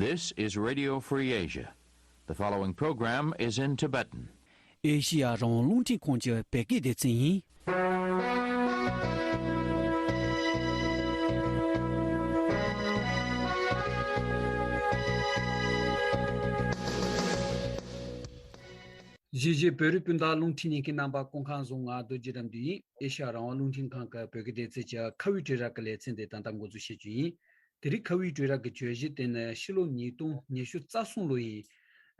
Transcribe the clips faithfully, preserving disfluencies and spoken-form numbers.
This is Radio Free Asia. The following program is in Tibetan. ཨེ་ཤི་ཡ་རང་དབང་རླུང་འཕྲིན་ཁང་གི་བོད་སྐད་སྡེ་ཚན་ཡིན། གཞིས་བྱེས་བོད་རིགས་སྤུན་ཟླ་རླུང་འཕྲིན་ཉན་མཁན་རྣམ་པ་སྐུ་ཁམས་བཟང་། ང་རྡོ་རྗེ་རབ་འདུས་ཡིན། ཨེ་ཤ་ཡ་རང་དབང་རླུང་འཕྲིན་ཁང་གི་བོད་སྐད་སྡེ་ཚན་གྱི་ཁ་བའི་དྲིལ་བསྒྲགས་ཀྱི་ལེ་ཚན་དེ་ད་ལྟ་འགོ་འཛུགས་བྱེད་རྒྱུ་ཡིན། དེ་རིང་ཁ་བའི་དྲིལ་བསྒྲགས་ཀྱི་བརྗོད་གཞི་དེ་ནི་ཕྱི་ལོ་ཉིས་སྟོང་ཉི་ཤུ་རྩ་གསུམ་ལོ་ཡིན།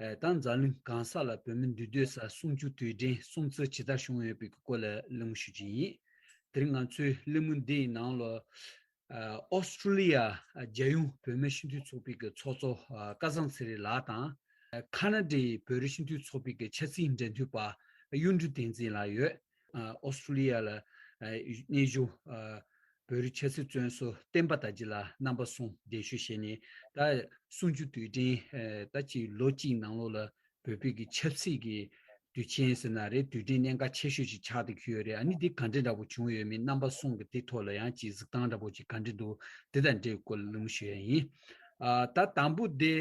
ཨ། ད་འཛམ་གླིང་གང་ས་ལ་བོད་མི་འདུས་སྡོད་ས་གསུམ་བཅུ་དུས་དྲན་སྲུང་བརྩི་ཇི་ལྟར་བྱུང་ཡོད་པའི་སྐོར་ལ་གླེང་མོལ་ཞུ་རྒྱུ་ཡིན། དེ་རིང་ང་ཚོའི་གླེང་མོལ་འདིའི་ནང་ལ། ཨ། ཨོ་སི་ཀྲོ་ལི་ཡ་རྒྱལ་ཡོངས་བོད་མི་སྤྱི་འཐུས་ཚོགས་པའི་གི་ཚོགས་གཙོ། ཨ། སྐལ་བཟང་ཚེ་རིང་ལགས་དང་། ཨ། ཁ་ན་ཌའི་བོད་རིགས་སྤྱི་འཐུས་ཚོགས་པའི་གི་ཆབ་སྲིད་འབྲེལ་མཐུད་པ་གཡུང་དྲུང་བསྟན་འཛིན་ལགས་ཡོད། ཨ། ཨོ་སི་ཀྲོ་ལི་ཡ་ལ། ཨ། གནས་བཞུགས། ཨ། བོད་རིགས་ཆབ་སྲིད་བཙོན་ཟུར་བསྟན་པ་དར་རྒྱས་ལགས་རྣམ་པ་གསུམ་གདན་ཞུ་བྱས་ནས། ད་གསུམ་བཅུ་དུས་དྲན། ཨ། ད་ཅིག་ལོ་གཅིག་ནང་ལོགས་ལ་བོད་པའི་གི་ཆབ་སྲིད་ཀྱི་དུས་ཆེན་ཟེར་ན་རེད། དུས་དྲན་གནད་འགག་ཆེ་ཤོས་ཤིག་ཆགས་བསྡད་ཀྱི་ཡོད་རེད། ཨ་ནི་འདི་ག་འདྲ་འདྲ་པོ་བྱུང་ཡོད་མེད་རྣམ་པ་གསུམ་གྱི་དེ་ཐོག་ལ་ཡང་ཅིག་གཟིགས་སྟངས་འདྲ་པོ་ཅིག་ག་འདྲ་འདུག་དེ་དང་འབྲེལ་སྐོར་ལ་གླེང་མོལ་ཞུ་ཡ་ཡིན། ཨ། ད་དང་པོ་དེ།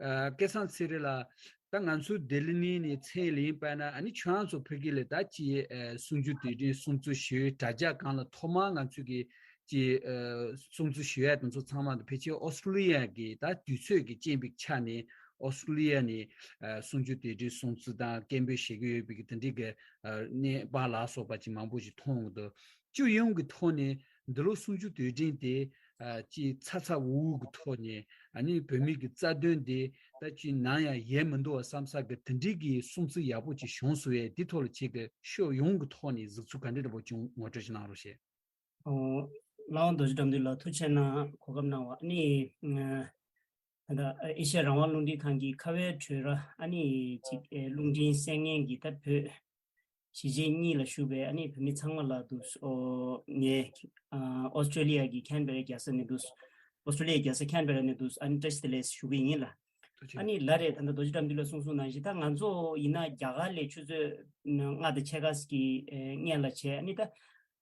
ཨ། སྐལ་བཟང་ཚེ་རིང་ལགས། ད་ང་ཚོ་ལྡི་ལི་ནས་ནས་ཚེ་ལེན་པ་ན། ཨ་ནི་ཁྱོད་རང་ཚོ་ཕ་གི་ལ་ད་ཅི། ཨ། གསུམ་བཅུ་དུས་དྲན་སྲུང་བརྩི་ཞུ་དྲ་རྒྱ་སྒང་ལ་ཐོག་མར་ང་ཚོས་ཀྱི་ཅི། ཨ། སྲུང་བརྩི་ཞུ་ཡ་དེ་ཚོ་ཚང་མ་དང་ཕལ་ཆེར་ཨོ་སི་ཀྲོ་ལི་ཡ་གི་ད་དུས་ཚོད་ཀྱི་རྐྱེན་པའི་ཆ་ནས་ཨོ་སི་ཀྲོ་ལི་ཡ་ནས། ཨ། གསུམ་བཅུ་དུས་དྲན་སྲུང་བརྩི་དང་སྐད་འབོད་བྱེད་ཀྱི་ཡོད་པའི་གི་དེ་འདྲའི་གི། ཨ། གནས་བབ་ལ་སོགས་པ་ཅིག་མང་པོ་ཞིག་མཐོང་གི་འདུག་སྤྱི་ཡོངས་ཀྱི་ཐོག་ནས་འདི་ལོ་གསུམ་བཅུ་དུས་དྲན་དེ། ཨ། ཅིག་ཚ་ཚ་འུར་འུར་གྱི་ཐོག་ནས། ཨ་ནི་བོད་མི་གི་རྩ་དོན་དེ་ད་ཅིག་ནམ་ཡང་ཡལ་མི་འདུག་བསམ་ས་གི་དེ་འདྲའི་གི་སྲུང་བརྩི་ཡག་པོ་ཅིག་བྱུང་སོང་ཡས། དེ་ཐོག་ལ་ཁྱེད་ཀྱི་ཕྱོགས་ཡོངས་ཀྱི་ཐོག་ནས་གཟིགས་ཚུལ་ག་འདྲ་འདྲ་པོ་བྱུང་ངོ་སྤྲོད་ཅིག་གནང་རོགས་ཞེས། ཨོ། ལགས་འོང་། རྡོ་རྗེ་དགྲ་འདུལ་ལགས་ཐུགས་རྗེ་གནང་གོ་སྐབས་གནང་བ། ཨ་ནི། ཨ། ད་ལྟ་ཨེ་ཤ་ཡ་རང་དབང་རླུང་འཕྲིན་ཁང་གི་ཁ་བའི་དྲིལ་བསྒྲགས། ཨ་ནི་ཅིག་ཨེ། རླུང་འཕྲིན་གསན་མཁན་གྱི་ད་བོད་གཞིས་བྱེས་གཉིས་ལ་བཞུགས་པའི་ཨ་ནི་བོད་མི་ཚང་མ་ལ་འདུག་ཨོ། ངས་ཨ། ཨོ་སི་ཀྲོ་ལི་ཡ་གི་ཁན་བེ་ར་རྒྱལ་ས་ནས་འདུག་ཨོ་སི་ཀྲོ་ལི་ཡ་རྒྱལ་ས་ཁན་བེ་ར་ནས་འདུག་ཨ་ནི་བཀྲ་ཤིས་བདེ་ལེགས་ཞུ་གི་ཡིན་ལགས། ཐུགས་རྗེ་ཆེ། ཨ་ནི་ལགས་རེད། ད་ལྟ་རྡོ་རྗེ་དགྲ་འདུལ་ལགས་གསུངས་གསུངས་ནང་བཞིན་ད་ང་ཚོ་ཡིན་ན་རྒྱ་གར་ལ་ཆུ་ཚོད་ལྔ་དང་ཕྱེད་ཀ་ཙམ་གྱི་ཨེ། སྔོན་ལ་བྱས། ཨ་ནི་ད་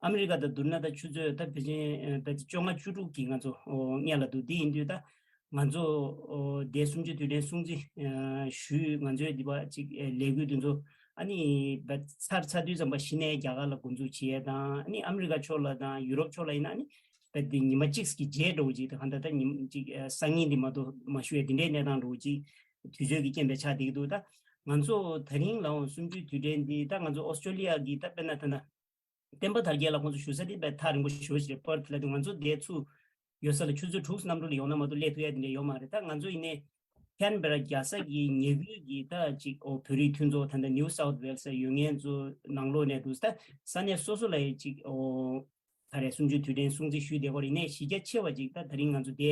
ཨ་མི་རི་ཀ་དང་བསྡུར་ན་ད་ཆུ་ཚོད་ད་ཕལ་ཆེར་ཨེ། ད་བཅོ་ལྔ་བཅུ་དྲུག་གི་ང་ཚོ་ཨོ། སྔོན་ལ་འདུག་དེ་ཡིན་དུས་ད་ང་ཚོ་ཨོ། འདས་གསུམ་བཅུ་དུས་དྲན་སྲུང་བརྩི་ཨེ། ཞུས། ང་ཚོའི་འདི་པ་ཅིག་ཨེ། ལས་འགུལ་འདི་ཚོ་ཨ་ནི་ད་ཚར་ཚར་དུས་ཙམ་པ་གཞི་ནས་རྒྱ་གར་ལ་འགོ་འཛུགས་བྱེད་ཡས་དང་། ཨ་ནི་ཨ་མི་རི་ཀ་ཕྱོགས་ལ་དང་ཡུ་རོབ་ཕྱོགས་ལ་ཡིན་ན་ཨ་ནི་ད་འདི་ཉི་མ་གཅིག་གི་རྗེས་འགྲོ་གི་ཅིག་ད་གང་ལྟར་ད་ཉིན་ཅིག་ཨེ། སང་ཉིན་འདི་མ་གཏོགས་མ་ཞུ་ཡས་འདི་འདྲའི་གནས་སྟངས་འགྲོ་གི་ཅིག་དུས་ཚོད་ཀྱི་རྐྱེན་པས་ཆགས་བསྡད་ཀྱི་འདུག་ད་ང་ཚོ་ད་རིང་ལའང་གསུམ་བཅུའི་དུས་དྲན་འདི་ད་ང་ཚོ་ཨོ་སི་ཀྲོ་ལི་ཡ་གི་ད་དཔེར་ན་ད་ལྟ་བསྟན་པ་དར་རྒྱས་ལགས་ཁོང་ཚོ་བཞུགས་ས་དེ་དཔེ་ཐག་རིང་པོ་ཞེ་པོ་ཞིག་རེད། པར་ཐི་ལ་དེ་ང་ཚོ་འདིར་ཚུར་ཡོད་ས་ལ་ཆུ་ཚོད་དྲུག་ཙམ་གནམ་གྲུ་ལ་ཡོང་ན་མ་གཏོགས་སླེབས་ཐུབ་ཡ་དེ་འདྲ་ཡོད་མ་རེད། ད་ང་ཚོ་ཡིན་ནའི་ཁན་བེ་ར་རྒྱལ་ས་གི་ཉེ་ཁུལ་གྱི་ད་ཅིག་ཨོ་བོད་རིགས་མཐུན་ཚོགས་ད་ལྟ་ནིའུ་སའུཐ་ཝེལ་སི་ཡོད་མཁན་ཚོ་ནང་ལོགས་ནས་འདུག་ད་ས་གནས་སོ་སོ་ལ་ཡ་ཅིག་ཨོ་ག་རེ་གསུམ་བཅུའི་དུས་དྲན་སྲུང་བརྩི་ཞུས་བསྡད་པ་རེད། ཡིན་ནའི་གཞི་རྒྱ་ཆེ་བ་ཅིག་ད་ད་རིང་ང་ཚོ་དེ་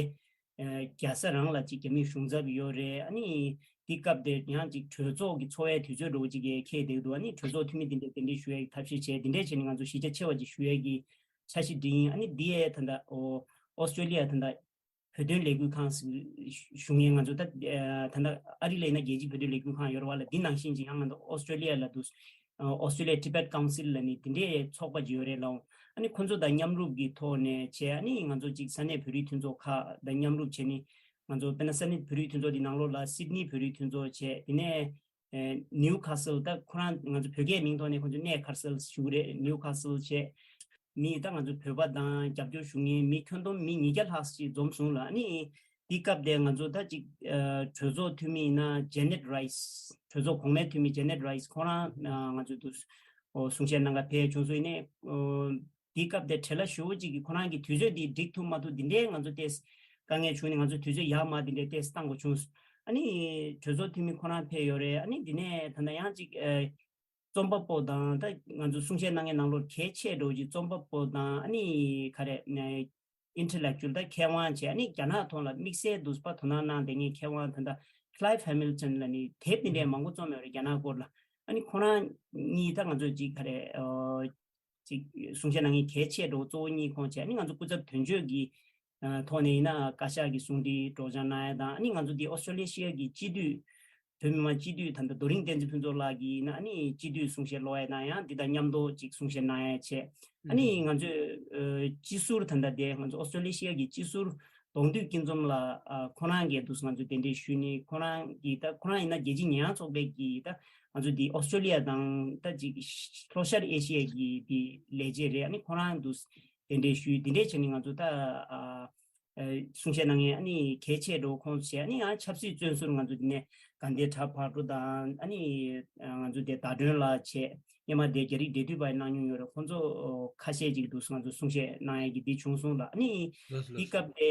ཨ། རྒྱལ་ས་རང་ལ་ཅིག་རྒྱ་མིའི་གཞུང་ཚབ་ཡོད་རེད། ཨ་ནི་དེ་སྐབས་དེ་ཡང་ཅིག་གྲོས་ཚོགས་ཀྱི་འཚོགས་པའི་དུས་ཚོད་འདྲ་བོ་ཅིག་གི་འཁེལ་བསྡད་འདུག་ཨ་ནི་གྲོས་ཚོགས་འཐུས་མི་དེ་འདྲས་དེ་འདྲས་ཞུ་ཡའི་ཐབས་ཤེས་བྱས། དེ་འདྲས་བྱས་ནས་ང་ཚོ་གཞི་རྒྱ་ཆེ་བ་ཅིག་ཞུ་ཡའི་གི་འཆར་གཞི་སྒྲིག་ཡིན། ཨ་ནི་འདི་ཡའི་ད་ལྟ་ཨོ་ཨོ་སི་ཀྲོ་ལི་ཡ་ད་ལྟ་བོད་དོན་ལས་འགུལ་ཁང་ཞུ་ཞུ་མཁན་ང་ཚོ་ད་ད་ལྟ་ཨ་རི་ལ་ཡིན་ན་རྒྱལ་སྤྱིའི་བོད་དོན་ལས་འགུལ་ཁང་ཡོད་རེད་བ་ལ། འདི་ནང་བཞིན་ཅིག་ཡང་ང་ཚོ་ཨོ་སི་ཀྲོ་ལི་ཡ་ལ་འདུག་ཨོ་སི་ཀྲོ་ལི་ཡ་Tibet Council་ལ་ནི་དེ་འདྲའི་ཚོགས་པ་ཅིག་ཡོད་རེད་ལགས། ཨ་ནི་ཁོ་ཚོ་དང་མཉམ་རུབ་ཀྱི་ཐོག་ནས་བྱས། ཨ་ནི་ང་ཚོ་ཅིག་ས་གནས་བོད་རིགས་མཐུན་ཚོགས་ཁག་དང་མཉམ་རུབ་བྱས་ནི་ང་ཚོ་དཔེར་ན་ས་གནས་བོད་རིགས་མཐུན་ཚོགས་དེ་ནང་ལོགས་ལ་སིད་ནི་བོད་རིགས་མཐུན་ཚོགས་བྱས། དེ་ནས་ཨེ་ནིའུ་ཁ་སལ་ད་ཁོ་རང་ང་ཚོ་བོད་སྐད་མིང་ཐོག་ནས་ཁོ་ཚོ་ནས་ཁར་སལ་ཞུ་གི་རེད། ནིའུ་ཁ་སལ་བྱས། མི་ད་ང་ཚོ་བོད་པ་དང་རྒྱབ་སྐྱོར་ཞུ་མཁན་མི་ཁྱོན་བསྡོམས་མི་ཉིས་བརྒྱ་ལྷག་ཅིག་འཛོམས་སོང་ལ། ཨ་ནི་དེ་སྐབས་དེ་ང་ཚོ་ད་ཅིག་ཨ་གྲོས་ཚོགས་འཐུས་མི་ཡིན་ན་ཇེ་ནེད་རའིས། གྲོས་ཚོགས་གོང་མའི་འཐུས་མི་ཇེ་ནེད་རའིས་ཁོང་རང་ཨ་ང་ཚོ་དུ་ཨོ་གསུང་བཤད་གནང་ག་ཕེབས་བྱུང་སོང་། ཡིན་ནའི་ཨོ་དེ་སྐབས་དེ་བྲེལ་བ་ཞེ་པོ་ཅིག་གིས་ཁོ་རང་གི་དུས་ཚོད་འདི་འགྲིག་ཐུབ་མ་ཐུབ་འདི་འདྲའི་ང་ཚོ་ཏོག་ཙམ་དཀའ་ངལ་བྱུང་ནས་ང་ཚོ་དུས་ཚོད་ཡག་མ་འདི་འདྲའི་ཏོག་ཙམ་བཏང་དགོས་བྱུང་། ཨ་ནི་གྲོས་ཚོགས་འཐུས་མི་ཁོ་རང་ཕེབས་ཡོད་རེད། ཨ་ནི་འདི་ནས་ད་ལྟ་ཡང་ཅིག་ཨ། རྩོམ་པ་པོ་དང་ད་ང་ཚོ་གསུང་བཤད་གནང་མཁན་ནང་ལོགས་གལ་ཆེ་འགྲོ་གི་རྩོམ་པ་པོ་དང་། ཨ་ནི་ག་རེ་ཨིན་ཊེ་ལེག་ཅུ་ཨལ་ད་མཁས་དབང་བྱས། ཨ་ནི་རྒྱ་ནག་ཐོག་ལ་དམིགས་བསལ་དུ་པ་དོ་སྣང་གནང་བསྡད་མཁན་མཁས་དབང་ད་ལྟ་Clive Hamilton་ལ་ནི་དེབ་འདི་འདྲའི་མང་པོ་རྩོམ་ཡོད་རེད་རྒྱ་ནག་སྐོར་ལ། ཨ་ནི་ཁོ་རང་གཉིས་ད་ང་ཚོ་ཅིག་ག་རེ་ཨོ་ཅིག་གསུང་བཤད་གནང་མཁན་གལ་ཆེ་འགྲོ་གཙོ་བོ་གཉིས་ཁོང་བྱས། ཨ་ནི་ང་ཚོ་སྐུ་ཚབ་དོན་གཅོད་ཀྱི་ཐོག་ནས་ཡིན་ན་བཀའ་ཤག་གི་གསུང་འདི་སྒྲོག་སྦྱང་གནང་ཡ་དང་། ཨ་ནི་ང་ཚོ་འདི་ཨོ་སི་ཀྲོ་ལི་ཤི་ཡ་གི་སྤྱི་འཐུས་བོད་མི་མང་སྤྱི་འཐུས་ད་ལྟ་རྡོ་རིང་བསྟན་འཛིན་ཕུན་ཚོགས་ལགས་ཀྱིས་ཡིན་ན་ཨ་ནི་སྤྱི་འཐུས་གསུང་བཤད་ཀློག་ཡ་དང་། ཡང་འདི་དང་མཉམ་དུ་ཅིག་གསུང་བཤད་གནང་ཡ་བྱས། ཨ་ནི་ང་ཚོས་ཨ་སྤྱི་ཟུར་ད་ལྟ་དེ་ང་ཚོ་ཨོ་སི་ཀྲོ་ལི་ཤི་ཡ་གི་སྤྱི་ཟུར་ གདོང་འདུས་སྐྱིད་འཛོམས་ལགས། ཨ་ཁོ་རང་གིས་འདུག་ང་ཚོ་གདན་འདྲེན་ཞུས་ནས། ཁོ་རང་གིས་ད་ཁོ་རང་ཡིན་ན་རྒྱལ་སྤྱིའི་ཉེས་ཡངས་ཚོགས་པའི་གི་ད་ང་ཚོ་འདི་ཨོ་སི་ཀྲོ་ལི་ཡ་དང་ད་ཅིག་ལྷོ་ཤར་ཨེ་ཤི་ཡ་གི་འདི་ལས་བྱེད་རེད། ཨ་ནི་ཁོ་རང་འདུག་གདན་འདྲེན་ཞུས། འདི་འདྲས་བྱས་ནས་ང་ཚོ་ད་ཨ་ཨ་གསུང་བཤད་གནང་མཁན་ཨ་ནི་གལ་ཆེ་འགྲོ་ཁོང་ཚོ་བྱས། ཨ་ནི་ཡང་ཆབ་སྲིད་བཙོན་ཟུར་ང་ཚོ་འདི་ནས་དགའ་ལྡན་གྲགས་ཕག་གྲུ་དང་། ཨ་ནི་ང་ཚོ་དེ་ཟླ་སྒྲོན་ལགས་བྱས། སྔོན་མ་དེ་རྒྱ་རིགས་འབྲེལ་མཐུད་པ་གནང་མྱོང་ཡོད་རེད། ཁོང་ཚོ་ཁ་ཤས་ཅིག་འདུག་ང་ཚོ་གསུང་བཤད་གནང་ཡ་གི་འདི་བྱུང་སོང་ལ། ཨ་ནི་ལགས་སོ། ལགས་དེ་སོ། སྐབས་དེ་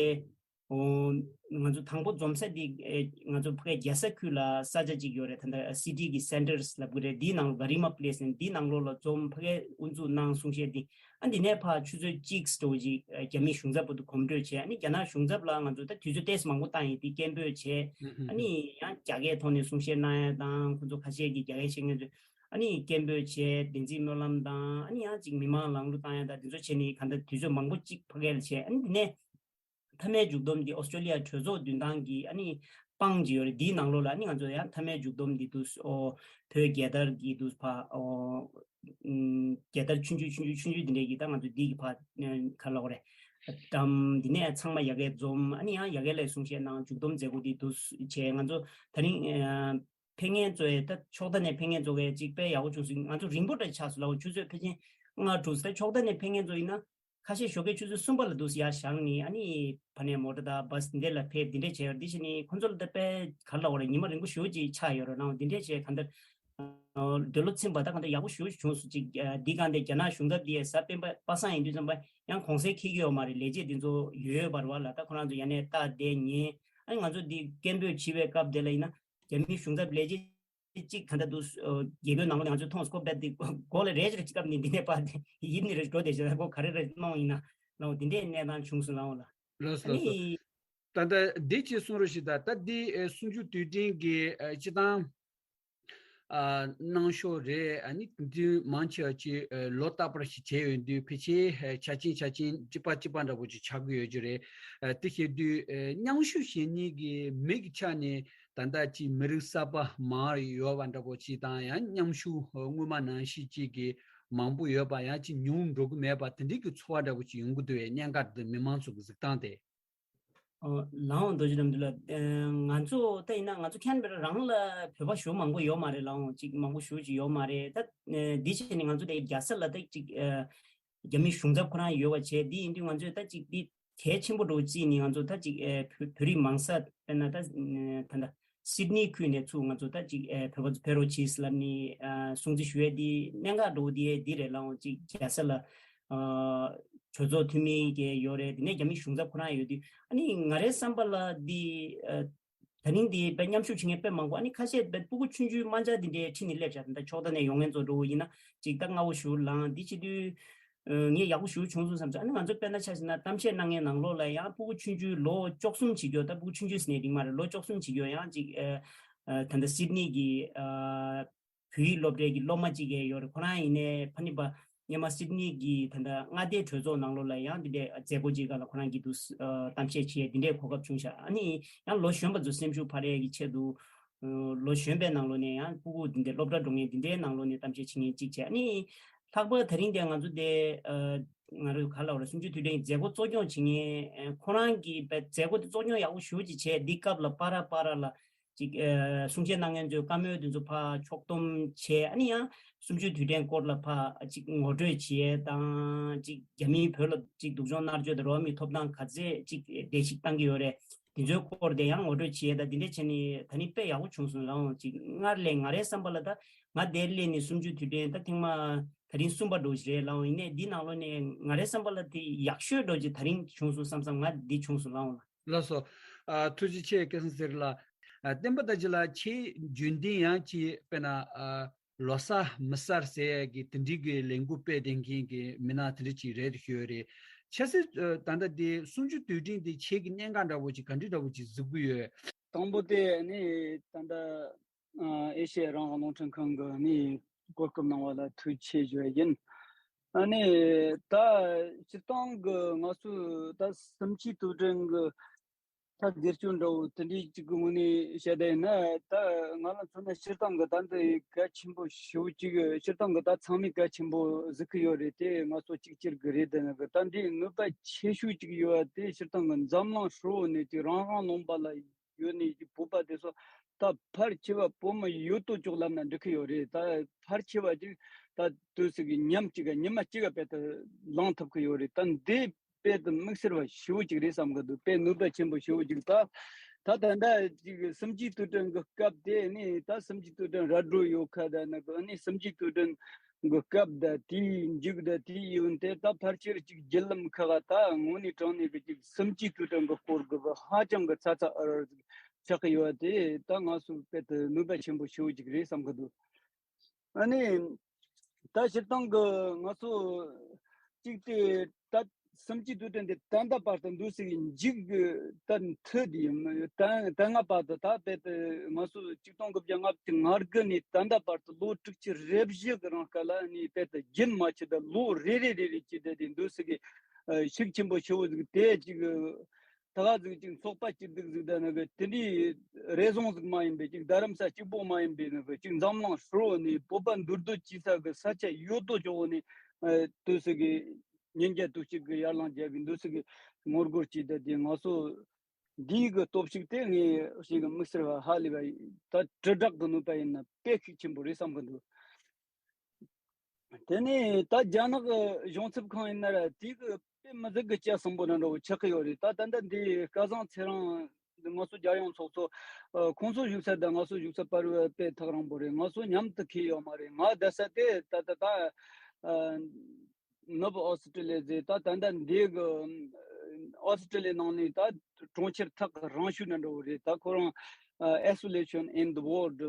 ཨོ་ང་ཚོ་དང་པོ་འཛོམས་ས་འདི་ཨེ་ང་ཚོ་ཕ་གའི་རྒྱལ་ས་ཁུལ་ལ་ས་ཆ་ཅིག་ཡོད་རེད། ད་ལྟ་སི་ཊི་གི་སེན་ཊར་ལབ་གི་རེད། འདིའི་ནང་ལ་ག་རི་མ་པི་ལེ་སི་ནས་འདིའི་ནང་ལོགས་ལ་འཛོམས། ཕ་གའི་དབུ་འཛུགས་གནང་གསུང་བཤད་འདི། ཨ་འདི་ནས་ཕར་ཆུ་ཚོད་གཅིག་འགྲོ་ཅིག་ཨ་རྒྱ་མིའི་གཞུང་ཚབ་བར་དུ་གོམ་བགྲོད་བྱས། ཨ་ནི་རྒྱ་ནག་གཞུང་ཚབ་ལ་ང་ཚོ་ད་དུས་ཚོད་ཏོག་ཙམ་མང་པོ་བཏང་ཡིན། འདི་སྐད་འབོད་བྱས། ཨ་ནི་ཡང་རྒྱ་སྐད་ཐོག་ནས་གསུང་བཤད་གནང་ཡ་དང་། ཁོང་ཚོ་ཁ་ཤས་ཀྱིས་རྒྱ་སྐད་ཤེས་མཁན་ཚོས་ཨ་ནི་སྐད་འབོད་བྱས། བདེན་ཚིག་སྨོན་ལམ་དང་། ཨ་ནི་ཡང་ཅིག་མི་མང་ལངས་རོགས་བཏང་ཡ་དང་། འདི་ཚོ་བྱས་ནས་གང་ལྟར་དུས་ཚོད་མང་པོ་ཅིག་ཕ་གི་ལ་བྱས། ཨ་ནི་འདི་ནས་མཐའ་མའི་མཇུག་སྡོམ་འདི་ཨོ་སི་ཀྲོ་ལི་ཡ་གྲོས་ཚོགས་མདུན་ཐང་གི་ཨ་ནི་པང་ཅིག་ཡོད་རེད། འདིའི་ནང་ལོགས་ལ་ཨ་ནི་ང་ཚོ་ཡང་མཐའ་མའི་མཇུག་སྡོམ་འདི་འདུག་ཨོ་བོད་རྒྱལ་དར་གྱི་འདུག་ཕ་ཨོ་ཨུམ་རྒྱལ་དར་ཆུང་ཆུང་ཆུང་ཆུང་ཆུང་ཆུང་འདི་འདྲས་ཀྱི་ད་ང་ཚོ་འདི་གི་ཕ་ག་ལབ་དགོས་རེད། འགྲམ་འདི་ནས་ཚང་མ་ཡ་གིར་འཛོམས། ཨ་ནི་ཡང་ཡ་གི་ལ་གསུང་བཤད་གནང་། མཇུག་སྡོམ་མཛད་སྒོ་འདི་འདུག་བྱས། ང་ཚོ་ད་རིང་ཨ་ཕེབས་མཁན་ཚོ་ཡི་ད་ཕྱོགས་མཐའ་ནས་ཕེབས་མཁན་ཚོ་གི་ཅིག་དཔེ་ཡག་པོ་བྱུང་སོང་། ང་ཚོ་རིང་པོ་འདྲ་ཆགས་སོང་ལབ། ཆུ་ཚོད་ཕལ་ཆེར་ལྔ་དྲུག་ཙམ། ད་ཕྱོགས་མཐའ་ནས་ཕེབས་མཁན་ཚོ་ཡིན་ན་ཁ་ཤས་ཞོགས་ཀའི་ཆུ་ཚོད་གསུམ་པ་ལ་འདུག་ཡར་བཞེངས་ནས། ཨ་ནི་ཕ་ནས་མོ་ཊ་དང་བྷ་སི་འདི་འདྲས་ལ་ཕེབས། འདི་འདྲས་བྱས་ཡོད། འདི་བྱས་ནས་ཁོང་ཚོ་ལ་ད་དཔེ་ག་ལབ་དགོས་རེད། ཉི་མ་རིང་པོ་ཞེ་པོ་ཅིག་ཆགས་ཡོད་རེད། ནའང་འདི་འདྲས་བྱས་གང་ལྟར་འདོད་བློ་ཚིམ་པ་ད་གང་ལྟར་ཡག་པོ་ཞེ་པོ་ཅིག་བྱུང་སོང་ཅིག་འདི་གང་དེ་རྒྱ་ནག་གཞུང་ཚབ་འདི་གཟའ་སྤེན་པ་པ་སངས་ཡིན་དུས་ཙམ་པ་ཡང་གུང་སེང་འཁེལ་གྱི་ཡོད་མ་རེད། ལས་བྱེད་འདི་ཚོ་ཡོད་པ་རེད་པ་ལ། ད་ཁོ་རང་ཚོ་ཡ་ནས་ལྟ་བསྡད་ཉན། ཨ་ནི་ང་ཚོ་འདི་སྐད་འབོད་བྱེད་པའི་སྐབས་དེ་ལ་ཡིན་ན་རྒྱ་མིའི་གཞུང་ཚབ་ལས་བྱེད་གཅིག་ག་འདྲ་འདུག་རྒྱལ་པོའི་ནང་ལོགས་ནས་ང་ཚོས་མཐོང་སོང་། ཁོ་རྦད་དེ་མགོ་ལ་རས་ཅིག་བཀབ་ནས་འདི་ནས་ཕར་ཡིབ་ནས་རེ་འགྲོ་བསྡད་བྱས། ཁོ་ག་རེ་རེ་གནང་ཡིན་ན་ལའང་འདི་འདྲའི་གནས་སྟངས་བྱུང་སོང་ལའང་ལ། ལགས་སོ་ལགས་སོ། ད་ལྟ་འདི་ཅིག་གསུང་རོགས་ཞུ། ད་ལྟ་འདི་གསུམ་བཅུ་དུས་དྲན་གྱི་སྤྱི་བཏང་གནང་ཕྱོགས་རེད། ཨ་ནི་འདི་མང་ཆེ་བ་ཅིག་ལོ་རྟག་པར་ཞིག་བྱས་ཡོང་དུས་ཕལ་ཆེར་ཆ་ཆེན་ཆ་ཆེན་གཅིག་པ་གཅིག་པ་འདྲ་པོ་ཅིག་ཆགས་ཀྱི་ཡོད་ཀྱི་རེད། དེ་བྱེད་དུས་མཉམ་ཞུགས་བྱེད་མཁན་གྱི་མི་གི་ཆ་ནས་ད་ལྟ་ཅིག་མི་རིགས་གསར་པ་མང་ཡོད་པ་འདྲ་པོ་ཅིག་དང་། ཡང་མཉམ་ཞུགས་སྔོན་མ་ནང་བཞིན་ཅིག་གི་མང་པོ་ཡོད་པ། ཡང་ཅིག་ཉུང་འགྲོ་གི་མེད་པ། དེ་འདྲའི་གི་ཚོར་བ་འདྲ་པོ་ཅིག་ཡོང་གི་འདུག་པས། གནད་འགག་འདི་མི་མང་ཚོ་གི་གཟིགས་སྟངས་དེ། ཨོ་ལའང་རྡོ་རྗེ་ལམ་འདི་ལ་ཨ་ང་ཚོ་ད་ཡིན་ན་ང་ཚོ་ཁེན་བེ་ར་རང་ལ་བོད་པ་ཞེ་པོ་མང་པོ་ཡོད་མ་རེད། ལའང་ཅིག་མང་པོ་ཞེ་པོ་ཅིག་ཡོད་མ་རེད། ད་ཨ་འདི་བྱས་ནས་ང་ཚོ་དེ་རྒྱལ་ས་ལ་ད་ཅིག་ཨ་རྒྱ་མི་གཞུང་ཚབ་ཁོ་རང་ཡོད་པ་བྱས། འདི་ཡིན་དུས་ང་ཚོས་ད་ཅིག་འདི་གལ་ཆེན་པོ་འདྲ་བོ་བརྩིས་ནས། ང་ཚོ་ད་ཅིག་ཨ་བོད་བོད་རིགས་མང་ས་དཔེར་ན་ད་ཨ་ད་ད་སིད་ནི་ཁུལ་ནས་ཚུར་ང་ཚོ་ད་ཅིག་ཨ་བོད་པ་ཚོ་ཕེབས་རོགས་གྱིས་ལབ་ནས་ཨ་སྲུང་བརྩི་ཞུ་ཡས་འདི་གནད་འགག་འདྲ་བོ་འདི་འདི་རེད། ལའང་ཅིག་རྒྱལ་ས་ལ་ཨ་གྲོས་ཚོགས་འཐུས་མི་གས་ཡོད་རེད། དེ་ནས་རྒྱ་མི་གཞུང་ཚབ་ཁོ་རང་ཡོད་དུས། ཨ་ནི་ང་རའི་བསམ་པ་ལ་འདི་ཨ་ད་རིང་འདི་དཔེ་མཉམ་ཞུགས་བྱེད་མཁན་དཔེ་མང་པོ། ཨ་ནི་ཁ་ཤས་དཔེ་སྤུ་གུ་ཆུང་ཆུང་དམར་འབྱར་འདི་འདྲའི་ཁྲིད་ནས་སླེབས་བཞག་ད་ཕྱོགས་མཐའ་ནས་ཡོང་མཁན་ཚོ་འདྲ་བོ་ཡིན་ན་ཅིག་ད་སྔ་བོ་ཞེ་པོ་ལངས། འདི་བྱེད་དུས་ཨ་ངས་ཡག་པོ་ཞེ་པོ་བྱུང་སོང་བསམ་སོང་། ཨ་ནི་ང་ཚོ་དཔེར་ན་ཆ་བཞག་ན་གཏམ་བཤད་གནང་མཁན་ནང་ལོགས་ལ་ཡང་སྤུ་གུ་ཆུང་ཆུང་ལོ་བཅུ་གསུམ་བྱེད་རྒྱུ། ད་སྤུ་གུ་ཆུང་ཆུང་ཟེར་ནས་རིང་མ་རེད། ལོ་བཅུ་གསུམ་བྱེད་རྒྱུ་ཡང་ཅིག་ཨ་ཨ་ད་ལྟ་སིད་ནི་གི་ཨ་བོད་ཡིག་སློབ་གྲྭའི་གི་སློབ་མ་གཅིག་ཡང་ཡོད་རེད། ཁོ་རང་ཡིན་ནའི་ཕ་ནི་པ་སྔོན་མ་སིད་ནི་གི་ད་ལྟ་མངའ་སྡེའི་གྲོས་ཚོགས་ནང་ལོགས་ལ་ཡང་འདི་འདྲའི་མཛད་སྒོ་ཅིག་སྒང་ལ་ཁོ་རང་གིས་འདུག་ཨ་གཏམ་བཤད་བྱས། འདི་འདྲའི་གོ་སྐབས་བྱུང་ཤག་ཨ་ནི་ཡང་ལོ་གཞོན་པ་ཚོ་སེམས་ཤུགས་འཕར་ཡས་ཀྱི་ཆེད་དུ་ཨ་ལོ་གཞོན་པའི་ནང་ལོགས་ནས་ཡང་སྤུ་གུ་འདི་འདྲའི་སློབ་གྲྭ་འགྲོ་མཁན་འདི་འདྲའི་ནང་ལོགས་ནས་གཏམ་བཤད་བྱེད་མཁན་གཅིག་བྱས། ཨ་ནི་ལྷག་པར་ད་རིང་འདི་ང་ཚོ་དེ་ཨ་ང་རང་ག་ལབ་རེད། གསུམ་བཅུ་དུས་དྲན་གྱི་མཛད་སྒོ་གཙོ་སྐྱོང་བྱེད་མཁན་ཨ་ཁོ་རང་གིས་དཔེ་མཛད་སྒོ་དེ་གཙོ་སྐྱོང་ཡག་པོ་ཞེ་པོ་ཅིག་བྱས། འདི་སྐབས་ལ་པ་ར་པ་ར་ལ་ཅིག་ཨ་གསུང་བཤད་གནང་མཁན་ཚོའི་བཀའ་མོལ་དེ་ཚོ་ཕར་ཕྱོགས་བསྡོམས་བྱས། ཨ་ནི་ཡང་གསུམ་བཅུའི་དུས་དྲན་སྐོར་ལ་ཕར་ཅིག་ངོ་སྤྲོད་བྱེད་ཡས་དང་། ཅིག་རྒྱ་མིས་བོད་ལ་ཅིག་སྡུག་སྦྱོང་མནར་གཅོད་དང་རོགས་མི་ཐོབ་ཐང་ག་ཚད་ཅིག་བརྡལ་བཤིག་བཏང་གི་ཡོད་རེད། དེ་ཚོའི་སྐོར་དེ་ཡང་ངོ་སྤྲོད་བྱེད་ཡས་དང་། དེ་འདྲས་བྱས་ནས་ད་ནི་དཔེ་ཡག་པོ་བྱུང་སོང་། ལའང་ཅིག་སྔར་ལས་ང་རའི་བསམ་པ་ལ་ད་ང་དེར་སླེབས་ནས་གསུམ་བཅུའི་དུས་དྲན་ད་ཐེངས་མ་ད་རིང་གསུམ་པ་འདྲ་བོ་ཞིག་རེད། ལའང་ཡིན་ནའི་འདི་ནང་ལོགས་ནས་ང་རའི་བསམ་པ་ལ་དེ་ཡག་ཤོས་འདྲ་བོ་ཅིག་ད་རིང་བྱུང་སོང་བསམ་བསམ་ང་འདི་བྱུང་སོང་། ལའང་ལ། ལགས་སོ། ཨ་ཐུགས་རྗེ་ཆེ་སྐལ་བཟང་ཚེ་རིང་ལགས། ཨ་བསྟན་པ་ད་ཅི་ལགས། ཁྱེད་རྒྱུན་ལྡན་ཡང་ཅིག་དཔེར་ན་ཨ་ལོ་གསར་མི་གསར་ཟེར་ཡས་ཀྱི་དེ་འདྲའི་གི་ལས་འགུལ་སྤེལ་བསྡད་མཁན་གྱི་མི་སྣ་དེ་འདྲ་ཅིག་རེད་ཤོད་རེད། ཆ་སྲིད་ཨ་ད་ལྟ་དེ་གསུམ་བཅུ་དུས་དྲན་དེ་ཁྱེད་ཀྱི་གནད་འགག་འདྲ་བོ་ཅིག་ག་འདྲ་འདྲ་བོ་ཅིག་གཟིགས་ཀྱི་ཡོད། དང་པོ་དེ་ནི་ད་ལྟ་ཨ་ཨེ་ཤེ་ཡ་རང་དབང་རླུང་འཕྲིན་ཁང་གི་ནི་གོ་སྐབས་གནང་བ་ལ་ཐུགས་རྗེ་ཆེ་ཞུ་ཡ་ཡིན། ཨ་ནི་ད་སྤྱིར་བཏང་གི་ང་ཚོ་ད་གསུམ་བཅུའི་དུས་དྲན་གྱི་ ད་སྒེར་གཅོད་འདྲ་བོ་དེ་འདྲའི་གཅིག་གི་ངོས་ནས་བཤད་བསྡད་ཡིན་ན། ད་ང་ལ་མཚོན་ན་སྤྱིར་བཏང་གི་ད་འདི་གལ་ཆེན་པོ་ཞེ་པོ་ཅིག་སྤྱིར་བཏང་གི་ད་ཚང་མས་གལ་ཆེན་པོ་གཟིགས་ཀྱི་ཡོད་རེད་དེ། ང་ཚོ་གཅིག་གྱུར་གི་རེད། དེ་ནི་གི་ད་འདིའི་ནུས་པ་ཆེ་ཤོས་ཅིག་ཡོད་པ་དེ་སྤྱིར་བཏང་གི་འཛམ་གླིང་ཧྲིལ་བོ་ནས་ཅིག་རང་རང་ལུང་པ་ལ་ཡོད་ནས་ཀྱི་བོད་པ་དེ་ཚོ་ད་ཕལ་ཆེ་བ་བོད་མི་ཡོད་དོ་ཅོག་ལབ་ན་འགྲིག་གི་ཡོད་རེད། ད་ཕལ་ཆེ་བ་ཅིག་ད་དུས་སུ་གི་ཉམས་གཅིག་ག་ཉི་མ་གཅིག་ག་དཔེ་ད་ལང་ཐུབ་གི་ཡོད་རེད། ད་འདི་དཔེ་ད་དམིགས་བསལ་བ་ཞེ་པོ་ཅིག་རེད་བསམ་གི་འདུག་དཔེ་ནུས་པ་ཆེན་པོ་ཞེ་པོ་ཅིག་ད་ད་ད་ད་ཅིག་གསུམ་བཅུའི་དུས་དྲན་གི་སྐབས་དེ་ནི་ད་གསུམ་བཅུའི་དུས་དྲན་ར་སྤྲོད་ཡོད་ཁ་ད་ནི་གི་ནི་གསུམ་བཅུའི་དུས་དྲན་གི་སྐབས་ད་དེའི་མཇུག་ད་དེའི་ཡོན་ཏན་ད་ཕལ་ཆེར་ཅིག་བརྒྱུད་ལམ་ཁག་ད་དངོས་གནས་དྲང་གནས་གི་ཅིག་གསུམ་བཅུའི་དུས་དྲན་གི་སྐོར་གི་ཧ་ཅང་གི་ཚ་ཚ་འུར་འུར་ཆགས་ཀྱི་ཡོད་དེ། ད་ང་ཚོ་དཔེ་ད་ནུས་པ་ཆེན་པོ་ཞེ་པོ་ཅིག་རེད་བསམ་གི་འདུག་ཨ་ནི་ད་སྤྱིར་བཏང་གི་ང་ཚོ་གཅིག་དེ་ད་གསུམ་བཅུའི་དུས་དྲན་དེ་ད་ལྟ་བར་དུ་འདུག་སེ་མཇུག་གི་ད་མཐུད་དེ་ད་ད་སྔ་བར་དུ་ད་དཔེ་ད་ང་ཚོ་ཆིག་སྟོང་དགུ་བརྒྱ་ལྔ་བཅུ་ང་དགུ་ནས་ད་ལྟ་བར་དུ་ལོ་དྲུག་ཅུ་རེ་བཞི་གི་རིང་ག་ལ་ནི་དཔེ་ད་རྒྱུན་མ་ཆད་ད་ལོ་རེ་རེ་རེ་རེ་བྱས་ཏེ་དེ་འདུག་སེ་གི་ཤུགས་ཆེན་པོ་ཞེ་པོ་ཟིག་དེ་ཅིག་ད་ག་ཟིག་ཅིག་ཚོགས་པ་སྐྱིད་སྡུག་ཟིག་ད་ནི་གི་དེ་འདྲའི་རེ་ཟུང་ཟིག་མ་ཡིན་པའི་ཅིག་རྡ་རམ་ས་གཅིག་པོ་མ་ཡིན་པའི་ནི་གི་ཅིག་འཛམ་གླིང་ཧྲིལ་བོ་ནས་བོད་པ་འདུས་སྡོད་བྱེད་ས་གི་ས་ཆ་ཡོད་དོ་ཅོག་ནས་དུས་སུ་གི་ཉིན་རྒྱལ་དུས་གཅིག་གི་ཡར་ལངས་རྒྱག་གི་འདུག་སེ་གི་ངོ་རྒོལ་བྱས་ད་དེ་ང་ཚོ་འདིའི་གི་སྟོབས་ཤུགས་དེ་ངས་ཞིག་གི་དམིགས་བསལ་བ་ཧ་ལས་པ་ད་དྲིལ་བསྒྲགས་གི་ནུས་པ་ཡིན་ན་དཔེ་ཤུགས་ཆེན་པོ་རེད་བསམ་གི་འདུག་དེ་ནས་ད་རྒྱ་ནག་གི་གཞུང་ཚབ་ཁང་ཡིན་ན་ར་དེ་གི་དཔེ་མི་ཟིག་གི་ལྕགས་སྲིན་པོ་འདྲ་འདྲ་བོ་ཆགས་ཀྱི་ཡོད་རེད། ད་ད་ལྟ་འདི་སྐལ་བཟང་ཚེ་རིང་ང་ཚོ་རྒྱལ་ཡོངས་ཚོགས་གཙོ་ཨ་ཁོང་ཚོ་བཞུགས་ས་དང་ང་ཚོ་བཞུགས་ས་བར་བའི་དཔེ་ཐག་རིང་པོ་རེད། ང་ཚོ་མཉམ་དུ་འཁེལ་ཡོད་མ་རེད། ང་བསྡད་ས་དེ་ད་ད་ད་ཨ་ནུབ་ཨོ་སི་ཀྲི་ལི་ཡ་ཟེར། ད་ད་ལྟ་འདི་གི་ཨོ་སི་ཀྲི་ལི་ཡའི་ནང་ནས་ད་གྲོང་ཁྱེར་ཐག་རིང་ཤོས་ན་འདྲ་བོ་རེད། ད་ཁོ་རང་ཨ་Isolation in the World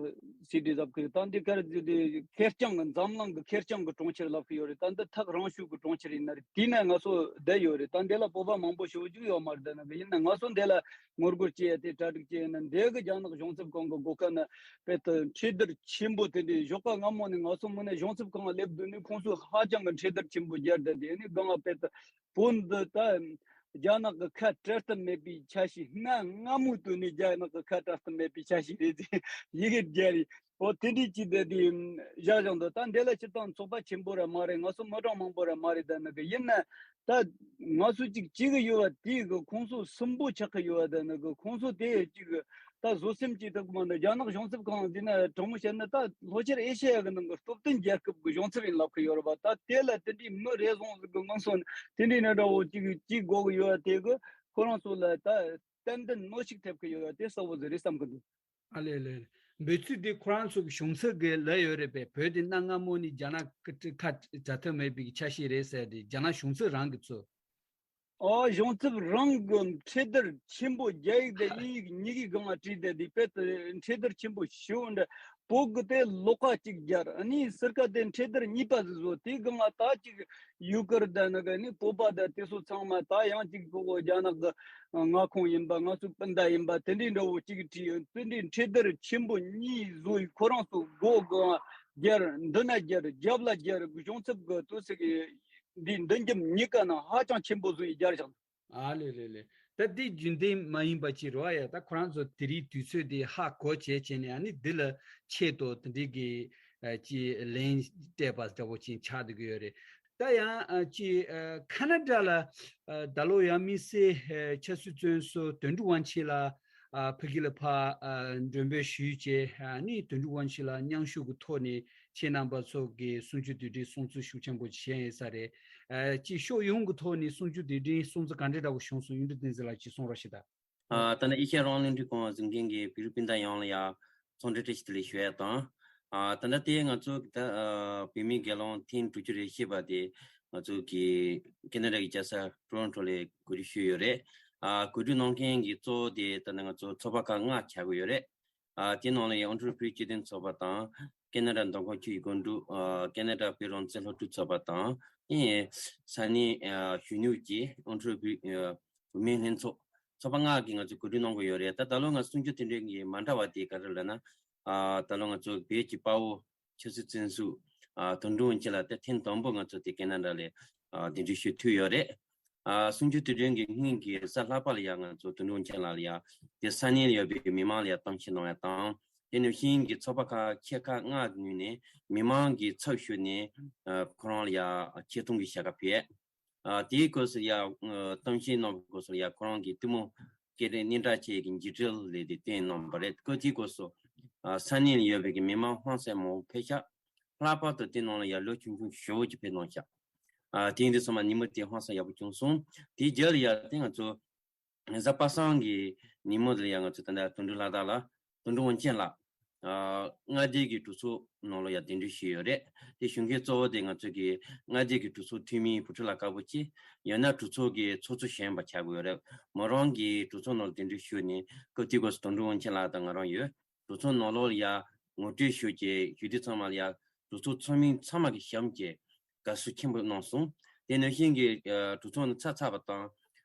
City ཟེར་གི་ད་འདི་གར་ཁེར་རྐྱང་གི་འཛམ་གླིང་གི་ཁེར་རྐྱང་གི་གྲོང་ཁྱེར་ལབ་ཀྱི་ཡོད་རེད། ད་འདི་ཐག་རིང་ཤོས་གི་གྲོང་ཁྱེར་ཡིན་ན་རེད། དེ་ན་ང་ཚོ་བསྡད་ཡོད་རེད། ད་འདི་ལ་བོད་པ་མང་པོ་ཞེ་པོ་ཅིག་ཡོད་མ་རེད། ད་ནི་ཡིན་ན་ང་ཚོ་འདི་ལ་ངོ་རྒོལ་བྱེད་ཡ་དེ་གྲ་སྒྲིག་བྱེད་ཡ་ན་འདི་གི་རྒྱ་ནག་གཞུང་ཚབ་ཁང་གི་སྒོ་ཁ་ན་དཔེ་ད་ཁྲལ་དར་ཆེན་པོ་དེ་འདྲའི་ཞོགས་ཀ་སྔ་མོ་ནས་ང་ཚོ་མི་ནས་གཞུང་ཚབ་ཁང་ལ་སླེབས་དུས་ནས་ཁོང་ཚོས་ཧ་ཅང་གི་ཁྲལ་དར་ཆེན་པོ་རྒྱག་བསྡད་དེ་ནི་སྒང་ང་དཔེ་ད་བོད་འདི་ད་རྒྱ་ནག་གི་ཁ་བྲལ་ཐབས་མེད་པའི་ཆ་ཤས། གནའ་སྔ་མོའི་དུས་ནས་རྒྱ་ནག་གི་ཁ་བྲལ་ཐབས་མེད་པའི་ཆ་ཤས་རེད་ཟེར་ཡི་གེ་རྒྱག་རེད། འོ་དེ་འདྲའི་ཅིག་བསྡད་དེ་བཞག་བཞག་འདུག་ད་འདི་ལ་སྤྱིར་བཏང་ཚོགས་པ་ཆེན་པོ་ར་མ་རེད། ང་ཚོ་མི་གྲངས་མང་པོ་ར་མ་རེད། ད་ནི་གི་ཡིན་ན་ད་ང་ཚོ་ཅིག་བྱེད་གི་ཡོད་པ་དེ་གི་ཁོང་ཚོ་སུན་པོ་ཆགས་གི་ཡོད་པ། ད་ནི་གི་ཁོང་ཚོ་དེ་ཅིག་ད་བཟོད་སེམས་ཅིག་ཐུབ་གི་མ་འདུག་རྒྱ་ནག་གཞུང་ཚབ་ཁང་འདི་ན་དྲང་མོ་བཤད་ན་ད་ལྷོ་ཤར་ཨེ་ཤེ་ཡ་གི་ནང་གི་སྟོབས་ལྡན་རྒྱལ་ཁབ་གི་གཞུང་ཚབ་ཡིན་ལབ་གི་ཡོད་རེད་པ། ད་དེ་ལ་དེ་འདྲའི་མི་རེ་ཟུང་ཟིག་གི་མངོན་སུམ་དེ་འདྲའི་ནི་འདྲ་བོ་ཅིག་ཅིག་དགོས་གི་ཡོད་པ་དེ་གི་ཁོ་རང་ཚོ་ལ་ད་ཏན་ཏན་གནོན་ཤུགས་ཐེབས་གི་ཡོད་པ་དེ་གསལ་པོ་ཟིག་རེད་བསམ་གི་འདུག་ཨ་ལས་ལས་ལས། འབོད་ཚིག་དེ་ཁོ་རང་ཚོ་གི་གཞུང་ཚབ་གི་ལབ་ཡོད་རེད་པས། བོད་དེ་གནའ་སྔ་མོ་ནས་རྒྱ་ནག་གི་ཁ་བྲལ་ཐབས་མེད་པའི་ཆ་ཤས་རེད་ཟེར་ཏེ་རྒྱ་ནག་གཞུང་ཚབ་རང་གིས་ཚོ། ཨོ་གཞུང་ཚབ་རང་གི་ཁྲལ་དར་ཆེན་པོ་རྒྱ་ཡིག་དང་དབྱིན་ཡིག་གཉིས་ཀའི་སྒང་ལ་བྲིས་ཏེ་དེ་དཔེ་ད་ཁྲལ་དར་ཆེན་པོ་ཞེ་པོ་འདྲ། བོད་གི་དེ་ལོགས་ཀ་གཅིག་རྒྱག་ཨ་ནི་སིར་ཀ་དེ་ཁྲལ་དར་གཉིས་པ་ཟིག་བཟོ། དེའི་སྒང་ལ་ད་གཅིག་ཡུ་གུར་ད་ནི་ག་ནི་བོད་པ་ད་དེ་ཚོ་ཚང་མ་ད་ཡང་གཅིག་ཁོ་རྒྱ་ནག་གི་མངའ་ཁོངས་ཡིན་པ། ང་ཚོའི་སྤུན་ཟླ་ཡིན་པ་དེ་འདྲའི་འདྲ་བོ་གཅིག་བྲིས་ཡོད། དེ་འདྲའི་ཁྲལ་དར་ཆེན་པོ་གཉིས་བཟོ་ཡི་ཁོ་རང་ཚོ་སྒོ་སྒང་རྒྱག་འདི་ན་རྒྱག་རྒྱབ་ལ་རྒྱག་གཞུང་ཚབ་གི་དུས་ཚོད་ཀྱི་འདི་མདུན་རྒྱབ་གཉིས་ཀ་ནང་ཧ་ཅང་ཆེན་པོ་བཟོ་ཡི་རྒྱག་བཞག་ཨ་ལེ་ལེ་ལེ། ད་འདི་རྒྱུན་ལྡན་མ་ཡིན་པ་ཅིག་རེད་བ་ཡ། ད་ཁོ་རང་ཚོ་དེ་རིང་དུས་ཚོད་འདི་ཧ་གོ་བྱས་བྱས་ནས་ཨ་ནི་འདི་ལ་ཆེད་དུ་དེ་འདྲའི་གི་ཨ་ཅིག་ལན་སྤྲད་པ་འདྲ་བོ་ཅིག་ཆགས་བསྡད་ཀྱི་ཡོད་རེད། ད་ཡང་ཨ་ཅིག་ཨ་ཁ་ན་ཌ་ལ་ཨ་ད་ལོ་ཡང་དམིགས་བསལ་ཨ་ཆབ་སྲིད་བཙོན་ཟུར་དོན་གྲུབ་དབང་ཆེན་ལགས་ཨ་ཕ་གི་ལ་ཕར་ཨ་མགྲོན་འབོད་ཞུས་བྱས། ཨ་ནི་དོན་གྲུབ་དབང་ཆེན་ལགས་མཉམ་ཞུགས་ཀྱི་ཐོག་ནས་ཁྱེད་རྣམ་པ་ཚོ་གི་གསུང་ཆོས་དེ་འདྲའི་གསུང་ཚུལ་ཤུགས་ཆེན་པོ་བྱས་ཡོད་ས་རེད། ཨ་ཅིག་ཕྱོགས་ཡོངས་ཀྱི་ཐོག་ནས་གསུང་ཆོས་དེ་འདྲའི་གསུང་ཚུལ་ག་འདྲ་འདྲ་བོ་བྱུང་སོང་། གཡུང་དྲུང་བསྟན་འཛིན་ལགས་ཀྱིས་གསུང་རོགས་ཞུ་དང་། ཨ་ད་ནི་ཨེ་ཤ་ཡ་རང་དབང་རླུང་འཕྲིན་ཁང་གཟིགས་མཁན་གྱི་བོད་རིགས་སྤུན་ཟླ་ཡོངས་ལ་ཡང་འཚམས་འདྲི་བཀྲ་ཤིས་བདེ་ལེགས་ཞུ་ཡ་དང་། ཨ་ད་ལྟ་དེ་ང་ཚོ་གི་ད་ཨ་བོད་མིའི་སྒེར་ལངས་ཐེངས་དྲུག་ཅུ་རེ་བཞི་པ་དེ་ང་ཚོ་གི་ཁེ་ན་ཌ་གི་རྒྱལ་ས་ཊོ་རོན་ཊོ་ལ་གོ་སྒྲིག་ཞུས་ཡོད་རེད། ཨ་གོ་སྒྲིག་གནང་མཁན་གྱི་གཙོ་བོ་དེ་ད་ནི་ང་ཚོ་ཚོགས་པ་ཁག་ལྔ་ཆགས་ཀྱི་ཡོད་རེད། ཨ་དེ་ནང་ལ་ཡང་ཨོན་ཊ་རི་ཡོ་སྤྱི་མཐུན་ཚོགས་པ་དང་། ཁེ་ན་ཌ་མདོ་ཁམས་ཆུ་བཞི་སྒང་དྲུག་ཨ་ཁེ་ན་ཌ་བོད་རང་བཙན་སློབ་ཕྲུག་ཚོགས་པ་དང་། ཨེ་ས་གནས་ཨ་གཞོན་ནུ་ཅིག་ཨོན་ཊ་རི་ཡོ་ཨ་བུད་མེད་ལྷན་ཚོགས་ཚོགས་པ་ལྔ་གིས་ང་ཚོས་གོ་སྒྲིག་གནང་གི་ཡོད་རེད། ད་ད་ལོ་ང་གསུང་ཆོས་དེ་འདྲའི་གི་མ་འདྲ་བ་དེ་ག་རེ་ལབ་ན། ཨ་ད་ལོ་ང་ཚོ་བོད་ཀྱི་དཔའ་བོ་ཆབ་སྲིད་བཙོན་ཟུར་ཨ་དོན་གྲུབ་དབང་ཆེན་ལགས་དེ་ཐེངས་དང་པོ་ང་ཚོ་དེ་ཁེ་ན་ཌ་ལ་ཨ་གདན་འདྲེན་ཞུ་ཐུབ་ཡོད་རེད། ཨ་གསུམ་བཅུ་དུས་དྲན་གྱི་སྔོན་གྱི་གཟའ་ལྷག་པ་ལ་ཡ་ང་ཚོ་དོན་གྲུབ་དབང་ཆེན་ལགས་ལ་ཡ་དེ་ས་གནས་ལ་ཡོད་པའི་མི་མང་ལ་ཡ་གཏམ་བཤད་གནང་ཡ་དང་། དེ་ནང་བཞིན་གྱི་ཚོགས་པ་ཁག་ཆེ་ཁག་ལྔ་ངོས་ནས་མི་མང་གི་ཚབ་ཞུས་ནས་ཨ་ཁོ་རང་ལ་ཡ་ཆེ་མཐོང་གི་བྱ་དགའ་ཕུལ་ཡས། ཨ་དེའི་སྐབས་སུ་ཡ་ཨ་གཏམ་བཤད་གནང་བའི་སྐབས་སུ་ཡ་ཁོ་རང་གི་གཏུམ་མོ་སྐད་རིགས་སྙན་གྲགས་ཅན་གྱི་འཇིགས་བྲལ་ལས་དེ་བསྟན་གནང་བ་རེད། སྐབས་དེའི་སྐབས་སུ་ཨ་ས་གནས་ལ་ཡོད་པའི་གི་མི་མང་ཧང་སང་མང་པོ་ཕེབས་ཤག་ལྷག་པར་དུ་དེ་ནང་ལ་ཡ་ལོ་ཆུང་ཆུང་ཞེ་པོ་ཅིག་ཕེབས་གནང་ཤག་ཨ་དེ་ཡིན་དུས་ཙམ་པ་ཉིན་མོ་དེ་ཧང་སང་ཡག་པོ་བྱུང་སོང་། དེའི་རྗེས་ལ་ཡ་དེ་ང་ཚོ་གཟའ་པ་སངས་ཀྱི་ཉིན་མོ་དེ་ལ་ཡ་ང་ཚོ་ད་ལྟ་དོན་གྲུབ་ལྷ་དར་ལགས། དོན་གྲུབ་དབང་ཆེན་ལགས། ཨ་མངའ་སྡེ་གི་གྲོས་ཚོགས་ནང་ལ་ཡ་གདན་འདྲེན་ཞུས་ཡོད་རེད། དེ་ཞུ་མཁན་གཙོ་བོ་དེ་ང་ཚོ་གི་མངའ་སྡེ་གི་གྲོས་ཚོགས་འཐུས་མི་བུ་ཁྲིད་ལགས་དཀར་པོ་ཆེ། ཡང་ན་གྲོས་ཚོགས་ཀྱི་ཚོགས་གཙོ་གཞོན་པ་ཆགས་ཀྱི་ཡོད་རེད། མོ་རང་གི་གྲོས་ཚོགས་ནང་ལ་གདན་འདྲེན་ཞུས་ནས་སྐབས་དེའི་སྐབས་སུ་དོན་གྲུབ་དབང་ཆེན་ལགས་དང་ང་རང་ཡོད། གྲོས་ཚོགས་ནང་ལོགས་ལ་ཡ་ངོ་སྤྲོད་ཞུས་བྱས་ཞུ་དུས་ཚང་མ་ལ་ཡ་གྲོས་ཚོགས་ཚོགས་མི་ཚང་མ་གིས་བྱམས་བྱས་དགའ་བསུ་ཆེན་པོ་གནང་སོང་། དེ་ནང་བཞིན་གྱི་ཨ་གྲོས་ཚོགས་ནང་ཚར་ཚར་བ་དང་།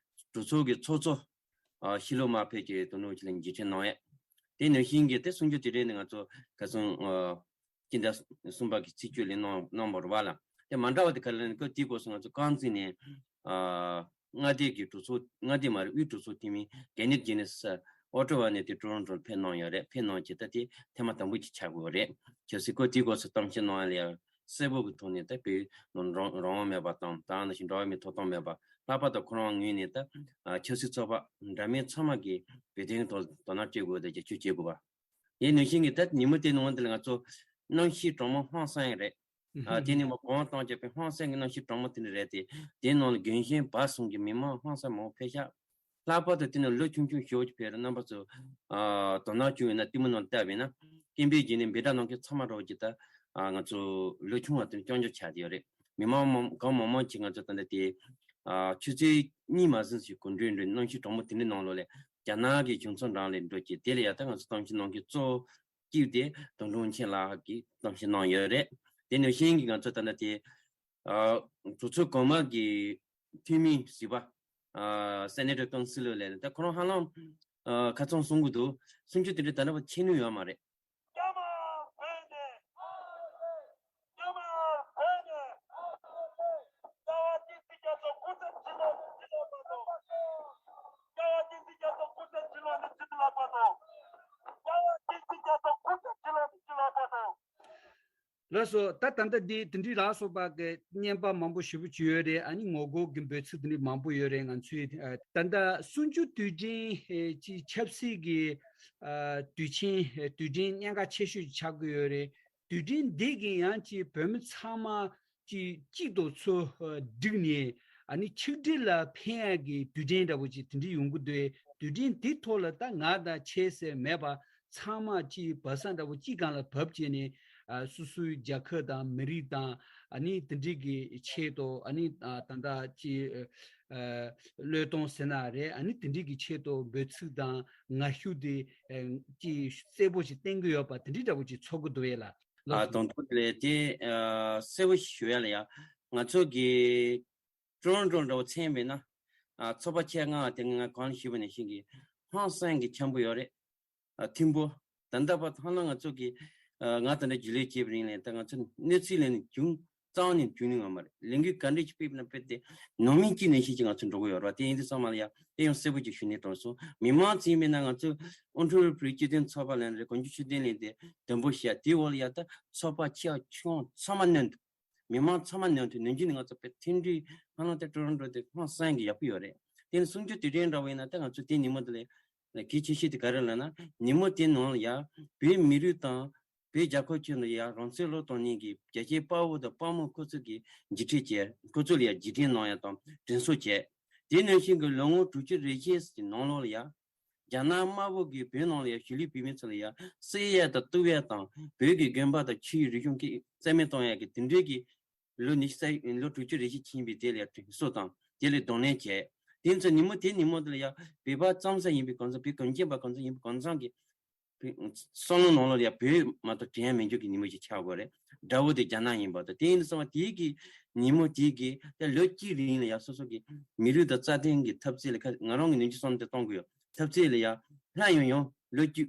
གྲོས་ཚོགས་ཀྱི་ཚོགས་གཙོ་ཨ་ཕྱི་ལོགས་མར་ཕེབས་བྱས་དོ་ནུབ་ཅིག་ལ་མཇལ་འཕྲད་གནང་ཡས། དེ་ནང་བཞིན་གྱི་དེ་གསུམ་བཅུ་དུས་དྲན་ནི་ང་ཚོ་ཁ་སང་ཨ་སྤྱི་ཟླ་གསུམ་པ་གི་ཚེས་བཅུ་ལ་གནང་གནང་བ་རེད་པ་ལགས། དེ་མ་འདྲ་བ་དེ་ག་རེ་ལབ་ན་སྐབས་དེའི་སྐབས་སུ་ང་ཚོ་རྐང་འཛིན་ནས་ཨ་མངའ་སྡེ་གི་གྲོས་ཚོགས་མངའ་སྡེ་མ་རེད་དབུས་གྲོས་ཚོགས་འཐུས་མི་གེ་ནེཐ་ཇེ་ནེ་སི་ཨོ་ཊ་ཝ་ནས་དེ་ཊོ་རོན་ཊོ་ལ་ཕེབས་གནང་ཡོད་རེད། ཕེབས་གནང་བྱས་ད་དེ་ཐེངས་མ་དང་པོ་ཅིག་ཆགས་ཀྱི་ཡོད་རེད། གལ་སྲིད་སྐབས་དེའི་སྐབས་སུ་གཏམ་བཤད་གནང་ཡ་ལ་ཡ་གསལ་པོ་གི་ཐོག་ནས་ད་བོད་ནང་རང་རང་དབང་མེད་པ་དང་དེ་ནང་བཞིན་འགྲོ་བ་མིའི་ཐོབ་ཐང་མེད་པ། ལྷག་པར་དུ་ཁོ་རང་ངོས་ནས་ད་ཨ་ཆབ་སྲིད་ཚོགས་པ་འདྲ་མིན་ཚང་མ་གིས་བོད་དོན་ཐོག་དོ་སྣང་སྤྲད་དགོས་དང་རྒྱབ་སྐྱོར་བྱེད་དགོས་པ། དེ་ནང་བཞིན་གྱི་ད་ཉིན་མོ་དེ་ནང་དེ་ལ་ང་ཚོ་གནམ་གཤིས་གྲང་མོ་ཧང་སང་ཡ་རེད། ཨ་དེ་ནི་མ་གོང་དང་བཅས་པའི་ཧང་སང་གི་གནམ་གཤིས་གྲང་མོ་དེ་འདྲ་རེད་དེ། དེ་ནང་ལ་རྒན་གཞོན་བར་གསུམ་གྱི་མི་མང་ཧང་སང་མང་པོ་ཕེབས་ཤག་ལྷག་པར་དུ་དེ་ནང་ལོ་ཆུང་ཆུང་ཞེ་པོ་ཅིག་ཕེབས་རེད། རྣམ་པ་ཚོ་ཨ་དོ་སྣང་བྱུང་ཡོད་ན་ལྟད་མོ་ནང་བལྟས་པ་ཡིན་ན་སྐད་འབོད་བྱས་ནས་འབོད་སྒྲ་གནང་མཁན་ཚང་མ་རོགས་ཀྱིས་ད་ཨ་ང་ཚོ་ལོ་ཆུང་བ་དེ་ནི་རྐྱང་རྐྱང་ཆགས་བསྡད་ཡོད་རེད། མི་མང་མང་གང་མང་མང་ཅིག་ང་ཚོ་ད་ལྟ་དེ་ཨ་ཆུ་ཚོད་གཉིས་མ་ཟིན་ཞིག་གོམ་བགྲོད་འགྲོ་གནམ་གཤིས་གྲང་མོ་དེ་འདྲའི་ནང་ལོགས་ལ་རྒྱ་ནག་གི་གཞུང་ཚབ་འགྲམ་ལ་འགྲོ་བྱས་དེ་ལ་ཡ་ད་ང་ཚོ་གཏམ་བཤད་གནང་མཁན་གཙོ་བོ་གཅིག་དེ་དོན་གྲུབ་དབང་ཆེན་ལགས་ཀྱིས་གཏམ་བཤད་གནང་ཡོད་རེད། དེ་ནང་བཞིན་གྱི་ང་ཚོ་ད་ལྟ་དེ་ཨ་གྲོས་ཚོགས་གོང་མ་གི་འཐུས་མི་ཟུར་པ་ཨ་སེ་ནེ་ཊར་ཀའུན་སི་ལར་ལབ་ནས་ད་ཁོ་རང་ཧ་ལམ་ཨ་ཁ་ཚང་གསུང་གི་འདུག་སུམ་ཅུ་དེ་འདྲ་ད་ལྟ་བར་ཕྱིན་ནི་ཡོད་མ་རེད། རྒྱ་དམར་བོད་ནས། རྒྱ་དམར་བོད་ནས། རྩ་བ་གཅིག་སྲིད་རྒྱ་མཚོ་སྐུ་ཚེ་ཁྲི་ལོ་ནས་ཁྲི་ལོ་བར་དུ། རྩ་བ་གཅིག་སྲིད་རྒྱ་མཚོ་སྐུ་ཚེ་ཁྲི་ལོ་ནས་ཁྲི་ལོ་བར་དུ། རྩ་བ་གཅིག་སྲིད་རྒྱ་མཚོ་སྐུ་ཚེ་ཁྲི་ལོ་ནས་ཁྲི་ལོ་བར་དུ། ལགས་སོ། ད་ད་ལྟ་འདི་དེ་འདྲའི་ལ་སོགས་པ་གི་བརྙན་པར་མང་པོ་ཞེ་པོ་ཅིག་ཡོད་རེད། ཨ་ནི་ངོ་རྒོལ་གྱི་འབོད་ཚིག་དེ་འདྲའི་མང་པོ་ཡོད་རེད། ང་ཚོའི་ཨ་ད་ལྟ་གསུམ་བཅུ་དུས་དྲན་ཨེ་ཅིག་ཆབ་སྲིད་ཀྱི་ཨ་དུས་ཆེན་ཨེ་དུས་དྲན་གནད་འགག་ཆེ་ཤོས་ཅིག་ཆགས་ཀྱི་ཡོད་རེད། དུས་དྲན་འདི་གི་ཡང་ཅིག་བོད་མི་ཚང་མ་ཅིག་གཅིག་ཏུ་ཚུར་ཨ་བསྒྲིགས་ནས་ཨ་ནི་ཆིག་སྒྲིལ་ལ་ཕན་ཡག་གི་དུས་དྲན་འདྲ་པོ་ཅིག་དེ་འདྲ་ཡོང་གི་འདུག་དུས་དྲན་འདི་ཐོག་ལ་ད་ང་དང་ཁྱེད་ཟེར་མེད་པ། ཚང་མ་གཅིག་བབས་ས་འདྲ་པོ་གཅིག་སྒང་ལ་བབས་བྱས་ནས་ཨ་སོ་སོའི་རྒྱལ་ཁབ་དང་མི་རིགས་དང་ཨ་ནི་དེ་འདྲའི་གི་ཆེད་དུ་ཨ་ནི་ཨ་ད་ལྟ་གཅིག་ཨ་བློས་གཏོང་ཟེར་ན་རེད། ཨ་ནི་དེ་འདྲའི་གི་ཆེད་དུ་འབོད་ཚིག་དང་ངར་ཤུགས་དེ་ཨ་གཅིག་གསལ་པོ་ཞིག་བསྟན་གྱི་ཡོད་པ་དེ་འདྲའི་འདྲ་པོ་ཅིག་ཚོར་གྱི་འདུག་ཡ་ལ། ལགས་ཨ་སོ། དང་ཐོག་དེ་ལས་དེ་ཨ་གསལ་པོ་ཞིག་ཞུ་ཡ་ལ་ཡ། ང་ཚོ་གི་ཀྲོན་ཀྲོན་འདྲ་པོ་མཚོན་པས་ན། ཨ་ཚོགས་པ་ཆེ་ལྔ་དེ་ང་གོང་ལ་ཞུས་པ་ནང་བཞིན་གྱི་ཧང་སང་གི་འཆམ་པོ་ཡོད་རེད། ཨ་མཐུན་པོ། ད་ལྟ་བར་ཧ་ལམ་ང་ཚོ་གི་ཨ་ང་ད་ལྟ་རྒྱུན་ལས་བྱས་པའི་རིང་ལ་ད་ང་ཚོ་གནས་ཚུལ་ལས་ནས་བྱུང་རྩ་བ་ནས་བྱུང་ནི་ཡོད་མ་རེད། ལས་འགུལ་ག་འདྲ་ཞིག་སྤེལ་བ་ན་སྤེལ་ཏེ་ནང་མི་གཅིག་ནང་བཞིན་གྱི་ང་ཚོ་འགྲོ་གི་ཡོད་རེད་བ། དེ་ཡིན་དུས་ཚང་མ་ལ་ཡ་དེ་ཡང་གསལ་པོ་ཅིག་ཞུ་ནས་གྲོངས་སོང་། མི་མང་ཚོ་ཡིན་པས་ན་ང་ཚོ་ཨོན་ཊ་རི་ཡོ་བོད་རིགས་སྤྱི་མཐུན་ཚོགས་པ་ལབ་ནས་རེད། གོ་འཇོ་ཆོས་ལྡན་ལགས་དེ་དོན་པོ་བཤད་དེའི་འོག་ལ་ཡ་ད་ཚོགས་པ་ཆེ་ཆུང་ཚང་མ་གནོན་འདུག་མི་མང་ཚང་མ་ནང་དུ་ནང་ཆོས་ནི་ང་ཚོ་བོད་མཐུན་སྒྲིལ་ཧ་ལམ་དེ་ཀྲོན་ཀྲོན་དེ་ཧང་སང་གི་ཡག་པོ་ཡོད་རེད། དེ་ནི་གསུམ་བཅུ་དུས་དྲན་འདྲ་བོ་ཡིན་ན་ད་ང་ཚོ་དེ་ཉིན་མོ་དེ་ལ་གལ་ཆེ་ཤོས་དེ་ག་རེ་ལབ་ན་ཉིན་མོ་དེ་ནང་ལ་ཡ་བོད་མི་རིགས་དང་བོད་རྒྱལ་ཁབ་ཁྱོན་ནས་ཡ་རང་བཙན་བློས་གཏོང་མཁན་གྱི་རྒྱལ་གཅེས་དཔའ་བོ་དང་དཔའ་མོ་ཁོ་ཚོ་གི་རྗེས་དྲན་བྱས། ཁོ་ཚོ་ལ་ཡ་རྗེས་དྲན་གནང་ཡ་དང་དྲན་གསོ་བྱས། དེ་ནང་བཞིན་གྱི་ལོ་ངོ་དྲུག་ཅུ་རེ་བཞི་ཞིག་ནང་ལོགས་ལ་ཡ། རྒྱ་ནག་དམར་པོ་གིས་བོད་ནང་ལ་ཡ་གཞིས་ལུས་བོད་མི་ཚོ་ལ་ཡ་བསད་ཡས་དང་གཏུབ་ཡས་དང་བོད་ཀྱི་དགོན་པ་དང་ཆོས་ཡིག་རིག་གཞུང་སྐད་རྩ་མེད་གཏོང་ཡས་ཀྱི་དེ་འདྲའི་གི་ལོ་ཉི་ཤུ་རྩ་ལོ་དྲུག་ཅུ་རེ་བཞི་ཕྱིན་པའི་དེ་ལ་ཡ་དྲན་གསོ་དང་དེ་ལ་གདོང་ལེན་བྱས། དེ་ཚོ་ཉིན་མོ་དེ་ཉིན་མོ་དེ་ལ་ཡ་བོད་པ་ཙམ་ཟ་ཡིན་པའི་གང་ཟག་བོད་གངས་ཅན་པ་གང་ཟག་ཡིན་པའི་གང་ཟག་གི་བསམ་བློ་ནང་ལོགས་ལ་ཡ་བོད་མ་གཏོགས་དྲན་ཡ་མེད་འཇོག་གི་ཉིན་མོ་ཞིག་ཆགས་དགོས་རེད། དགྲ་བོ་དེ་རྒྱ་ནག་ཡིན་པ་དང་དེ་ཡིན་དུས་ཙམ་པ་དེའི་གི་ཉིན་མོ་དེའི་གི་ད་ལོ་གཅིག་རིང་ལ་ཡ་སོ་སོ་གི་མི་རིགས་དང་རྩ་དོན་གྱི་འཐབ་རྩོད་ལ་ཁ་ང་རང་གི་ནུས་ཀྱི་བསམ་བློ་དེ་གཏོང་དགོས་ཡོད། འཐབ་རྩོད་ལ་ཡ་སླར་ཡང་ཡང་ལོ་གཅིག་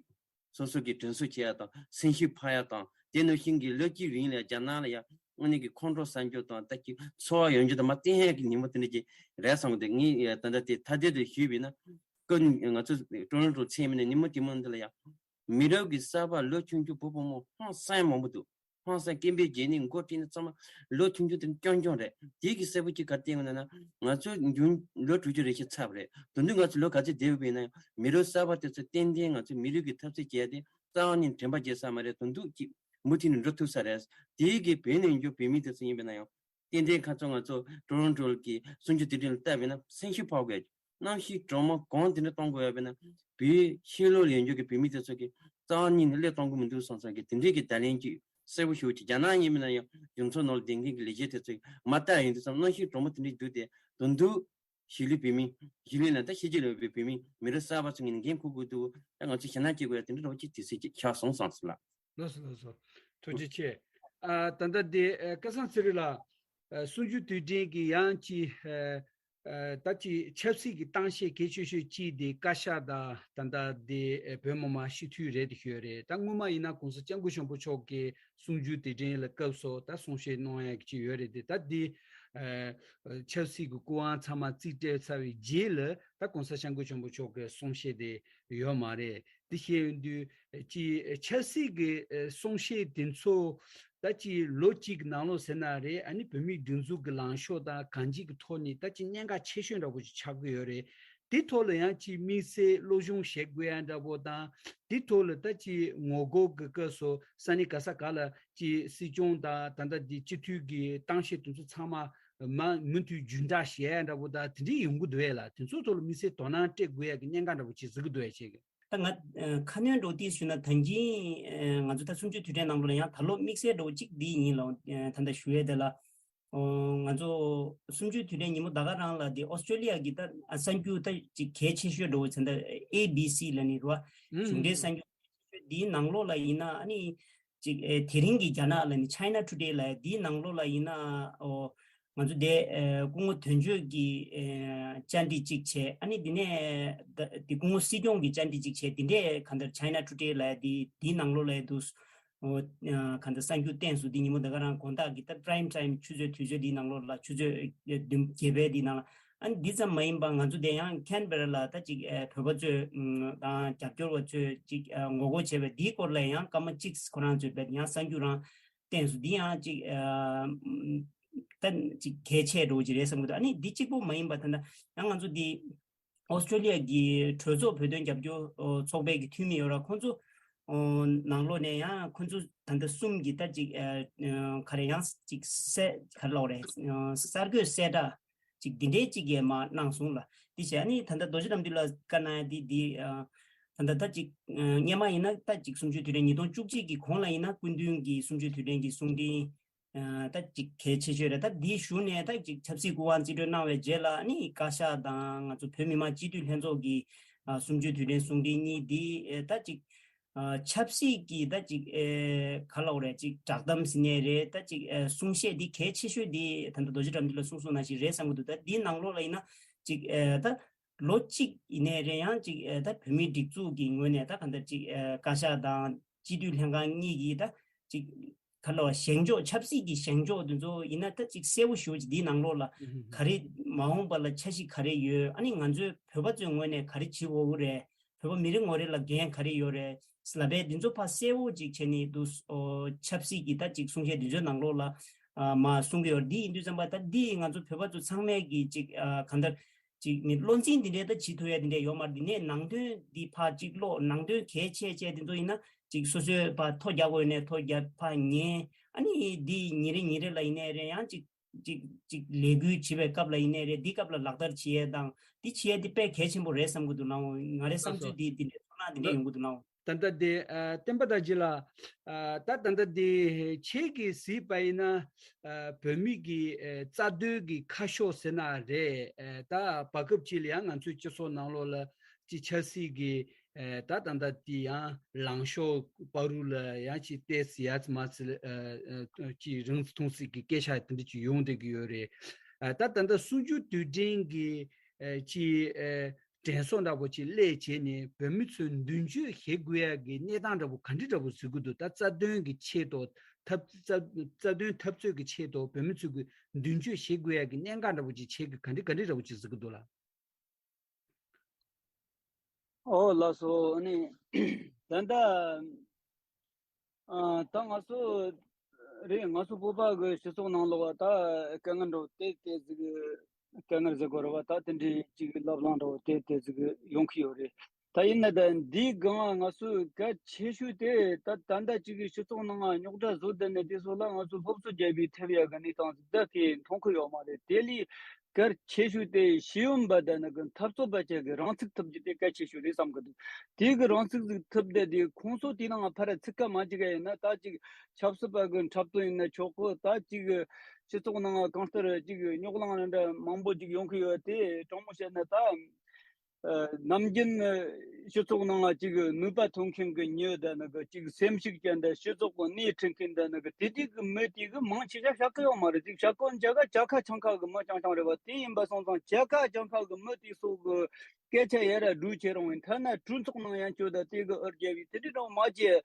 སོ་སོ་གི་དྲན་གསོ་བྱེད་ཡ་དང་སེམས་ཤུགས་འཕར་ཡ་དང་དེ་ནང་བཞིན་གྱི་ལོ་གཅིག་རིང་ལ་ཡ་རྒྱ་ནག་ལ་ཡ་ དངོས་གནས་ཀྱི་ཁོང་ཁྲོ་ཟ་རྒྱུ་དང་ད་ཀྱི་ཚོར་བ་ཡོང་རྒྱུ་དང་མ་བསྟན་ཡག་གི་ཉིན་མོ་དེ་འདྲ་ཅིག་རེད་བསམ་གི་འདུག་ངས་ད་ལྟ་དེ་ཐ་དད་དུ་ཞུས་པ་ཡིན་ན། ཀུན་ང་ཚོ་ཊོ་རོན་ཊོ་ཚེས་མིན་ནས་ཉིན་མོ་དེ་མོ་འདི་ལ་ཡང་མི་རབས་ཀྱི་གསར་པ་ལོ་ཆུང་ཆུང་བུ་བུ་མོ་ཧང་སང་མང་པོ་འདུག་ཧང་སང་སྐད་འབོད་བྱས་ནས་མགོ་དཀྲིས་ནས་ཚང་མ་ལོ་ཆུང་ཆུང་དེ་རྐྱང་རྐྱང་རེད། དེ་གི་གསལ་པོ་ཅིག་ག་རེ་བསྟན་ཡོད་ན་ན། ང་ཚོ་རྒྱུན་ལོ་དྲུག་ཅུ་རེ་བཞི་ཚར་བ་རེད། དོན་དུ་ང་ཚོ་ལོ་ག་ཚོད་བསྡད་ཡོད་པ་ཡིན་ན་ཡང་མི་རབས་གསར་པ་དེ་ཚོ་ཏན་ཏན་ང་ཚོ་མི་རིགས་ཀྱི་འཐབ་རྩོད་བྱས་ཏེ་རྩ་བ་ནས་དྲན་པ་བརྗེད་ས་མ་རེད། དོན་དུ་ཅིག་མུ་མཐུད་ནས་འགྲོ་ཐུབ་ས་རེད། དེ་གི་བོད་ནས་ཡོང་རྒྱུ་བོད་མི་དེ་ཚོ་ཡིན་པ་ན་ཡང་། ཏན་ཏན་ཁ་སང་ང་ཚོ་ཊོ་རོན་ཊོ་གི་གསུམ་བཅུའི་དུས་དྲན་ལ་བལྟས་པ་ཡིན་ན་སེམས་ཤུགས་འཕར་དགོས། གནམ་གཤིས་གྲང་མོ་གང་དེ་འདྲ་གཏོང་དགོས་ཡོད་པ་ཡིན་ན། བོད་ཕྱི་ལོགས་ལ་ཡོད་རྒྱུ་གི་བོད་མི་དེ་ཚོ་གི་རྩ་བ་ཉིད་ནས་སླེབས་གཏོང་གི་མི་འདུག་བསམ་བསམ་གི་དེ་འདྲའི་གི་བརྡ་ལན་ཅིག་གསལ་པོ་ཞེ་པོ་ཅིག་རྒྱ་ནག་ཡིན་པ་ན་ཡང་གཞུང་ཚབ་ནང་ལ་བསྡད་མཁན་གི་ལས་བྱེད་དེ་ཚོས་མ་བལྟས་ཡོང་དུས་ཙམ་གནམ་གཤིས་གྲང་མོ་དེ་འདྲ་འདུག་སྟེ། དོན་དུ་གཞིས་ལུས་བོད་མི། གཞིས་ལུས་ལ་ད་ཕྱི་རྒྱལ་ལ་ཡོད་པའི་བོད་མི་མི་རབས་གསར་པ་ཚོ་ངོས་ནས་འགན་འཁུར་དགོས་འདུག་ད་ང་ཚོས་ཞེད་སྣང་སྐྱེ་དགོས་ཡ་དེ་འདྲ་འདྲ་བོ་ཅིག་དུས་ཚོད་ཅིག་ཆགས་སོང་བསམ་སོང་ལགས། ལགས་སོ་ལགས་སོ། ཐུགས་རྗེ་ཆེ། ཨ་ད་ལྟ་འདི་ཨ་སྐལ་བཟང་ཚེ་རིང་ལགས། ཨ་གསུམ་བཅུའི་དུས་དྲན་གྱི་ཡང་ཅིག་ཨ་ཨ་ད་ཅིག་ཆབ་སྲིད་ཀྱི་གཏམ་བཤད་གལ་ཆེ་ཤོས་གཅིག་དེ་བཀའ་ཤག་དང་ད་ལྟ་འདི་ཨ་བོད་མི་མང་སྤྱི་འཐུས་རེད་དེ་ཞུ་ཡ་རེད། ད་སྔོན་མ་ཡིན་ན་༸གོང་ས་༸སྐྱབས་མགོན་ཆེན་པོ་མཆོག་གིས་གསུམ་བཅུའི་དུས་དྲན་ལ་སྐབས་སུ་ད་གསུང་བཤད་གནང་ཡ་གཅིག་ཡོད་རེད་དེ། ད་འདི་ཨ་ཆབ་སྲིད་ཀྱི་སྐུ་དབང་ཚང་མ་རྩིས་སྤྲད་ཚར་བའི་རྗེས་ལ་ད་༸གོང་ས་༸སྐྱབས་མགོན་ཆེན་པོ་མཆོག་གི་གསུང་བཤད་དེ་ཡོད་མ་རེད། དེ་བཤད་ཡོང་དུས་ཅིག་ཆབ་སྲིད་ཀྱི་གསུང་བཤད་དེ་ཚོ་ད་ཅིག་ལོ་གཅིག་གི་ནང་ལོགས་ཟེར་ན་རེད། ཨ་ནི་བོད་མིའི་སྒྲིག་འཛུགས་ཀྱི་ལངས་ཕྱོགས་དང་གང་ཅིའི་ཐོག་ནས་ད་ཅིག་གནད་འགག་ཆེ་ཤོས་འདྲ་པོ་ཅིག་ཆགས་ཀྱི་ཡོད་རེད། དེ་ཐོག་ལ་ཡང་ཅིག་དམིགས་བསལ་སློབ་སྦྱོང་བྱེད་དགོས་ཡ་འདྲ་པོ་དང་། དེ་ཐོག་ལ་ད་ཅིག་ངོ་རྒོལ་གྱི་སྐབས་སུ་ས་གནས་ག་ས་ག་ལ་ཅིག་སྲིད་སྐྱོང་དང་ད་ལྟ་འདི་སྤྱི་འཐུས་ཀྱི་གཏམ་བཤད་དེ་ཚོ་ཚང་མ་མ་མུ་མཐུད་རྒྱུན་བསྒྲགས་བྱེད་ཡ་འདྲ་པོ་དང་དེ་འདྲ་ཡོང་གི་འདུག་གས་ལགས། དེ་ཚོ་ཐོག་ལ་དམིགས་བསལ་དོ་སྣང་སྤྲད་དགོས་ཡ་གི་གནད་འགག་འདྲ་པོ་ཅིག་གཟིགས་ཀྱི་འདུག་གས་ཁྱེད་ཀྱིས། ད་ང་ཨ་ཁ་སྣོན་འདྲ་པོ་ཏོག་ཙམ་ཞུས་ན། ད་གིན་ཨ་ང་ཚོ་ད་གསུམ་བཅུའི་དུས་དྲན་ནང་ལོགས་ལ་ཡང་ད་ལོ་དམིགས་བསལ་འདྲ་པོ་གཅིག་འདི་ཡིན་ལ། ཨ་ད་ལྟ་ཞུ་ཡས་དེ་ལ། ཨོ་ང་ཚོ་གསུམ་བཅུའི་དུས་དྲན་ཉིན་མོ་ད་ག་རང་ལ་དེ་ཨོ་སི་ཀྲོ་ལི་ཡ་གི་ད་གསར་འགྱུར་ད་ཅིག་གལ་ཆེ་ཤོས་འདྲ་པོ་ཚོ་ད་ཨེ་བི་སི་ལབ་ནི་རེད་པ། གཞུང་འབྲེལ་གསར་འགྱུར་འདིའི་ནང་ལོགས་ལ་ཡིན་ན། ཨ་ནི་ཅིག་ཨེ་དེ་རིང་གི་རྒྱ་ནག་ལ་ནི་China Today་ལབ་ཡ་འདིའི་ནང་ལོགས་ལ་ཡིན་ན། ཨོ་ང་ཚོ་དེ་ཨེ་སྐུ་ངོ་དོན་གཅོད་ཀྱི་ཨེ་བཅར་འདྲི་གཅིག་བྱས། ཨ་ནི་དེ་ནས་ད་དེ་སྐུ་ངོ་སྲིད་སྐྱོང་གི་བཅར་འདྲི་གཅིག་བྱས། དེ་འདྲས་གང་ལྟར་China Today་ལབ་ཡ་འདི་འདིའི་ནང་ལོགས་ལ་ཡ་འདུག་ཨོ་གང་ལྟར་གསར་འགྱུར་བསྟན་སོང་། འདི་ཉིན་མོ་ད་ག་རང་དགོང་དག་གི་ད་prime time ཆུ་ཚོད་དུས་ཚོད་འདིའི་ནང་ལོགས་ལ། ཆུ་ཚོད་བདུན་བརྒྱད་པའི་འདིའི་ནང་ལ། ཨ་ནི་འདི་ཙམ་མ་ཡིན་པ་ང་ཚོ་དེ་ཡང་Canberra་ལ་ད་ཅིག་ཨ་བོད་པ་ཚོས་དང་རྒྱབ་སྐྱོར་བ་ཚོས་ཅིག་ཨ་ངོ་རྒོལ་བྱས་པའི་འདིའི་སྐོར་ལ་ཡང་སྐར་མ་གཅིག་ཁོ་རང་ཚོས་བེད་ཡང་གསར་འགྱུར་རང་བསྟན་སོང་། འདི་ཡང་ཅིག་ཨ་ད་ཅིག་གལ་ཆེ་འདྲ་པོ་ཅིག་རེད་བསམ་གྱི་འདུག་ཨ་ནི་འདི་གཅིག་པོ་མ་ཡིན་པ་ད་ལྟ་ཡང་ང་ཚོ་འདི་ཨོ་སི་ཀྲོ་ལི་ཡ་གི་གྲོས་ཚོགས་བོད་དོན་རྒྱབ་སྐྱོར་ཨོ་ཚོགས་པའི་གི་འཐུས་མི་ཡོད་ར། ཁོང་ཚོ་ཨོ་ནང་ལོགས་ནས་ཡང་ཁོང་ཚོ་ད་ལྟ་གསུམ་གྱི་ད་ཅིག་ཨ་ཨ་ག་རེ་ཡང་ཅིག་གསལ་ག་རེ་ལབ་དགོས་རེད། ཨ་གསར་འགོད་གསལ་བསྒྲགས་ཅིག་འདི་འདྲའི་ཅིག་གིས་མར་གནང་སོང་ལ། འདི་བྱས་ཨ་ནི་ད་ལྟ་རྡོ་རྗེ་རྣམ་འཕྲུལ་ལགས་བཀའ་གནང་ཡ་འདི་འདི་ཨ་ད་ལྟ་ད་ཅིག་ཨ་སྔོན་མ་ཡིན་ན་ད་ཅིག་གསུམ་བཅུའི་དུས་དྲན་ཉིས་སྟོང་བཅུ་གཅིག་གི་གོང་ལ་ཡིན་ན་སྐུ་མདུན་གྱི་གསུམ་བཅུའི་དུས་དྲན་གྱི་གསུང་འཕྲིན་ཨ་ད་ཅིག་གལ་ཆེ་ཤོས་རེད། ད་འདི་གཞུག་ནས་ད་ཅིག་ཆབ་སྲིད་སྐུ་དབང་རྩིས་སྤྲོད་གནང་བའི་རྗེས་ལ་ཨ་ནི་བཀའ་ཤག་དང་ང་ཚོ་བོད་མི་མང་སྤྱི་འཐུས་ལྷན་ཚོགས་ཀྱི་ཨ་གསུམ་བཅུའི་དུས་དྲན་གསུང་འཕྲིན་གཉིས་འདི་ཨ་ད་ཅིག་ཨ་ཆབ་སྲིད་ཀྱི་ད་ཅིག་ཨེ་ག་ལབ་དགོས་རེད། ཅིག་བསྒྲགས་གཏམ་ཟེར་ནའི་རེད། ད་ཅིག་ཨེ་གསུང་བཤད་འདི་གལ་ཆེ་ཤོས་འདི་ད་ལྟ་རྡོ་རྗེ་རྣམ་འཕྲུལ་ལགས་གསུངས་སོང་ནང་བཞིན་རེད་བསམ་གྱི་འདུག་ད་འདིའི་ནང་ལོགས་ལ་ཡིན་ན་ཅིག་ཨེ་ད་ལོ་གཅིག་ཡིན་ནའི་རེད། ཡང་ཅིག་ཨེ་ད་བོད་མིའི་སྒྲིག་འཛུགས་ཀྱི་ངོས་ནས་ད་གང་ལྟར་ཅིག་ཨེ་བཀའ་ཤག་དང་སྤྱི་འཐུས་ལྷན་ཁང་གཉིས་ཀྱིས་ད་ཅིག་ག་ལབ་བཞེངས་ཕྱོགས། ཆབ་སྲིད་ཀྱི་བཞེངས་ཕྱོགས་དེ་ཚོ་ཡིན་ན་ད་ཅིག་གསལ་པོ་ཞེ་པོ་ཅིག་འདིའི་ནང་ལོགས་ལ་ག་རེ་མ་འོངས་པ་ལ་འཆར་གཞི་ག་རེ་ཡོད། ཨ་ནི་ང་ཚོའི་བོད་པ་ཚོའི་ངོས་ནས་ག་རེ་བྱེད་དགོས་ཀྱི་རེད། བོད་པ་མི་རེ་ངོ་རེ་ལ་འགན་ག་རེ་ཡོད་རེད་ལབ་པའི་འདི་ཚོ་ཕར་གསལ་པོ་ཅིག་བྱས་ནས་འདུག་ཨོ་ཆབ་སྲིད་ཀྱི་ད་ཅིག་གསུང་བཤད་འདི་ཚོའི་ནང་ལོགས་ལ་ཨ་མར་གསུང་གི་ཡོད་རེད། འདི་ཡིན་དུས་ཙམ་པ་ད་འདི་ང་ཚོ་བོད་པ་ཚོ་ཚང་མས་ཀྱི་ཅིག་ཨ་གང་ལྟར་ཅིག་ནི་བློ་འཛིན་འདི་འདྲའི་ད་བྱེད་ཐུབ་ཡ་འདི་འདྲའི་ཡོད་མ་རེད། འདི་ནས་ནང་དོན་འདི་ཕར་ཅིག་ཀློག་ནང་དོན་གལ་ཆེ་ཆེ་འདི་ཚོ་ཡིན་ན་ཅིག་སོ་སོས་ཕར་ཐོ་རྒྱག་དགོས་ནས་ཐོ་རྒྱག་ཕར་ཉན། ཨ་ནི་འདི་ཉིན་རེ་ཉིན་རེ་ལ་ཡིན་ནའི་རེད། ཡང་ཅིག་ཅིག་ཅིག་ལས་འགུལ་བྱེད་པའི་སྐབས་ལ་ཡིན་ནའི་རེད། འདི་སྐབས་ལ་ལག་བསྟར་བྱེད་ཡས་དང་འདི་བྱེད་ཡས་འདི་དཔེ་གལ་ཆེན་པོ་རེད་བསམ་གྱི་འདུག་ལགས། ང་རའི་བསམ་ཚུལ་འདི་འདི་འདྲའི་ཚོར་སྣང་འདི་འདྲ་ཡོང་གི་འདུག་ལགས། ད་ལྟ་འདི་ཨ་བསྟན་པ་དར་རྒྱས་ལགས། ཨ་ད་ད་ལྟ་འདི་ཁྱེད་ཀྱིས་གཟིགས་པ་ཡིན་ན་ཨ་བོད་མི་གི་ཨ་རྩ་དོན་གྱི་ཁ་ཕྱོགས་ཟེར་ན་རེད། ཨ་ད་བར་སྐབས་ཅིག་ལ་ཡང་ང་ཚོའི་སྤྱི་ཚོགས་ནང་ལོགས་ལ་ཅིག་ཆབ་སྲིད་ཀྱི་ཨ་ད་ད་ལྟ་འདི་ཡང་ལངས་ཕྱོགས་བར་དུ་ལ་ཡང་ཅིག་ཏོག་ཙམ་ཡ་ཙམ་མ་ཙམ་ཨ་ཨ་ཅིག་རིང་ཙམ་ཐུང་ཙམ་གྱི་སྐད་ཆ་དེ་འདྲ་ཅིག་ཡོང་བསྡད་ཀྱི་ཡོད་རེད། ཨ་ད་ད་ལྟ་གསུམ་བཅུའི་དུས་དྲན་གྱི་ཨ་ཅིག་ཨ་དྲན་གསོ་འདྲ་པོ་ཅིག་སླེབས་བྱས་ནས་བོད་མི་ཚོས་མདུན་སྐྱོད་བྱེད་དགོས་ཡ་གི་གནས་སྟངས་འདྲ་པོ་ག་འདྲ་འདྲ་པོ་གཟིགས་ཀྱི་འདུག་ད་རྩ་དོན་གྱི་ཆེད་དུ་ འཐབ་རྩ་རྩ་དོན་འཐབ་རྩོད་ཀྱི་ཆེད་དུ་བོད་མི་ཚོས་ཀྱི་མདུན་སྐྱོད་བྱེད་དགོས་ཡ་གི་གནད་འགག་འདྲ་པོ་ཅིག་བྱེད་ཀྱི་ག་འདྲ་ག་འདྲ་འདྲ་པོ་ཅིག་གཟིགས་ཀྱི་འདུག་ལགས། ཨོ་ལགས་སོ། ཨ་ནི་ད་ལྟ་ཨ་ད་ང་ཚོ་རེད། ང་ཚོ་བོད་པ་གི་སྤྱི་ཚོགས་ནང་ལོགས་ད་དཀའ་ངལ་འདྲ་བོ་དེ་དེ་ཟིག་དཀའ་ངལ་ཟེར་དགོས་རེད་བ། ད་དེ་འདྲའི་ཅིག་ལབ་གླེང་འདྲ་བོ་དེ་དེ་ཟིག་ཡོང་གི་ཡོད་རེད། ད་ཡིན་ན་ད་འདིའི་སྒང་ང་ཚོའི་གལ་ཆེ་ཤོས་དེ་ད་ད་ལྟ་ཅིག་སྤྱི་ཚོགས་ནང་རྙོག་དྲ་བཟོ་བསྡད་ནས་དེ་ཚོ་ལ་ང་ཚོ་སློབ་གསོ་རྒྱག་པའི་ཐེབས་ཡག་གི་གནས་སྟངས་ཟིག་ད་གས་མཐོང་གི་ཡོད་མ་རེད། དེ་ལས་གལ་ཆེ་ཤོས་དེ་ཤེས་ཡོན་པ་དང་ནི་གི་འཐབ་རྩོད་པ་བཅས་ཀྱི་རང་ཚུགས་ཐུབ་རྒྱུ་དེ་གལ་ཆེ་ཤོས་རེད་བསམ་གི་འདུག་དེ་གི་རང་ཚུགས་ཟིག་ཐུབ་བསྡད་དེ་ཁོང་ཚོ་དེ་ནང་ཕར་ཚུགས་ཀ་མ་བཅུག་ག་ཡིན་ན། ད་ཅིག་ཆབ་སྲིད་པ་གི་འཁྲབ་སྟོན་ཡིན་ན་ཆོག་གི། ད་ཅིག་སྤྱི་ཚོགས་ནང་གང་ལྟར་ཅིག་རྙོག་གླེང་ར་འདྲ་མང་པོ་ཅིག་ཡོང་གི་ཡོད་དེ། དྲང་མོ་བཤད་ན་ད། ཨ་ནམ་རྒྱུན་ཨ་སྤྱི་ཚོགས་ནང་ཅིག་ནུས་པ་ཐོན་མཁན་གྱི་མྱི་དང་ནི་གི་ཅིག་སེམས་ཤུགས་ཅན་དང་སྤྱི་ཚོགས་ཀྱི་སྣེ་ཁྲིད་མཁན་དང་ནི་གི་དེ་དུས་ཀྱི་མི་དེ་གི་མང་ཆེ་ཤོས་བཤད་གི་ཡོད་མ་རེད། ཅིག་བཤད་གོ་འཇག་ག་ཇ་ཁ་ཆང་ཁ་གི་མི་རྐྱང་རྐྱང་རེད་བ། དེ་ཡིན་པ་སོང་ཙང་ཇ་ཁ་ཆང་ཁ་གི་མི་དེ་ཚོ་གི་སྐད་ཆ་ཡར་ར་སྒྲོག་བྱེད་རུང་ཡིན། ཐ་ན་གྲོས་ཚོགས་ནང་ཡང་བསྐྱོད་ད་དེ་གི་ཨུ་རྒྱལ་བའི་དེ་འདྲ་རང་མ་བྱེད།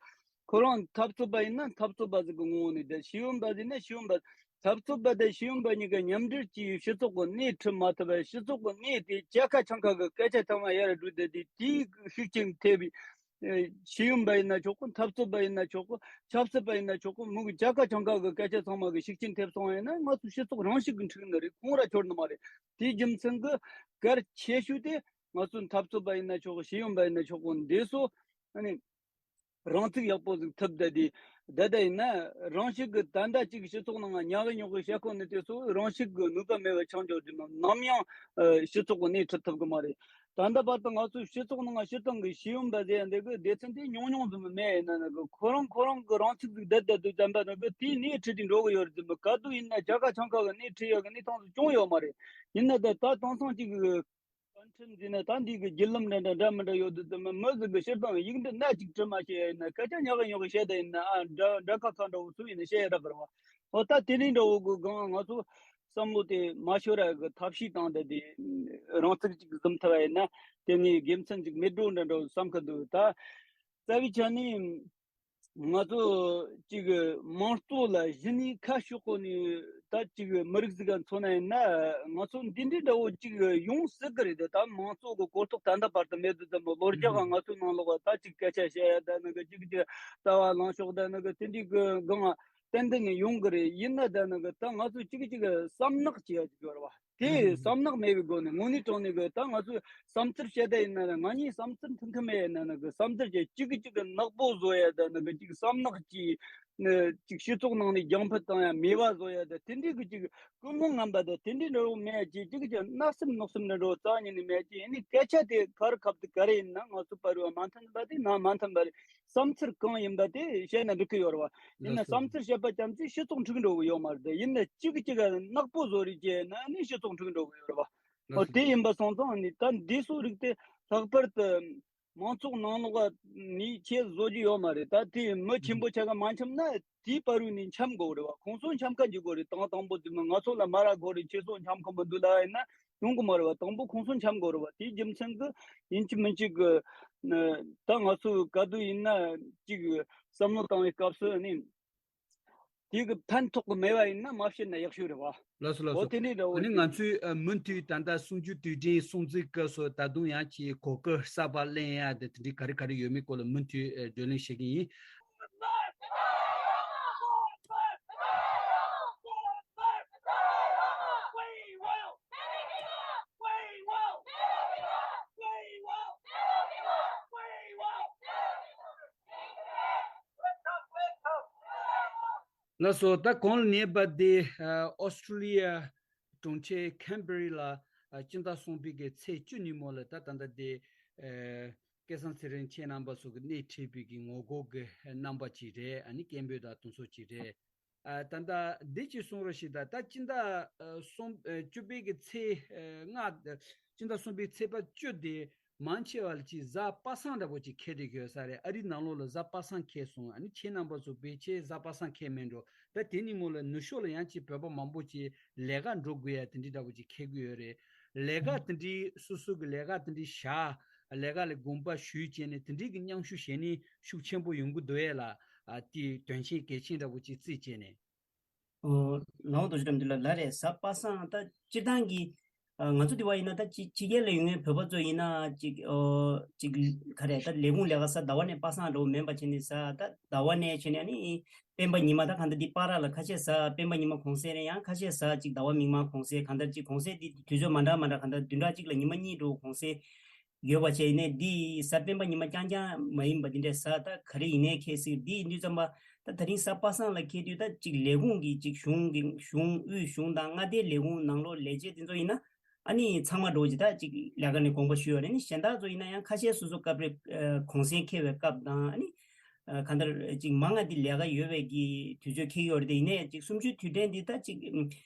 ཁོ་རང་འཐབ་རྩོད་པ་ཡིན་ན་འཐབ་རྩོད་པ་ཟིག་གི་ངོ་བོ་ནས་བསྡད། ཤེས་ཡོན་པ་ཟིག་ན་ཤེས་ཡོན་པ། འཐབ་རྩོད་པ་དང་ཤེས་ཡོན་པ་གཉིས་ཀ་མཉམ་འབྲེལ་གྱིས་སྤྱི་ཚོགས་ཀྱི་སྣེ་ཁྲིད་མ་ཐུབ་པར་སྤྱི་ཚོགས་ཀྱི་སྣེ་དེ་ཇ་ཁ་ཆང་ཁ་གི་སྐད་ཆ་ཚང་མ་ཡར་སྒྲོག་བསྡད་དེ། དེའི་ཤུགས་རྐྱེན་ཐེབས་པའི་ཨེ་ཤེས་ཡོན་པ་ཡིན་ན་ཆོག་གི། འཐབ་རྩོད་པ་ཡིན་ན་ཆོག་གི། ཆབ་སྲིད་པ་ཡིན་ན་ཆོག་གི། མོ་གི་ཇ་ཁ་ཆང་ཁ་གི་སྐད་ཆ་ཚང་མ་གི་ཤུགས་རྐྱེན་ཐེབས་སོང་བ་ཡིན་ན་ང་ཚོ་སྤྱི་ཚོགས་རང་ཤུགས་ཀྱིས་འཁྲུག་ནི་རེད། ཁོང་ར་འཆོར་ནི་མ་རེད། དེའི་རྒྱུ་མཚན་གྱིས་གལ་ཆེ་ཤོས་དེ་ང་ཚོ་འཐབ་རྩོད་པ་ཡིན་ན་ཆོག་གི། ཤེས་ཡོན་པ་ཡིན་ན་ཆོག་གི། འདི་ཚོ་ཨ་ནི། རང་ཚུགས་ཡག་པོ་ཟིག་ཐུབ་བསྡད་དེ། ད་ལྟ་ཡིན་ན་རང་ཤུགས་ཀྱིས་ད་ལྟ་ཅིག་སྤྱི་ཚོགས་ནང་ཉག་གི་ཉོག་གི་བཤད་ཁོ་ནི་དེ་ཚོ་རང་ཤུགས་ཀྱིས་ནུས་པ་མེད་པ་ཆགས་འགྱོ་དུས་ནམ་ཡང་ཨ་སྤྱི་ཚོགས་ཀྱི་སྣེ་ཁྲིད་ཐུབ་གི་མ་རེད། ད་ལྟ་བར་དུ་ང་ཚོའི་སྤྱི་ཚོགས་ནང་སྤྱིར་བཏང་གི་ཤེས་ཡོན་པ་ཟེར་ཡ་འདི་གི་སྡེ་ཚན་དེ་ཉུང་ཉུང་ཙམ་མེད་ཡིན་ན་ནི་གི། ཁོ་རང་ཁོ་རང་གི་རང་ཚུགས་ཟིག་བསྡད་བསྡད་དུས་ཙམ་པ་ནི་གི་དེའི་སྣེ་ཁྲིད་དེ་འགྲོ་གི་ཡོད་རེད་ཙམ་པ། ག་དུས་ཡིན་ན་ཇ་ཁ་ཆང་ཁ་གི་སྣེ་ཁྲིད་ཡ་གི་གནས་སྟངས་སུ་བྱུང་ཡོད་མ་རེད། ཡིན་ན་ད་ད་དེང་སང་ཅིག་གི་བཀའ་ཁྲིམས་འཛིན་ན་ད་འདི་གི་བརྒྱུད་ལམ་འདྲ་འདྲ་འདྲ་མི་འདྲ་ཡོད་དུས་ཙམ་མི་ཟིག་གི་སྤྱིར་བཏང་ཡིག་འབྲུ་སྣ་གཅིག་འབྲི་མ་ཤེས་ཡ་ཡིན་ན། སྐད་ཆ་ཉག་གི་ཉོག་གི་བཤད་བསྡད་ཡིན་ན། ཨ་འདྲ་འདྲ་ཁ་ཁ་འདྲ་བོ་ཚུལ་ཡིན་ན་བཤད་ཡ་རག་གི་རེད་བ། འོ་ད་དེ་ནས་འདྲ་བོ་གི་སྒང་ང་ཚོ་བསམ་བློ་དེ་མ་ཤོར་ཡ་གི་ཐབས་ཤེས་བཏང་སྟེ་དེ་རང་ཚུགས་ཅིག་འཛོམས་ཐུབ་པ་ཡིན་ན་དེ་ནས་དགེ་མཚན་ཅིག་མེད་འགྲོ་འདྲ་འདྲ་བོ་བསམ་གི་འདུག་ད་རྩ་བའི་ཆ་ནས། ང་ཚོ་གཅིག་མང་གཙོ་ལ་གཞི་ནས་ཁ་ཕྱོགས་གོ་ནས་ད་གཅིག་མི་རིགས་ཟིག་ག་མཚོན་ན་ཡིན་ན། ང་ཚོ་འདི་འདྲའི་འདྲ་བོ་གཅིག་ཡོང་སྲིད་གི་རེད། ད་མང་གཙོ་གི་གོ་རྟོགས་ད་ལྟ་བར་དུ་མེད་དུས་ཙམ་པ། ལོ་བརྒྱ་ག་ང་ཚོའི་ནང་ལོགས་ད་གཅིག་སྐད་ཆ་བཤད་ཡ་ད་ནི་གི་གཅིག་གཅིག་ལྟ་བ་ལངས་ཕྱོགས་ད་ནི་གི་དེ་འདྲའི་གི་སྒང་ཏན་ཏན་ནས་ཡོང་གི་རེད། ཡིན་ན་ད་ནི་གི་ད་ང་ཚོ་གཅིག་གཅིག་བསམ་ནག་བྱེད་ཡ་གཅིག་ཡོད་རེད་བ། དེ་བསམ་ནག་མེད་པའི་སྒོ་ནས་དངོས་གནས་དྲང་གནས་གི་ད་ང་ཚོས་བསམ་ཚུལ་བཤད་བསྡད་ཡིན་ན་ང་གཉིས་བསམ་ཚུལ་མཐུན་གི་མེད་ཡིན་ན་ནི་གི་བསམ་ཚུལ་བྱས་གཅིག་གིས་གཅིག་གི་ནག་པོ་བཟོ་ཡ་ད་ནི་གི་གཅིག་བསམ་ནག་གིས་ནི་གཅིག་སྤྱི་ཚོགས་ནང་ནས་རྒྱང་ཕུད་བཏང་ཡ་མེད་པ་བཟོ་ཡ་ད་དེ་འདྲའི་གི་གཅིག་ཀུན་སློང་ངན་པ་ད་དེ་འདྲའི་འདྲ་བོ་མེད་ཅེས་གཅིག་གིས་གཅིག་བརྣབ་སེམས་གནོད་སེམས་འདྲ་འདྲ་བོ་རྩ་བ་ཉིད་ནས་མེད་ཅེས། ཡིན་ནའི་སྐད་ཆ་དེ་ག་རེ་ཁ་བརྡ་ག་རེ་ཡིན་ན་ང་ཚོ་བར་བ་མ་མཐུན་པ་དེ་ནང་མ་མཐུན་པ་རེད། བསམ་ཚུལ་གང་ཡིན་པ་དེ་བཤད་ན་འགྲིག་གི་ཡོད་རེད་བ། ཡིན་ན་བསམ་ཚུལ་བཤད་པ་ཙམ་གྱིས་སྤྱི་ཚོགས་འཁྲུག་འགྲོ་གི་ཡོད་མ་རེད། ཡིན་ན་གཅིག་གིས་གཅིག་ལ་ནག་པོ་བཟོ་རེས་བྱས་ན་ནི་སྤྱི་ཚོགས་འཁྲུག་འགྲོ་གི་ཡོད་རེད་བ། ཨོ་དེ་ཡིན་པ་སོང་ཙང་ནི་ད་འདི་ཚོ་རིགས་དེ་ལྷག་པར་དུ་མང་ཚོགས་ནང་ལོགས་ནས་ཁྱེད་བཟོ་རྒྱུ་ཡོད་མ་རེད། ད་དེ་མི་ཆེན་པོ་ཆ་ག་མ་འཆམ་ན་དེའི་བར་རུ་ནས་འཆམ་དགོས་རེད་བ། ཁོང་ཚོ་འཆམ་ཁ་འཇུག་དགོས་རེད། དང་དང་པོ་དེ་མི་ང་ཚོ་ལ་མ་ར་དགོས་རེད། ཁྱེད་ཚོ་འཆམ་ཁ་མི་འདུག་ལ་ཡིན་ན། ཡོང་གི་མ་རེད་བ། དང་པོ་ཁོང་ཚོ་འཆམ་དགོས་རེད་བ། དེའི་རྒྱུ་མཚན་གྱིས་ཡིན་གཅིག་མིན་གཅིག་གི་ད་ང་ཚོས་ག་དུས་ཡིན་ན་གཅིག་བསམ་བློ་བཏང་བའི་སྐབས་སུ་ནི་དེ་གི་ཕན་ཐོགས་གི་མེད་པ་ཡིན་ན་མ་བཤད་ན་ཡག་ཤོས་རེད་བ། ལགས་སོ་ལགས་འོ་སོ། དེ་ནས་འདྲ་བོ་ཨ་ནི་ང་ཚོས་ཨ་མུ་མཐུད་ད་ལྟ་གསུམ་བཅུའི་དུས་དྲན་སྲུང་བརྩིའི་སྐབས་སུ་ད་དུང་ཡང་ཅིག་གོ་སྐབས་གསར་པ་ལེན་ཡ་དེ་དེ་འདྲའི་ག་རེ་ག་རེ་ཡོད་མེད་སྐོར་ལ་མུ་མཐུད་ཨ་བགྲོ་གླེང་བྱེད་ཀྱི་ཡིན། ལགས་སོ། ད་གོང་ལ་ཉན་པ་དེ་ཨ་ཨོ་སི་ཀྲོ་ལི་ཡ་གྲོང་ཁྱེར་ཁན་བྷེ་ར་ལ་ཨ་སྤྱི་ཟླ་གསུམ་པའི་གི་ཚེས་བཅུ་ཉིན་མོ་ལ་ད་ད་ལྟ་དེ་ཨ་སྐལ་བཟང་ཚེ་རིང་ཁྱེད་རྣམ་པ་ཚོ་གི་སྣེ་ཁྲིད་པའི་གི་ངོ་རྒོལ་གི་རྣམ་པ་ཅིག་རེད། ཨ་ནི་སྐད་འབོད་དང་དེ་ཚོ་ཅིག་རེད། ཨ་ད་ལྟ་འདི་ཅིག་གསུང་རོགས་ཞེས། ད་ལྟ་སྤྱི་ཟླ་ཨ་གསུམ་ཨ་བཅུ་པའི་གི་ཚེས་ཨ་ལྔ། སྤྱི་ཟླ་གསུམ་པའི་ཚེས་པ་བཅུ་དེ་མང་ཆེ་བ་ལ་ཅིག་གཟའ་པ་སངས་འདྲ་པོ་ཅིག་འཁེལ་བསྡད་ཀྱི་ཡོད་ས་རེད། ཨ་རིའི་ནང་ལོགས་ལ་གཟའ་པ་སངས་འཁེལ་སོང་། ཨ་ནི་ཁྱེད་རྣམ་པ་ཚོ་ཕལ་ཆེར་གཟའ་པ་སངས་འཁེལ་མེད་འགྲོ། ད་དེ་ཉིན་མོ་ལ་ནུབ་ཕྱོགས་ལ་ཡང་ཅིག་བོད་པ་མང་པོ་ཅིག་ལས་ཀ་འགྲོ་དགོས་ཡ་དེ་འདྲའི་འདྲ་པོ་ཅིག་འཁེལ་གྱི་ཡོད་རེད། ལས་ཀ་དེ་འདྲའི་སོ་སོ་གི་ལས་ཀ་དེ་འདྲའི་བཞག་ལས་ཀ་ལ་དགོངས་པ་ཞུས་བྱས་ནས་དེ་འདྲའི་གི་མཉམ་ཞུགས་བྱེད་མཁན་ཤུགས་ཆེན་པོ་ཡོང་གི་འདུག་ཡས་ལ། ཨ་དེའི་དོན་ཆེན་གལ་ཆེན་འདྲ་བོ་ཅིག་རྩིས་བྱས་ནས། ཨོ། ལའོ་རྡོ་རྗེ་བཀྲ་མདུན་ལགས་ལགས་རེད། གཟའ་པ་སངས་ད་སྤྱིར་བཏང་གི་ཨ་ང་ཚོ་འདི་བ་ཡིན་ན་ད་ཕྱི་ཕྱི་རྒྱལ་ལ་ཡོད་མཁན་བོད་པ་ཚོ་ཡིན་ན་ཅིག་ཨོ་ཅིག་ག་རེ་ད་ལས་ཁུངས་ལས་ཀ་གཟའ་ཟླ་བ་ནས་པ་སངས་འགྲོ་མིན་པ་བྱས་ནས་གཟའ་ད་ཟླ་བ་ནས་བྱས་ནས་ཨ་ནི་སྤེན་པ་ཉི་མ་ད་གང་ལྟར་འདི་པ་ར་ལ་ཁ་ཤས་གཟའ་སྤེན་པ་ཉི་མ་གུང་སེང་རེད། ཡང་ཁ་ཤས་གཟའ་ཅིག་ཟླ་བ་མིག་དམར་གུང་སེང་གང་ལྟར་ཅིག་གུང་སེང་འདི་དུས་ཚོད་མ་འདྲ་མ་འདྲ་གང་ལྟར་བདུན་ཕྲག་གཅིག་ལ་ཉི་མ་གཉིས་འགྲོ་གུང་སེང་ཡོད་པ་བྱས་ནས་འདི་གཟའ་སྤེན་པ་ཉི་མ་རྐྱང་རྐྱང་མ་ཡིན་པ་འདི་འདྲའི་གཟའ་ད་ག་རེ་ཡིན་ནའི་ཁྱད་གསོད་འདི་ཡིན་དུས་ཙམ་པ་ད་ད་རིང་གཟའ་པ་སངས་ལ་འཁེལ་དུས་ད་ཅིག་ལས་ཁུངས་ཀྱི་ཅིག་གཞུང་གི་གཞུང་དབུས་གཞུང་དང་མངའ་སྡེའི་ལས་ཁུངས་ནང་ལོགས་ལས་བྱེད་དེ་ཚོ་ཡིན་ན་ཨ་ནི་ཚང་མ་འགྲོ་ཅིག་ད་ཅིག་ལས་ཀ་ནས་དགོངས་པ་ཞུས་ཡོད་རེད། ནི་གཞན་དག་ཚོ་ཡིན་ན་ཡང་ཁ་ཤས་སོ་སོ་སྐབས་རེ་གུང་སེང་འཁེལ་བའི་སྐབས་དང་ཨ་ནི་གང་ལྟར་ཅིག་མང་ང་འདི་ལས་ཀ་ཡོད་པའི་གི་དུས་ཚོད་འཁེལ་ཡོད་རེད། དེ་ཡིན་ནའི་ཅིག་གསུམ་བཅུའི་དུས་དྲན་འདི་ད་ཅིག་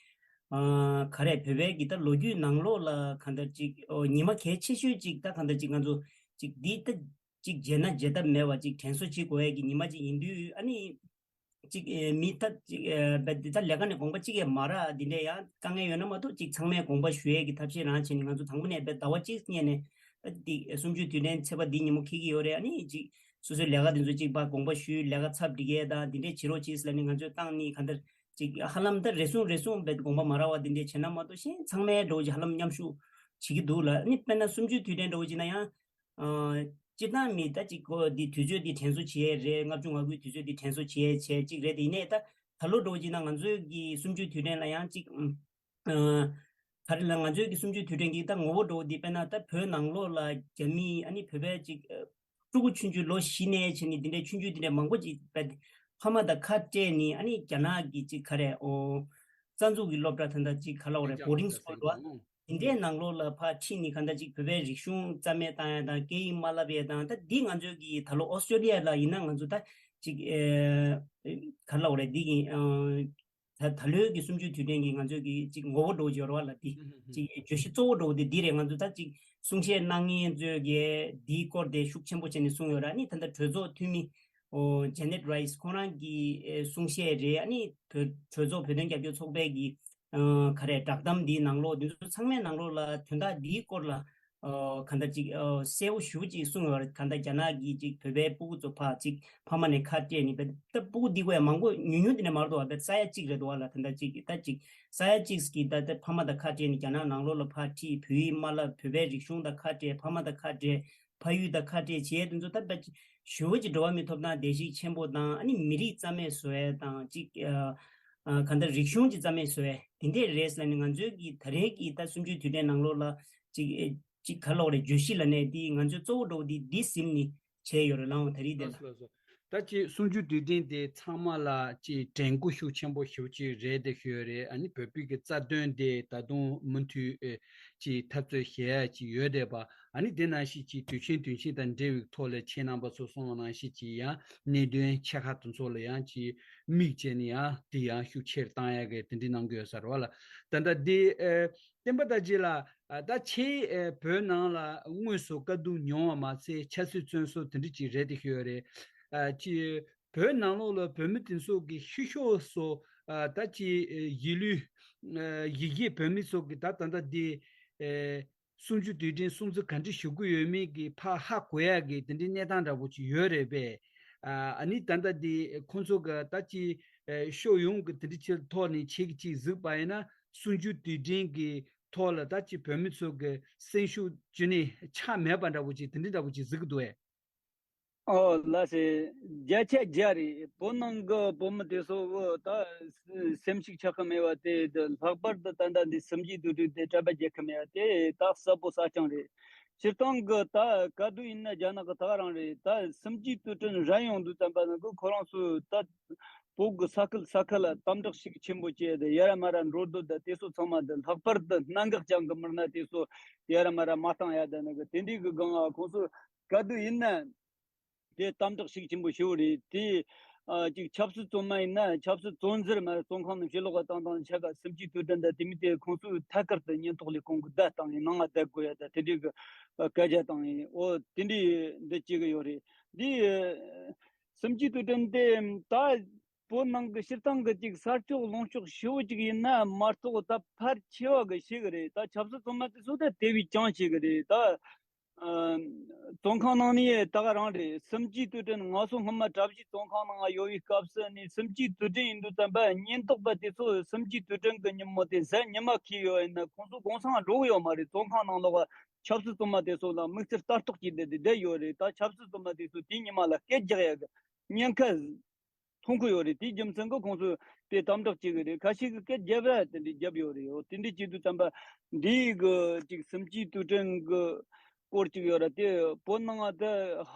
ཨ་ག་རེ་བོད་པའི་གི་ད་ལོ་རྒྱུས་ནང་ལོགས་ལ་གང་ལྟར་ཅིག་ཨོ་ཉི་མ་གལ་ཆེ་ཤོས་ཅིག་ད་གང་ལྟར་ཅིག་ང་ཚོ་ཅིག་འདི་ད་ཅིག་བརྗེད་ན་བརྗེད་ཐབས་མེད་པ་ཅིག་དྲན་གསོ་བྱེད་དགོས་ཡ་གི་ཉི་མ་ཅིག་ཡིན་དུས་ཨ་ནི་ཅིག་ཨེ་མི་ད་ཅིག་ཨེ་བས་འདི་ད་ལས་ཀ་ནས་དགོངས་པ་གཅིག་ཡང་མ་རག་འདི་འདྲ་ཡང་དཀའ་ངལ་ཡོད་ན་མ་གཏོགས་ཅིག་ཚང་མས་དགོངས་པ་ཞུ་ཡས་ཀྱི་ཐབས་ཤེས་རང་བྱས་ནས་ང་ཚོ་དང་པོ་ནས་བས་ཟླ་བ་གཅིག་སྔོན་ནས་ཨ་འདི་གསུམ་བཅུའི་དུས་དྲན་ཚེས་པ་འདི་ཉིན་མོ་འཁེལ་གྱི་ཡོད་རེད། ཨ་ནི་ཅིག་སོ་སོའི་ལས་ཀ་འདི་ཚོ་ཅིག་ཕར་དགོངས་པ་ཞུས་ལས་ཀ་ཚབ་སྒྲིག་ཡས་དང་འདི་འདྲས་བྱེད་རོགས་གྱིས་ལབ་ནས་ང་ཚོས་བཏང་ནི་གང་ལྟར་ཅིག་ཧ་ལམ་ད་རེ་ཟུང་རེ་ཟུང་བས་དགོངས་པ་མ་རག་པ་འདི་འདྲས་བྱས་ན་མ་གཏོགས་གཞན་ཚང་མས་འགྲོ་གི་ཧ་ལམ་མཉམ་ཞུགས་བྱེད་ཀྱི་འདུག་ལ། ཨ་ནི་དཔེར་ན་གསུམ་བཅུའི་དུས་དྲན་འགྲོ་གི་ན་ཡང་། ཨ་སྤྱིར་བཏང་མི་ད་ཅིག་གོ་འདི་དུས་ཚོད་འདི་དྲན་གསོ་བྱེད་ཡས་རེད། ལྔ་བཅུ་ང་དགུའི་དུས་ཚོད་འདི་དྲན་གསོ་བྱེད་ཡས་བྱས་ཅིག་རེད། དེ་ཡིན་ནའི་ད་ད་ལོ་འགྲོ་གི་ན་ང་ཚོའི་གི་གསུམ་བཅུའི་དུས་དྲན་ལ་ཡང་ཅིག་ཨ་ག་རེ་ལ་ང་ཚོའི་གི་གསུམ་བཅུའི་དུས་དྲན་གི་ད་ངོ་བོ་འགྲོ་འདི་དཔེར་ན་ད་བོད་ནང་ལོགས་ལ་རྒྱ་མི་ཨ་ནི་བོད་པའི་ཅིག་ཕྲུ་གུ་ཆུང་ཆུང་ལོ་བཞི་ནས་བྱས་ནས་འདི་འདྲའི་ཆུང་ཆུང་འདི་འདྲའི་མང་པོ་ཅིག་ཕ་མ་དང་ཁ་བྲལ་ནས་ཨ་ནི་རྒྱ་ནག་གི་ཅིག་ག་རེ་ཨོ་རྩ་འཛུགས་ཀྱི་སློབ་གྲྭ་ད་ལྟ་ཅིག་ག་ལབ་དགོས་རེད་boarding school་འགྲོ། དེ་འདྲའི་ནང་ལོགས་ལ་ཕར་ཁྲིད་ནས་གང་ལྟར་ཅིག་བོད་པའི་རིག་གཞུང་རྩ་མེད་བཏང་ཡ་དང་སྐད་ཡིག་མ་བསླབ་ཡ་དང་ད་འདི་ང་ཚོའི་གི་ད་ལོ་ཨོ་སི་ཀྲོ་ལི་ཡ་ལ་ཡིན་ན་ང་ཚོ་ད་ཅིག་ཨེ་ག་ལབ་དགོས་རེད། འདི་གི་ཨ་ད་ད་ལོའི་གི་གསུམ་བཅུའི་དུས་དྲན་གི་ང་ཚོའི་གི་ཅིག་ངོ་བོ་འགྲོ་བརྗོད་བ་ལ་འདི་ཅིག་བརྗོད་གཞི་གཙོ་བོ་འགྲོ་འདི་འདི་རེད། ང་ཚོ་ད་ཅིག་གསུང་བཤད་གནང་མཁན་ཚོས་གི་འདིའི་སྐོར་དེ་ཤུགས་ཆེན་པོ་བྱས་ནས་གསུངས་ཡོད་ར། ཨ་ནི་ད་ལྟ་གྲོས་ཚོགས་འཐུས་མི་ཨོ་ཇེ་ནེད་རའི་སི་ཁོང་རང་གི་ཨེ་གསུང་བཤད་རེད། ཨ་ནི་བོད་གྲོས་ཚོགས་བོད་དོན་རྒྱབ་སྐྱོར་ཚོགས་པའི་གི་ཨ་ག་རེ་བསྒྲགས་གཏམ་འདིའི་ནང་ལོགས་འདི་ཚོ་ཚང་མའི་ནང་ལོགས་ལ་དོན་དག་འདིའི་སྐོར་ལ་ཨ་ག་འདྲ་ཅིག་ཨ་གསལ་བོ་ཞེ་པོ་ཅིག་གསུངས་ཡོད་རེད། ག་འདྲ་རྒྱ་ནག་གིས་ཅིག་བོད་པའི་སྤུ་གུ་ཚོ་ཕར་ཅིག་ཕ་མ་ནས་ཁ་བྲལ་ནས་བས་ད་སྤུ་གུ་འདི་གོ་ཡ་མང་པོ་ཉུང་ཉུང་འདི་ནས་མ་རེད་འདུག་བ། བས་ས་ཡ་གཅིག་རེད་འདུག་བ་ལ། ད་འདྲ་ཅིག་ད་ཅིག་ས་ཡ་གཅིག་གིས་ད་ད་ཕ་མ་དང་ཁ་བྲལ་ནས་རྒྱ་ནག་ནང་ལོགས་ལ་ཕར་ཁྲིད། བོད་ཡིག་མ་བསླབ། བོད་པའི་རིག་གཞུང་དང་ཁ་བྲལ། ཕ་མ་དང་ཁ་བྲལ། ཕ་ཡུལ་དང་ཁ་བྲལ་བྱས་དེ་ཚོ་ད་ད་ཅིག་ཞེ་པོ་ཅིག་འགྲོ་བ་མིའི་ཐོབ་ཐང་བརྡལ་བཤིག་ཆེན་པོ་དང་ཨ་ནི་མི་རིགས་རྩ་མེད་བཟོ་ཡ་དང་ཅིག་ཨ་ཨ་གང་ལྟར་རིག་གཞུང་ཅིག་རྩ་མེད་བཟོ་ཡ་དེ་འདྲས་རེད་ཟེར་ནས་ང་ཚོའི་གི་ད་རེས་ཀྱི་ད་གསུམ་བཅུའི་དུས་དྲན་ནང་ལོགས་ལ་ཅིག་ཨེ་ཅིག་ག་ལབ་དགོས་རེད། བརྗོད་གཞི་ལ་ནས་འདི་ང་ཚོས་གཙོ་བོ་འགྲོ་འདི་འདི་ཟིན་ནི་བྱས་ཡོད་རེད་ལགས་འོང་ད་རེས་དེ་ལ། ལགས་སོ་ལགས་སོ། ད་ཅིག་གསུམ་བཅུའི་དུས་དྲན་དེ་ཚང་མ་ལ་ཅིག་དྲན་སྐུལ་ཤུགས་ཆེན་པོ་ཞེ་པོ་ཅིག་རེད་དེ་ཞུ་ཡོད་རེད། ཨ་ནི་བོད་པའི་གི་རྩ་དོན་དེ་ད་དུང་མུ་མཐུད་ཨེ་ཅིག་འཐབ་རྩོད་བྱེད་ཡ་ཅིག་ཡོད་བསྡད་པ། ཨ་ནི་དེ་ནང་བཞིན་ཅིག་དུས་ཆེན་དུས་ཆེན་དང་འབྲེལ་བའི་ཐོག་ལ་ཁྱེད་རྣམ་པ་ཚོ་གསུངས་པ་ནང་བཞིན་ཅིག་ཡང་གནད་དོན་ཆེ་ཁག་དེ་ཚོ་ལ་ཡང་ཅིག་དམིགས་བྱས་ནས་ཡང་དེ་ཡང་ཤུགས་ཆེར་བཏང་ཡ་གི་དེ་འདྲའི་གནང་གི་ཡོད་ས་རེད་བ་ལ། ད་ལྟ་འདི་ཨེ་བསྟན་པ་དར་རྒྱས་ལགས། ཨ་ད་ཁྱེད་ཨེ་བོད་ནང་ལ་དངོས་སུ་དཀའ་སྡུག་མྱོང་བ་མ་ཚད་ཆབ་སྲིད་བཙོན་ཟུར་དེ་འདྲ་ཅིག་རེད་དེ་ཞུ་ཡོད་རེད། ཨ་ཅི་བོད་ནང་ལོགས་ལ་བོད་མི་དེ་ཚོ་གི་ཤི་ཤོག་སོགས་ཨ་ད་ཅི་ཨེ་གཞིས་ལུས་ཨ་གཞིས་བྱེས་བོད་མི་ཚོ་གི་ད་ད་ལྟ་འདི་ཨེ་གསུམ་བཅུ་དུས་དྲན་སྲུང་བརྩི་ག་འདྲ་ཞུ་གི་ཡོད་མེད་ཀྱི་ཕར་ཧ་གོ་ཡ་གི་དེ་འདྲའི་གནས་སྟངས་འདྲ་པོ་ཅིག་ཡོད་རེད་པས། ཨ་ཨ་ནི་ད་ལྟ་འདི་ཁོང་ཚོ་གི་ད་ཅི་ཨེ་ཕྱོགས་ཡོངས་ཀྱི་དེ་འདྲ་ཅིག་ཐོག་ནས་ཁྱེད་ཀྱིས་ཅིག་གཟིགས་པ་ཡིན་ན་གསུམ་བཅུ་དུས་དྲན་གྱི་ཐོག་ལ་ད་ཅི་བོད་མི་ཚོ་གི་སེམས་ཤུགས་ཅི་ནས་ཆག་མེད་པ་འདྲ་པོ་ཅིག་དེ་འདྲ་འདྲ་པོ་ཅིག་གཟིགས་ཀྱི་འདུག་ཨེ། ཨོ་ལགས་སེ། བརྒྱ་ཆ་བརྒྱ་རེད། བོད་ནང་གི་བོད་མི་དེ་ཚོ་བོ་ད་སེམས་ཤུགས་ཆག་གི་མེད་པ་དེ་ལྷག་པར་དུ་ད་ལྟ་འདི་གསུམ་བཅུའི་དུས་དྲན་དེ་གྲྭ་པ་རྒྱག་གི་མེད་པ་དེ་ད་གསལ་པོ་གསལ་རྐྱང་རེད། སྤྱིར་བཏང་གི་ད་ག་དུས་ཡིན་ན་རྒྱ་ནག་གི་ད་ག་རང་རེད། ད་གསུམ་བཅུའི་དུས་དྲན་རན་ཡོང་དུས་ཙམ་པ་ནང་གི་ཁོ་རང་ཚོ་ད་བོད་གི་ས་ཁུལ་ས་ཁུལ་ལ་དམ་དྲག་ཤུགས་ཆེན་པོ་བྱས་ཏེ་ཡ་ར་མ་ར་འགྲོ་འདོད་ད་དེ་ཚོ་ཚང་མ་ད་ལྷག་པར་དུ་གནད་འགག་ཅན་གི་མི་སྣ་དེ་ཚོ་ཡ་ར་མ་ར་མ་བཏང་ཡ་ད་ནི་གི་དེ་འདྲའི་གི་སྒང་ང་ཁོང་ཚོ་ག་དུས་ཡིན་ན་དེ་དམ་དྲག་ཤུགས་ཆེན་པོ་ཞེ་པོ་རེད། དེ་ཨ་ཅིག་ཆབ་སྲིད་བཙོན་མ་ཡིན་ན་ཆབ་སྲིད་བཙོན་ཟུར་མ་རེད། བཙོན་ཁང་ནས་ཕྱིར་ལོག་ག་བཏང་བཏང་ཆ་ག་གསུམ་བཅུའི་དུས་དྲན་ད་དེ་མི་དེ་ཁོང་ཚོས་ཐད་ཀར་དུ་ཉེན་རྟོག་ལས་ཁུངས་གི་བརྡ་བཏང་ཡིན། ནང་ང་བསྡད་དགོས་ཡ་ད་དེ་འདྲའི་གི་སྐད་ཆ་བཏང་ཡིན། ཨོ་དེ་འདྲའི་འདི་བྱེད་གི་ཡོད་རེད། འདི་གསུམ་བཅུའི་དུས་དྲན་དེ་ད་བོད་ནང་གི་སྤྱིར་བཏང་གི་ཅིག་གསར་ཤོག་ལངས་ཕྱོགས་ཞེ་པོ་ཅིག་ཡིན་ན་མ་གཏོགས་ད་ཕལ་ཆེ་བ་གི་ཤེས་གི་རེད། ད་ཆབ་སྲིད་བཙོན་མ་དེ་ཚོ་ད་དེ་བས་ཀྱང་ཤེས་གི་རེད། ད་ བཙོན་ཁང་ནང་ནས་ད་ག་རང་རེད། གསུམ་བཅུའི་དུས་དྲན། ང་ཚོ་སྔོན་མ་གྲྭ་བཞི་བཙོན་ཁང་ནང་ཡོད་པའི་སྐབས་སུ་ནས་གསུམ་བཅུའི་དུས་དྲན་ཡིན་དུས་ཙམ་པ་ཉེན་རྟོག་པ་དེ་ཚོ་གསུམ་བཅུའི་དུས་དྲན་གྱི་ཉིན་མོ་དེ་གཟའ་ཉི་མ་འཁེལ་ཡོད་ཡིན་ན་ཁོང་ཚོ་གུང་སེང་འགྲོ་གི་ཡོད་མ་རེད། བཙོན་ཁང་ནང་ལོགས་ཆབ་སྲིད་བཙོན་མ་དེ་ཚོ་ལ་དམིགས་བསལ་ལྟ་རྟོག་བྱས་ཏེ་བསྡད་ཡོད་རེད། ད་ཆབ་སྲིད་བཙོན་མ་དེ་ཚོ་དེའི་ཉི་མ་ལ་སྐད་རྒྱག་ཡག་གི་ཉེན་ཁ་མཐོང་གི་ཡོད་རེད། དེའི་རྒྱུ་མཚན་གྱིས་ཁོང་ཚོས་དེ་དམ་དྲག་བྱེད་ཀྱི་རེད། ཁ་ཤས་ཀྱིས་སྐད་རྒྱབ་ར་དེ་འདྲ་རྒྱབ་ཡོད་རེད། འོ་དེ་འདྲ་བྱེད་དུས་ཙམ་པ་འདིའི་གི་ཅིག་གསུམ་བཅུའི་དུས་དྲན་གྱི་སྐོར་ཅིག་ཡོད་ར། དེ་བོད་ནང་ང་ད་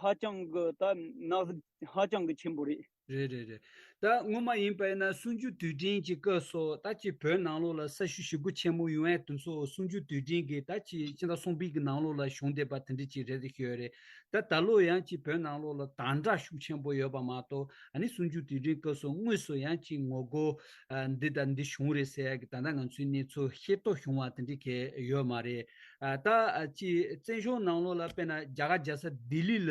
ཧ་ཅང་གི་ད་ནག་ཧ་ཅང་གི་ཆེན་པོ་རེད། རེད་རེད་རེད། ད་སྔོན་མ་ཡིན་པ་ཡིན་ན་གསུམ་བཅུའི་དུས་དྲན་གྱི་སྐབས་སུ་ད་ཅིག་བོད་ནང་ལོགས་ལ་ས་ཞིག་ཞེ་པོ་ཆེན་མོ་ཡོང་ཡས་དེ་ཚོ་གསུམ་བཅུའི་དུས་དྲན་གྱི་ད་ཅིག་ཕྱི་ཟླ་གསུམ་པའི་གི་ནང་ལོགས་ལ་བྱུང་བསྡད་པ་དེ་འདྲ་ཅིག་རེད་ཤོད་རེད། ད་ད་ལོ་ཡང་ཅིག་བོད་ནང་ལོགས་ལ་དམ་དྲག་ཤུགས་ཆེན་པོ་ཡོད་པ་མ་གཏོགས་ཨ་ནི་གསུམ་བཅུའི་དུས་དྲན་སྐབས་སུ་དངོས་སུ་ཡང་ཅིག་ངོ་རྒོལ་ཨ་འདི་དང་འདི་བྱུང་རེད་ཟེར་ཡ་གི་ད་ལྟ་ང་ཚོའི་གནས་ཚུལ་ཤེས་རྟོགས་བྱུང་བ་དེ་འདྲ་གས་ཡོད་མ་རེད། ཨ་ད་ཨ་ཅིག་བཙན་བྱོལ་ནང་ལོགས་ལ་དཔེར་ན་རྒྱ་གར་རྒྱལ་ས་ལྡི་ལི་ལ་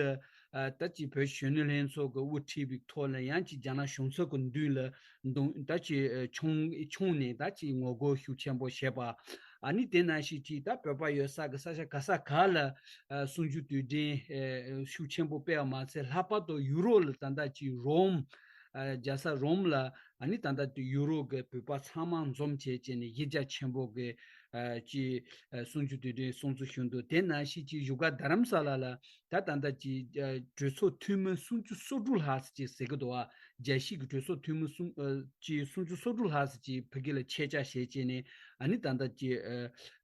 ཨ་ད་ཅིག་བོད་གཞོན་ནུ་ལྷན་ཚོགས་ཀྱི་དབུ་ཁྲིད་པའི་ཐོག་ལ་ཡང་ཅིག་རྒྱ་ནག་གཞུང་ཚབ་ཀྱི་མདུན་ལ་མདུན་ད་ཅིག་ཨ་མཆོང་མཆོང་ནས་ད་ཅིག་ངོ་རྒོལ་ཤུགས་ཆེན་པོ་བྱས་པ། ཨ་ནི་དེ་ནང་བཞིན་ཅིག་ད་བོད་པ་ཡོད་ས་གི་ས་ཆ་ག་ས་ག་ལ་ཨ་གསུམ་བཅུའི་དུས་དྲན་ཨ་ཤུགས་ཆེན་པོ་སྤེལ་བ་མ་ཚད་ལྷག་པར་དུ་ཡུ་རོབ་ལ་ད་ལྟ་ཅིག་རོམ་ཨ་རྒྱལ་ས་རོམ་ལ་ཨ་ནི་ད་ལྟ་ཡུ་རོབ་ཀྱི་བོད་པ་ཚང་མ་འཛོམས་བྱས་བྱས་ནས་གཞིས་ཆགས་ཆེན་པོ་གི་ཨ་ཅིག་ཨ་གསུམ་བཅུའི་དུས་དྲན་སྲུང་བརྩི་ཞུ་འདུག་དེ་ནང་བཞིན་ཅིག་བཞུགས་སྒར་རྡ་རམ་ས་ལ་ལ་ད་ད་ལྟ་ཅིག་ཨ་གྲོས་ཚོགས་འཐུས་མི་སུམ་ཅུ་སོ་དྲུག་ལྷག་ཙམ་ཅིག་ཟེར་གི་འདུག་ཨ་རྒྱལ་སྤྱིའི་གི་གྲོས་ཚོགས་འཐུས་མི་སུམ་ཨ་ཅིག་སུམ་ཅུ་སོ་དྲུག་ལྷག་ཙམ་ཅིག་ཕ་གི་ལ་ཆེད་བཅར་བྱས་བྱས་ནས་ཨ་ནི་ད་ལྟ་ཅིག་ཨ་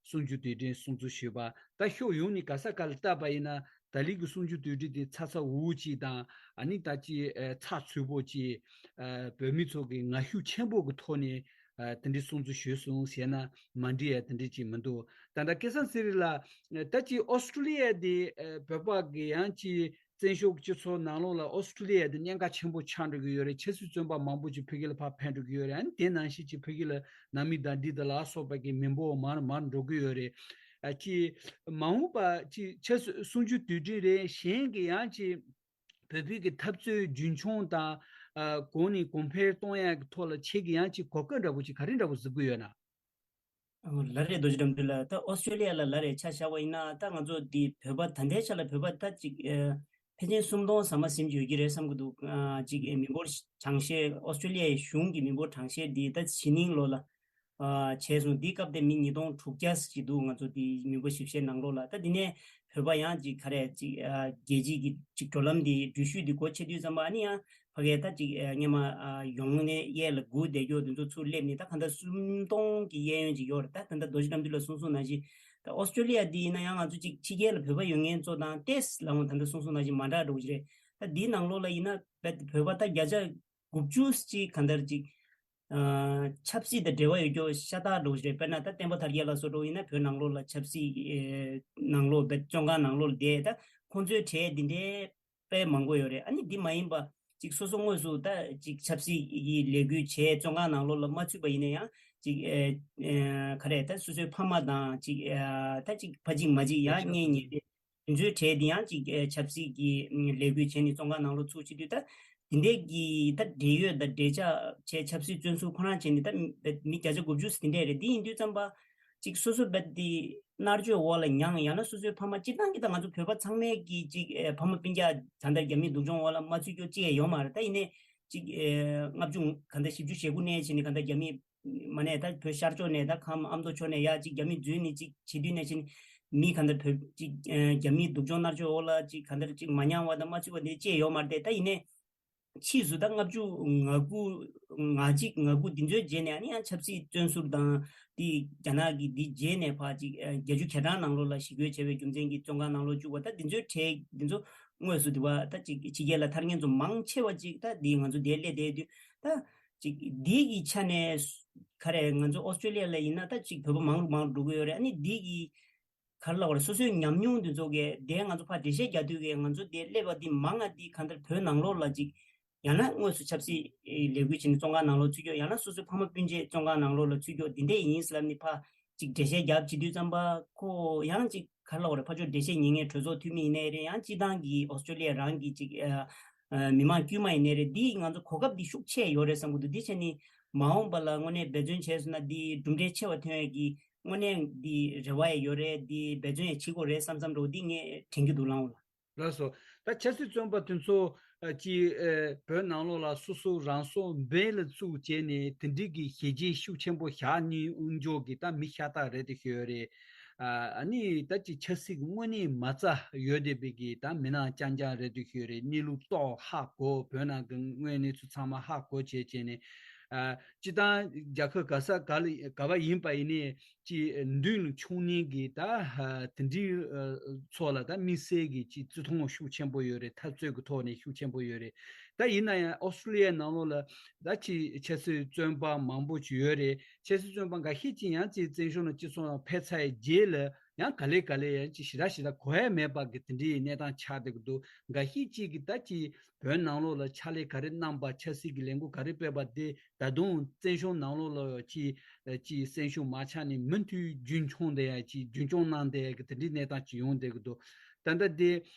གསུམ་བཅུའི་དུས་དྲན་སྲུང་བརྩི་ཞུས་པ། ད་ཕྱོགས་ཡོངས་ནས་ག་ས་ག་ལ་བལྟས་པ་ཡིན་ན་ད་ལི་གི་གསུམ་བཅུའི་དུས་དྲན་དེ་ཚ་ཚ་འུར་འུར་ཅིག་དང་ཨ་ནི་ད་ཅིག་ཨ་ཚགས་ཚུད་པོ་ཅིག་ཨ་བོད་མི་ཚོ་གི་ངར་ཤུགས་ཆེན་པོ་གི་ཐོག་ནས་ཨ་དེ་འདྲའི་སྲུང་བརྩི་ཞུས་སོང་ཟེར་ན་མ་འགྲིག་ཡ་དེ་འདྲ་ཅིག་མི་འདུག་ད་ལྟ་སྐལ་བཟང་ཚེ་རིང་ལགས་ད་ཅིག་ཨོ་སི་ཀྲོ་ལི་ཡ་དེ་ཨ་བོད་པ་གི་ཡང་ཅིག་བཙན་བྱོལ་སྤྱི་ཚོགས་ནང་ལོགས་ལ་ཨོ་སི་ཀྲོ་ལི་ཡ་དེ་གནད་འགག་ཆེན་པོ་ཆགས་འགྲོ་གི་ཡོད་རེད། ཆབ་སྲིད་བཙོན་པ་མང་པོ་ཅིག་ཕ་གི་ལ་ཕར་ཕེབས་འགྲོ་གི་ཡོད་རེད། ཨ་ནི་དེ་ནང་བཞིན་ཅིག་ཕ་གི་ལ་ནང་མི་དང་འདི་དང་ལ་སོགས་པ་གི་མི་འབོར་མར་མར་འགྲོ་གི་ཡོད་རེད། ཨ་ཅིག་མ་འོངས་པ་ཅིག་ཆབ་སྲིད་གསུམ་བཅུའི་དུས་དྲན་རེད། གཞན་གྱི་ཡང་ཅིག་བོད་པའི་གི་འཐབ་རྩོད་རྒྱུན་འཁྱོངས་དང་ཨ་གོང་ནས་གོང་འཕེལ་གཏོང་ཡག་གི་ཐོག་ལ་ཁྱེད་ཀྱི་ཡང་ཅིག་གོ་སྐབས་འདྲ་པོ་ཅིག་ག་རེ་འདྲ་པོ་གཟིགས་ཀྱི་ཡོད་ན། ལ་རེ་རྡོ་རྗེ་དགྲ་འདུལ་ལགས། ད་ཨོ་སི་ཀྲོ་ལི་ཡ་ལ་ལ་རེ་ཆ་བཞག་པ་ཡིན་ན་ད་ང་ཚོ་འདི་བོད་པ་ད་ལྟའི་ཆ་ལ་བོད་པ་ད་ཅིག་ཨ་ཕལ་ཆེར་སུམ་སྟོང་ཟ་མ་ཟིན་གྱི་ཡོད་ཀྱི་རེད་བསམ་གྱི་འདུག་ཨ་ཅིག་ཨ་མི་འབོར་གྲངས་བཤེར་ཨོ་སི་ཀྲོ་ལི་ཡའི་གཞུང་གི་མི་འབོར་གྲངས་བཤེར་འདི་ད་ཕྱི་ནང་ལོགས་ལ་ཨ་བྱས་སོང་། འདི་སྐབས་དེ་མི་ཉིས་སྟོང་དྲུག་བརྒྱ་ཅིག་འདུག་ང་ཚོ་འདི་མི་འབོར་ཞིབ་བཤེར་ནང་ལོགས་ལ། ད་འདི་ནས་བོད་པ་ཡང་ཅིག་ག་རེ་ཅིག་ཨ་རྒྱལ་སྤྱིའི་གི་ཅིག་བགྲོད་ལམ་འདི་འགྲུལ་བཞུད་འདི་སྒོ་ཕྱེ་དུས་ཙམ་པ་ཨ་ནི་ཡང་ཕ་གིའི་ད་ཅིག་ཨ་སྔོན་མ་ཨ་ཡོང་གནས་གཡས་ལ་སྒུག་བསྡད་རྒྱུ་འདི་ཚོ་ཚུར་སླེབས་ནས་ད་ག་འདྲ་སུམ་སྟོང་གི་གཡས་གཡོན་ཅིག་ཡོད་རེད། ད་ད་ལྟ་རྡོ་རྗེ་དགྲ་འདུལ་ལགས་གསུངས་སོང་ནང་བཞིན་ད་ཨོ་སི་ཀྲོ་ལི་ཡ་འདི་ཡིན་ན་ཡང་ང་ཚོ་ཅིག་ཕྱི་རྒྱལ་ལ་བོད་པ་ཡོད་མཁན་ཚོ་དང་ཏོག་ཙམ་ལ་འོང་ད་ལྟ་གསུངས་སོང་ནང་བཞིན་མ་འདྲ་འགྲོ་གི་རེད། ད་འདིའི་ནང་ལོགས་ལ་ཡིན་ན་བོད་པ་ད་བརྒྱ་ཆ་དགུ་བཅུ་ཅིག་ག་འདྲ་ཅིག་ཨ་ཆབ་སྲིད་དང་འབྲེལ་བ་ཡོད་རྒྱུ་ཤ་སྟག་འགྲོ་གི་རེད། དཔེར་ན་ད་བསྟན་པ་དར་རྒྱས་ལགས་སོགས་འགྲོ་ཡིན་ན་བོད་ནང་ལོགས་ལ་ཆབ་སྲིད་ཨེ་ནང་ལོགས་བོད་བཙོན་ཁང་ནང་ལོགས་ལ་བསྡད། ད་ཁོང་ཚོའི་གྲས་འདི་འདྲའི་དཔེ་མང་པོ་ཡོད་རེད། ཨ་ནི་འདི་མ་ཡིན་པ་ཅིག་སོ་སོ་དངོས་སུ་ད་ཅིག་ཆབ་སྲིད་ཀྱི་ལས་འགུལ་བྱས་བཙོན་ཁང་ནང་ལོགས་ལ་མ་ཚུད་པ་ཡིན་ན་ཡང་ཅིག་ཨེ་ཨེ་ག་རེ་ད་སོ་སོའི་ཕ་མ་དང་ཅིག་ཨེ་ད་ཅིག་ཕ་གཅིག་མ་གཅིག་ཡང་གཉེན་ཉེ་བའི་དེ་ཚོའི་གྲས་འདི་ཡང་ཅིག་ཨེ་ཆབ་སྲིད་ཀྱི་ཨེ་ལས་འགུལ་བྱས་ནས་བཙོན་ཁང་ནང་ལོགས་ཚུད་བྱེད་དུས་ད་དེ་འདྲས་ཀྱི་ད་འབྲེལ་ཡོད་དང་འབྲེལ་ཆགས་བྱས་ཆབ་སྲིད་བཙོན་ཟུར་ཁོ་རང་བྱས་ནས་ད་མི་བརྒྱ་ཆ་དགུ་བཅུ་དེ་འདྲས་རེད། འདི་ཡིན་དུས་ཙམ་པ་ཅིག་སོ་སོ་བོད་འདི་མནར་གཅོད་འོག་ལ་མྱངས། ཡང་ན་སོ་སོའི་ཕ་མ་སྤྱིར་བཏང་གི་ད་ང་ཚོ་བོད་པ་ཚང་མས་ཀྱི་ཅིག་ཨེ་ཕ་མ་སྤུན་ཀྱག་ད་ལྟ་རྒྱ་མིའི་སྡུག་སྦྱོང་འོག་ལ་མ་ཚུད་རྒྱུ་ཅི་ཡང་ཡོད་མ་རེད། ད་ཡིན་ནའི་ཅིག་ཨེ་ལྔ་བཅུ་ག་འདྲ་བཞི་བཅུ་ཞེ་དགུ་ནས་བྱས་ནས་ག་འདྲ་རྒྱ་མིའི་མ་ནས་ད་བོད་ཤར་ཕྱོགས་ནས་ད་ཁམས་ཨ་མདོ་ཕྱོགས་ནས་ཡ་ཅིག་རྒྱ་མི་འཛུལ་ནས་ཅིག་བྱེད་དུས་ནས་ཕྱིན་མི་ག་འདྲ་བོད་ཅིག་ཨ་རྒྱ་མིའི་སྡུག་སྦྱོང་མནར་གཅོད་འོག་ལ་ཅིག་ག་འདྲ་ཅིག་མ་མྱངས་པ་དང་མ་ཚུད་པ་འདི་ཅི་ཡང་ཡོད་མ་རེད་དེ། ད་ཡིན་ནའི་ཕྱིས་སུ་ད་ལྔ་བཅུ་ང་དགུ་ང་གཅིག་ང་དགུ་འདི་ཚོའི་རྗེས་ནས་ཨ་ནི་ཡང་ཆབ་སྲིད་བཙོན་ཟུར་དང་དེ་རྒྱ་ནག་གི་འདི་རྗེས་ནས་ཕར་ཅིག་ཨ་བརྒྱད་ཅུ་གྱ་གྲངས་ནང་ལོགས་ལ་ཞི་རྒོལ་བྱས་པའི་རྒྱུ་མཚན་གྱིས་བཙོན་ཁང་ནང་ལོགས་བཅུག་པ། ད་འདི་ཚོའི་གྲས་འདི་ཚོ་དངོས་སུ་འདི་བ་ད་ཅིག་ཕྱི་རྒྱལ་ལ་ཐར་མཁན་ཚོ་མང་ཆེ་བ་ཅིག་ད་འདི་ང་ཚོ་འདིར་སླེབས་བསྡད་དུས་ད། ཅིག་འདི་གི་ཆ་ནས་ག་རེ་ང་ཚོ་ཨོ་སི་ཀྲོ་ལི་ཡ་ལ་ཡིན་ན་ད་ཅིག་བོད་པ་མང་རུ་མང་རུ་འགྲོ་གི་ཡོད་རེད། ཨ་ནི་འདི་གི་ག་རེ་ལབ་དགོས་རེད། སོ་སོའི་ཉམས་མྱོང་འདི་ཚོ་གི་དེ་ང་ཚོ་ཕར་འགྲེལ་བཤད་རྒྱག་དུས་གི་ང་ཚོ་དེ་སླེབས་པ་འདི་མང་ང་འདི་གང་ལྟར་བོད་ནང་ལོགས་ལ་ཅིག་ཡང་ན་དངོས་སུ་ཆབ་སྲིད་ལས་འགུལ་བྱས་ནས་བཙོན་ཁང་ནང་ལོགས་ཚུད་རྒྱུ། ཡང་ན་སོ་སོའི་ཕ་མ་སྤུན་མཆེད་བཙོན་ཁང་ནང་ལོགས་ལ་ཚུད་རྒྱུ་འདི་འདྲས་ཡིན་ཟེར་ལབ་ནས་ཕར་ཅིག་འགྲེལ་བཤད་རྒྱབ་བྱེད་དུས་ཙམ་པ་ཁོ་ཡང་ཅིག་ག་རེ་ལབ་དགོས་རེད། ཕར་ཕྱོགས་འགྲེལ་བཤད་ཉན་མཁན་གྲོས་ཚོགས་འཐུས་མི་ཡིན་ནའི་རེད། ཡང་སྤྱི་བཏང་གི་ཨོ་སི་ཀྲོ་ལི་ཡ་རང་གི་ཅིག་ཨ་མི་མང་དཀྱུས་མ་ཡིན་ནའི་རེད། འདི་ང་ཚོ་གོ་སྐབས་འདི་ཤུགས་ཆེ་ཡོད་རེད་བསམ་གྱི་འདུག་འདི་བྱས་ནས་མ་འོངས་པ་ལ་དངོས་གནས་འབད་བརྩོན་བྱས་སོང་ན་འདི་གྲུབ་འབྲས་ཆེ་བ་ཐོན་ཡས་ཀྱི་ དངོས་གནས་འདི་རེ་བ་ཡང་ཡོད་རེད། འདི་འབད་བརྩོན་ཡང་བྱེད་དགོས་རེད་བསམ་བསམ་འདྲ་བོ་འདི་ངས་དྲན་གྱི་འདུག་ལགས་འོ་ལགས། ལགས་སོ། ད་ཆབ་སྲིད་བཙོན་པ་དེ་ཚོ་ཨ་ཅིག་ཨེ་བོད་ནང་ལོགས་ལ་སོ་སོ་རང་སྲོག་འབེན་ལ་བཙུགས་བྱས་ནས་དེ་འདྲའི་གི་ཞི་རྒོལ་ཤུགས་ཆེན་པོ་བཞག་ནས་འོང་ཕྱོགས་ཀྱི་ད་མི་ཤ་སྟག་རེད་དེ་ཤོད་རེད། ཨ་ཨ་ནི་ད་ཅིག་ཆབ་སྲིད་ཀྱི་དངོས་གནས་མ་རྩ་ཡོད་བསྡད་པའི་གི་ད་མི་ནག་རྐྱང་རྐྱང་རེད་དེ་ཤོད་རེད། གནས་ལུགས་ཏོག་ཧ་གོ། བོད་ནང་གི་དངོས་གནས་ཚུལ་ཚང་མ་ཧ་གོ་བྱས་བྱས་ནས་ཨ་སྤྱི་བཏང་རྒྱལ་ཁབ་ག་ས་ག་ལ་ག་བ་ཡིན་པ་ཡིན་ནའི་ཅིག་མདུན་ལ་མཆོང་ནི་གི་ད་ཨ་དེ་འདྲའི་ཨ་ཚོ་ལ་ད་དམིགས་བསལ་གྱི་ཅིག་བརྩི་མཐོང་ཤུགས་ཆེན་པོ་ཡོད་རེད། འཐབ་རྩོད་ཀྱི་ཐོག་ནས་ཤུགས་ཆེན་པོ་ཡོད་རེད། ད་ཡིན་ན་ཡང་ཨོ་སི་ཀྲི་ལི་ཡའི་ནང་ལོགས་ལ་ད་ཅིག་ཆབ་སྲིད་བཙོན་པ་མང་པོ་ཅིག་ཡོད་རེད། ཆབ་སྲིད་བཙོན་པ་འགའ་ཤས་ཅིག་ཡང་ཅིག་བཙན་བྱོལ་ནང་སྤྱི་ཚོགས་ནང་ཕེབས་ཚར་བའི་རྗེས་ལ་ཡང་ག་ལེ་ག་ལེ་ཡང་ཅིག་ཞེ་དྲག་ཞེ་དྲག་གོ་ཡ་མེད་པ་གི་དེ་འདྲའི་གནས་སྟངས་ཆགས་བསྡད་ཀྱི་འདུག་འགའ་ཤས་ཅིག་གིས་ད་ཅིག་བོད་ནང་ལོགས་ལ་ཕྱག་ལས་ག་རེ་གནང་པ། ཆབ་སྲིད་ཀྱི་ལས་འགུལ་ག་རེ་སྤེལ་པ་དེ་ད་དུང་བཙན་བྱོལ་ནང་ལོགས་ལ་ཅིག་ཅིག་སེམས་ཤུགས་མ་ཆག་ནས་མུ་མཐུད་རྒྱུན་འཁྱོངས་བསྡད་ཡ་ཅིག་རྒྱུན་སྐྱོང་གནང་བསྡད་ཡ་གི་དེ་འདྲའི་གནས་སྟངས་ཅིག་ཡོང་བསྡད་ཀྱི་འདུག་ད་ལྟ་དེ་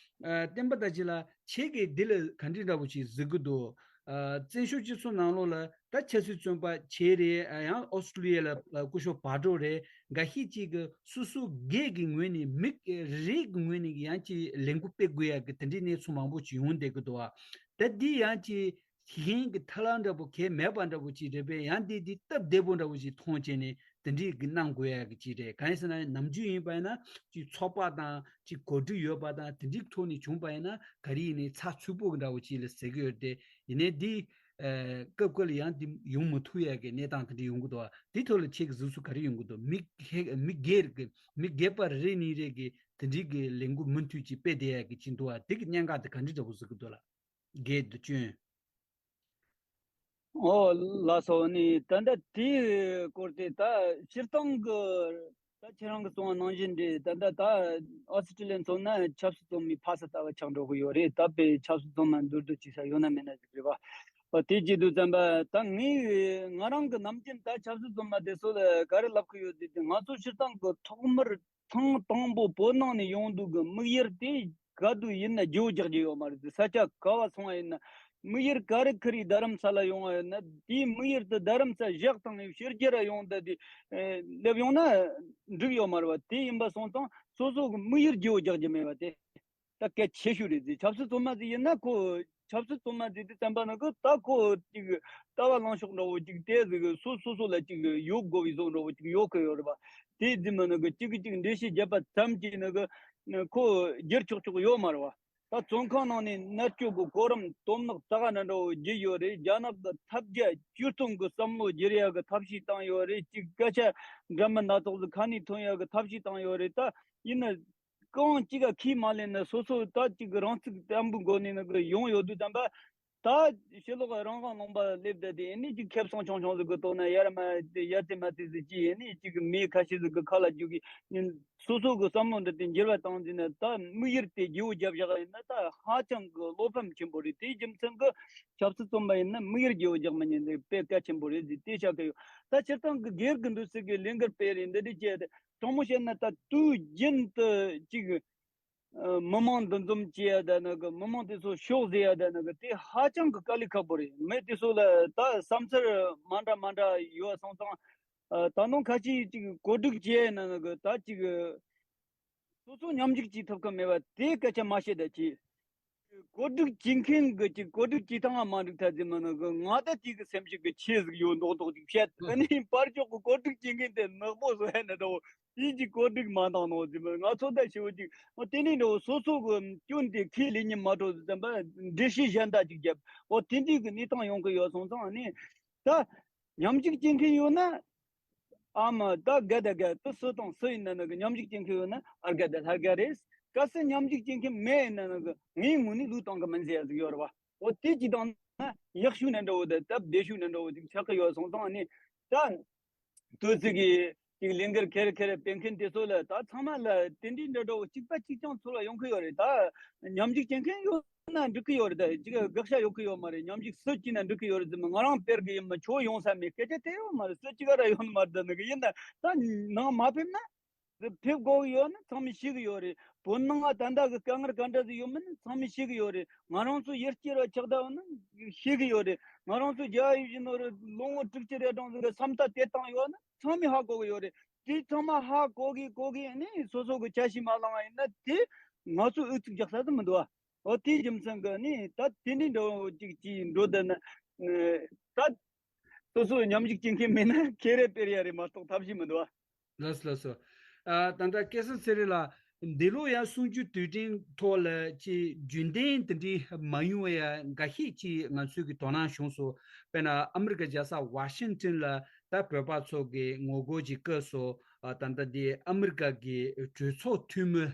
ཨ་བསྟན་པ་དར་རྒྱས་ལགས་ཁྱེད་ཀྱིས་འདི་ལ་ག་འདྲ་འདྲ་བོ་ཅིག་གཟིགས་ཀྱི་འདུག་ཨ་བཙན་བྱོལ་སྤྱི་ཚོགས་ནང་ལོགས་ལ་ད་ཆབ་སྲིད་བཙོན་པ་བྱས་རེད། ཨ་ཡང་ཨོ་སི་ཀྲི་ལི་ཡ་ལ་ཨ་སྐུ་ཞབས་བག་གྲོ་རེད། འགའ་ཤས་ཅིག་གིས་སོ་སོ་སྒེར་གྱི་ངོས་ནས་མི་རེ་རེ་གི་ངོས་ནས་ཡང་ཅིག་ལས་འགུལ་སྤེལ་དགོས་ཡ་གི་དེ་འདྲའི་གནས་ཚུལ་མང་པོ་ཅིག་ཡོང་བསྡད་ཀྱི་འདུག་ཨ་ད་འདི་ཡང་ཅིག་གཞན་གྱི་ཐབས་ལམ་འདྲ་པོ་གལ་མེད་པ་འདྲ་པོ་ཅིག་རེད་པས། ཡང་འདི་འདི་སྟབས་བདེ་པོ་འདྲ་པོ་ཅིག་མཐོང་བྱས་ནས་དེ་འདྲའི་གི་གནང་དགོས་ཡ་གི་ཅིག་རེད། གང་ཡིན་ཟེར་ན་ནམ་རྒྱུན་ཡིན་པ་ཡིན་ན་ཅིག་ཚོགས་པ་དང་ཅིག་གོ་སྒྲིག་ཡོད་པ་དང་དེ་འདྲའི་ཐོག་ནས་བྱུང་པ་ཡིན་ན་ག་རེ་ཡིན་ནའི་ཚགས་ཚུད་པོ་གི་འདྲ་པོ་ཅིག་ལ་ཟེར་གི་ཡོད་རེད་དེ། ཡིན་ནའི་འདི་ཨ་སྐབས་སྐབས་ལ་ཡང་འདི་ཡོང་མི་ཐུབ་ཡ་གི་གནས་སྟངས་དེ་འདྲ་ཡོང་གི་འདུག་བ། དེ་ཐོག་ལ་ཁྱེད་ཀྱི་གཟིགས་ཚུལ་ག་རེ་ཡོང་གི་འདུག་མི་ཧེ་མི་སྒེར་གི་མི་སྒེར་པ་རེ་གཉིས་རེ་གི་དེ་འདྲའི་གི་ལས་འགུལ་མུ་མཐུད་ཅིག་སྤེལ་བསྡད་ཡ་གི་ཅིག་འདུག་བ། དེ་གི་གནད་འགག་དེ་ག་འདྲ་འདྲ་པོ་གཟིགས་གི་འདུག་ལགས། སྒེར་དུ་བསྐྱོན། ཨོ་ལགས་སོ། ནི་ད་ལྟ་དེའི་སྐོར་དེ་ད་སྤྱིར་བཏང་གི་ད་ཁྱེད་རང་གི་གསུངས་པ་ནང་བཞིན་རེད། ད་ལྟ་ད་ཨོ་སི་ཀྲི་ལི་ཡ་མཚོན་ན་ཆབ་སྲིད་བཙོན་མའི་ཕ་ས་ལྟ་བུ་ཆགས་འགྲོ་གི་ཡོད་རེད། ད་དཔེ་ཆབ་སྲིད་བཙོན་མ་མདོར་བསྡུས་ཅིག་ས་ཡོད་ན་མེད་ན་ཟིག་རེད་བ། ཨོ་དེ་བྱེད་དུས་ཙམ་པ་ད་ངས་ང་རང་གི་ནམ་རྒྱུན་ད་ཆབ་སྲིད་བཙོན་མ་དེ་ཚོ་ལ་ག་རེ་ལབ་གི་ཡོད་ཟེར་དུས། ང་ཚོ་སྤྱིར་བཏང་གི་ཐོག་མར་ཐེངས་དང་པོ་བོད་ནང་ནས་ཡོང་དུས་ཀྱི་དམིགས་ཡུལ་དེ་ག་དུས་ཡིན་ན་རྒྱུ་རྒྱག་རྒྱུ་ཡོད་མ་རེད། ས་ཆ་ག་བ་སོང་བ་ཡིན་ན། དམིགས་ཡུལ་ག་རེ་ཁུར་རེ་རྡ་རམ་ས་ལ་ཡོང་བ་ཡིན་ན། དེའི་དམིགས་ཡུལ་དེ་རྡ་རམ་ས་བཞག་བཏང་ནས་ཕྱི་རྒྱལ་ར་ཡོང་ད་དེ་ཨེ་སླེབས་ཡོང་ན་འགྲིག་ཡོད་མ་རེད་བ། དེ་ཡིན་པ་སོང་ཙང་སོ་སོ་གི་དམིགས་ཡུལ་རྒྱུ་རྒྱག་རྒྱུ་མེད་བ་དེ་ད་གལ་ཆེ་ཤོས་རེད་ཟེར། ཆབ་སྲིད་བཙོན་མ་ཟིག་ཡིན་ན་ཁོ་ཆབ་སྲིད་བཙོན་མ་ཟིག་དེ་བསྟན་པ་ནི་གི་ད་ཁོ་ཅིག་ལྟ་བ་ལངས་ཕྱོགས་འདྲ་བོ་ཅིག་དེ་ཟིག་སོ་སོ་སོ་ལ་ཅིག་ཡོད་དགོས་པའི་བཟོ་འདྲ་བོ་ཅིག་ཡོད་གི་ཡོད་རེད་བ། དེ་ཟིག་མིན་ནི་གི་གཅིག་གིས་གཅིག་འགྲེལ་བཤད་བརྒྱབ་པ་ཙམ་གྱིས་ནི་གི་ཁོ་བསྒྱུར་ཆོག་ཆོག་ཡོད་མ་རེད་བ། ད་བཙོན་ཁང་ནང་ནས་མནར་གཅོད་ཀྱི་གོ་རིམ་དོན་དག་ད་ག་འདྲ་འདྲ་བོ་བརྒྱུད་ཡོད་རེད། རྒྱ་ནག་གི་ཐབས་བརྒྱ་ཇུས་སྟོང་གི་བསམ་བློ་བསྒྱུར་ཡ་གི་ཐབས་ཤེས་བཏང་ཡོད་རེད། ཅིག་སྐད་ཆ་འདྲ་མིན་སྣ་ཚོགས་ཟིག་ཁ་ནས་ཐོན་ཡ་གི་ཐབས་ཤེས་བཏང་ཡོད་རེད། ད་ཡིན་ན། གང་གཅིག་ག་ཁས་མ་ལེན་ན་སོ་སོ་ད་གཅིག་གི་རང་ཚུགས་བརྟན་པོའི་སྒོ་ནས་ནི་གི་ཡོང་ཡོད་དུས་ཙམ་པ། ད་ཕྱི་ལོགས་རང་དབང་ལུང་པ་སླེབས་བསྡད་དེ་ཨེ་ནི་གཅིག་ཁེ་བཟང་ཆུང་ཆུང་ཟིག་གི་ཐོག་ན་ཡར་མར་དེ་ཡར་ཙེ་མར་ཙེ་ཟིག་གིས་ཨེ་ནི་གཅིག་གི་མི་ཁ་ཤས་ཟིག་གི་ཁ་ལ་རྒྱུག་གི་ཡིན། སོ་སོ་གི་བསམ་བློ་འདི་དེ་འགྱུར་བ་བཏང་ཟིན་ན། ད་དམིགས་ཡུལ་དེ་རྒྱུ་བོ་རྒྱབ་བཞག་ཡིན་ན་ད་ཧ་ཅང་གི་བློ་ཕམ་ཆེན་པོ་རེད། དེའི་རྒྱུ་མཚན་གི་ཆབ་སྲིད་བཙོན་པ་ཡིན་ན་དམིགས་ཡུལ་རྒྱུ་བོ་རྒྱག་མི་ཉན་ནི་དཔེ་གལ་ཆེན་པོ་རེད་ཟེར་དེ་བཤད་གི་ཡོད། ད་སྤྱིར་བཏང་གི་སྒེར་གི་འདུག་སེ་གི་ལས་འགུལ་སྤེལ་རེད། འདི་འདྲ་བྱས་ཏེ། དྲང་མོ་བཤད་ན་ད་དུས་རྒྱུན་དུ་ཅིག་ཨ་མི་མང་འདུ་འཛོམས་བྱེད་ཡ་ད་ནི་གི་མི་མང་དེ་ཚོ་ཤོག་ཟེར་ཡ་ད་ནི་གི་དེ་ཧ་ཅང་གི་དཀའ་ལས་ཁག་པོ་རེད། མི་དེ་ཚོ་ལ་ད་བསམ་ཚུལ་མ་འདྲ་མ་འདྲ་ཡོད་སོང་ཙང་། ཨ་ད་ནང་ཁ་ཅིག་ཅིག་གོ་སྒྲིག་བྱེད་ཡ་ན་ནི་གི་ད་ཅིག་སོ་སོ་མཉམ་ཞུགས་བྱེད་ཐུབ་ཀྱི་མེད་པ་དེ་སྐད་ཆ་མ་བཤད་ད་ཅི། གོ་སྒྲིག་བྱེད་མཁན་གྱི་ཅིག་གོ་སྒྲིག་བྱེད་སྟངས་མ་འགྲིག་ཐལ་ཟེར་མིན་ནི་གི་ང་ད་དེ་གི་སེམས་ཤུགས་ཀྱི་ཆེ་ཟིག་ཡོད་མདོག་མདོག་ཅིག་བཤད། ཨ་ནི་པར་ཅོག་གི་གོ་སྒྲིག་བྱེད་མཁན་དེ་ནག་པོ་བཟོ་ཡ་ན་འདྲ་བོ། དེ་ཅིག་གོ་སྒྲིག་མ་བཏང་ནོ་ཟེར་མིན། ང་ཚོ་ད་ཞེ་བོ་ཅིག་འོ་དེ་ནས་འདྲ་བོ་སོ་སོ་གི་སྐྱོན་དེ་ཁས་ལེན་ཉན་མ་འགྲོ་ཟེར་ཙམ་པ་འགྲེལ་བཤད་གཞན་དག་ཅིག་བརྒྱབ། འོ་དེ་འདྲའི་གི་གནས་སྟངས་ཡོང་གི་ཡོད་སོང་ཙང་། ཨ་ནི་ད་མཉམ་ཞུགས་བྱེད་མཁན་ཡོད་ན། ཨ་མ་ད་དགའ་ད་དགའ། དུ་སུ་དང་སུ་ཡིན་ན་ནི་གི་མཉམ་ཞུགས་བྱེད་མཁན་ཡོད་ན་ཨ་དགའ་ད་ལྷ་དགའ་རེད། གལ་སྲིད་མཉམ་ཞུགས་བྱེད་མཁན་མེད་ཡིན་ན་ནི་གི་ངའི་ངོས་ནས་ལུས་གཏོང་གི་མིན་ཟེར་ཡ་ཟིག་ཡོད་རེད་བ། འོ་དེ་ཅིག་བཏང་ན་ཡག་ཤོས་ནི་འདྲ་བོ་དང་སྟབས་བདེ་ཤོས་ནི་འདྲ་བོ་ཅིག་ཆགས་ཀྱི་ཡོད་སོང་ཙང་། ཨ་ནི་ད་དུས་ཚོད་ཀྱི་ཅིག་ལས་འགུལ་ཁེར་ཁེར་སྤེལ་མཁན་དེ་ཚོ་ལ་ད་ཚང་མ་ལ་དེ་འདྲའི་འདྲ་འདྲ་བོ་གཅིག་པ་གཅིག་རྐྱང་ཚོར་བ་ཡོང་གི་ཡོད་རེད། ད་མཉམ་ཞུགས་བྱེད་མཁན་ཡོད་ན་འགྲིག་གི་ཡོད་རེད། ད་ཅིག་དགག་བྱ་ཡོད་གི་ཡོད་མ་རེད། མཉམ་ཞུགས་སུ་བྱས་ན་འགྲིག་གི་ཡོད་རེད་ཟེར་མ། ང་རང་སྤེལ་གི་ཡིན་མ། ཁྱོད་ཡོང་ས་མེད། སྐད་ཆ་དེ་ཡོད་མ་རེད། སུ་གཅིག་ག་ར་ཡོང་ནི་མ་རེད། ད་ནི་གི་ཡིན་ན་ད་ནང་མ་ཕེབས་ན་ཕེབས་དགོས་གི་ཡོད་ནི་ཚང་མས་ཤེས་གི་ཡོད་རེད། བོད་ནང་ང་ད་ལྟ་གི་དཀའ་ངལ་ག་འདྲ་ཟིག་ཡོད་མིན་ནི་ཚང་མས་ཤེས་གི་ཡོད་རེད། ང་རང་ཚོ་ཡུལ་སྐྱེས་ར་ཆགས་བསྡད་ཡོད་ནི་ཤེས་གི་ཡོད་རེད། ང་རང་ཚོ་རྒྱ་ཡུལ་གཞན་ནོ་རེད་ལོ་ངོ་དྲུག་ཅུ་རེ་གྲངས་ཟིག་གི་ས་མཐའ་དེད་བཏང་ཡོད་ནི་ཚང་མས་ཧ་གོ་གི་ཡོད་རེད། དེ་ཚང་མ་ཧ་གོ་གི་གོ་གི་ནི་སོ་སོ་གི་ཆ་ཤས་མ་བླངས་པ་ཡིན་ན་དེ་ང་ཚོ་ཨུ་ཚུགས་རྒྱག་ས་དེ་མི་འདུག་ཨ། འོ་དེའི་རྒྱུ་མཚན་གྱིས་ནི་ད་དེ་འདྲའི་འགྲོ་ཅིག་ཅིག་འགྲོ་བསྡད་ན་ད་སོ་སོ་མཉམ་ཞུགས་བྱེད་མཁན་མེད་ན་ཁེ་རེ་སྤེལ་ཡ་རེད་མ་གཏོགས་ཐབས་ཤེས་མི་འདུག་ཨ། ལགས་སོ་ལགས་སོ། ཨ་ད་ལྟ་སྐལ་བཟང་ཚེ་རིང་ལགས། འདི་ལོ་ཡང་གསུམ་བཅུའི་དུས་དྲན་ཐོག་ལ་ཅིག་རྒྱུན་ལྡན་དེ་འདྲའི་མ་ཡོང་བའི་འགའ་ཤས་ཅིག་ང་ཚོའི་གི་དོ་སྣང་བྱུང་སོང་། དཔེར་ན་ཨ་མི་རི་ཀ་རྒྱལ་ས་ཝ་ཤིང་ཊོན་ལ་ད་བོད་པ་ཚོ་གི་ངོ་རྒོལ་ཅིག་བསྐོས་སོང་། ཨ་ད་ལྟ་འདི་ཨ་མི་རི་ཀ་གི་གྲོས་ཚོགས་འཐུས་མི་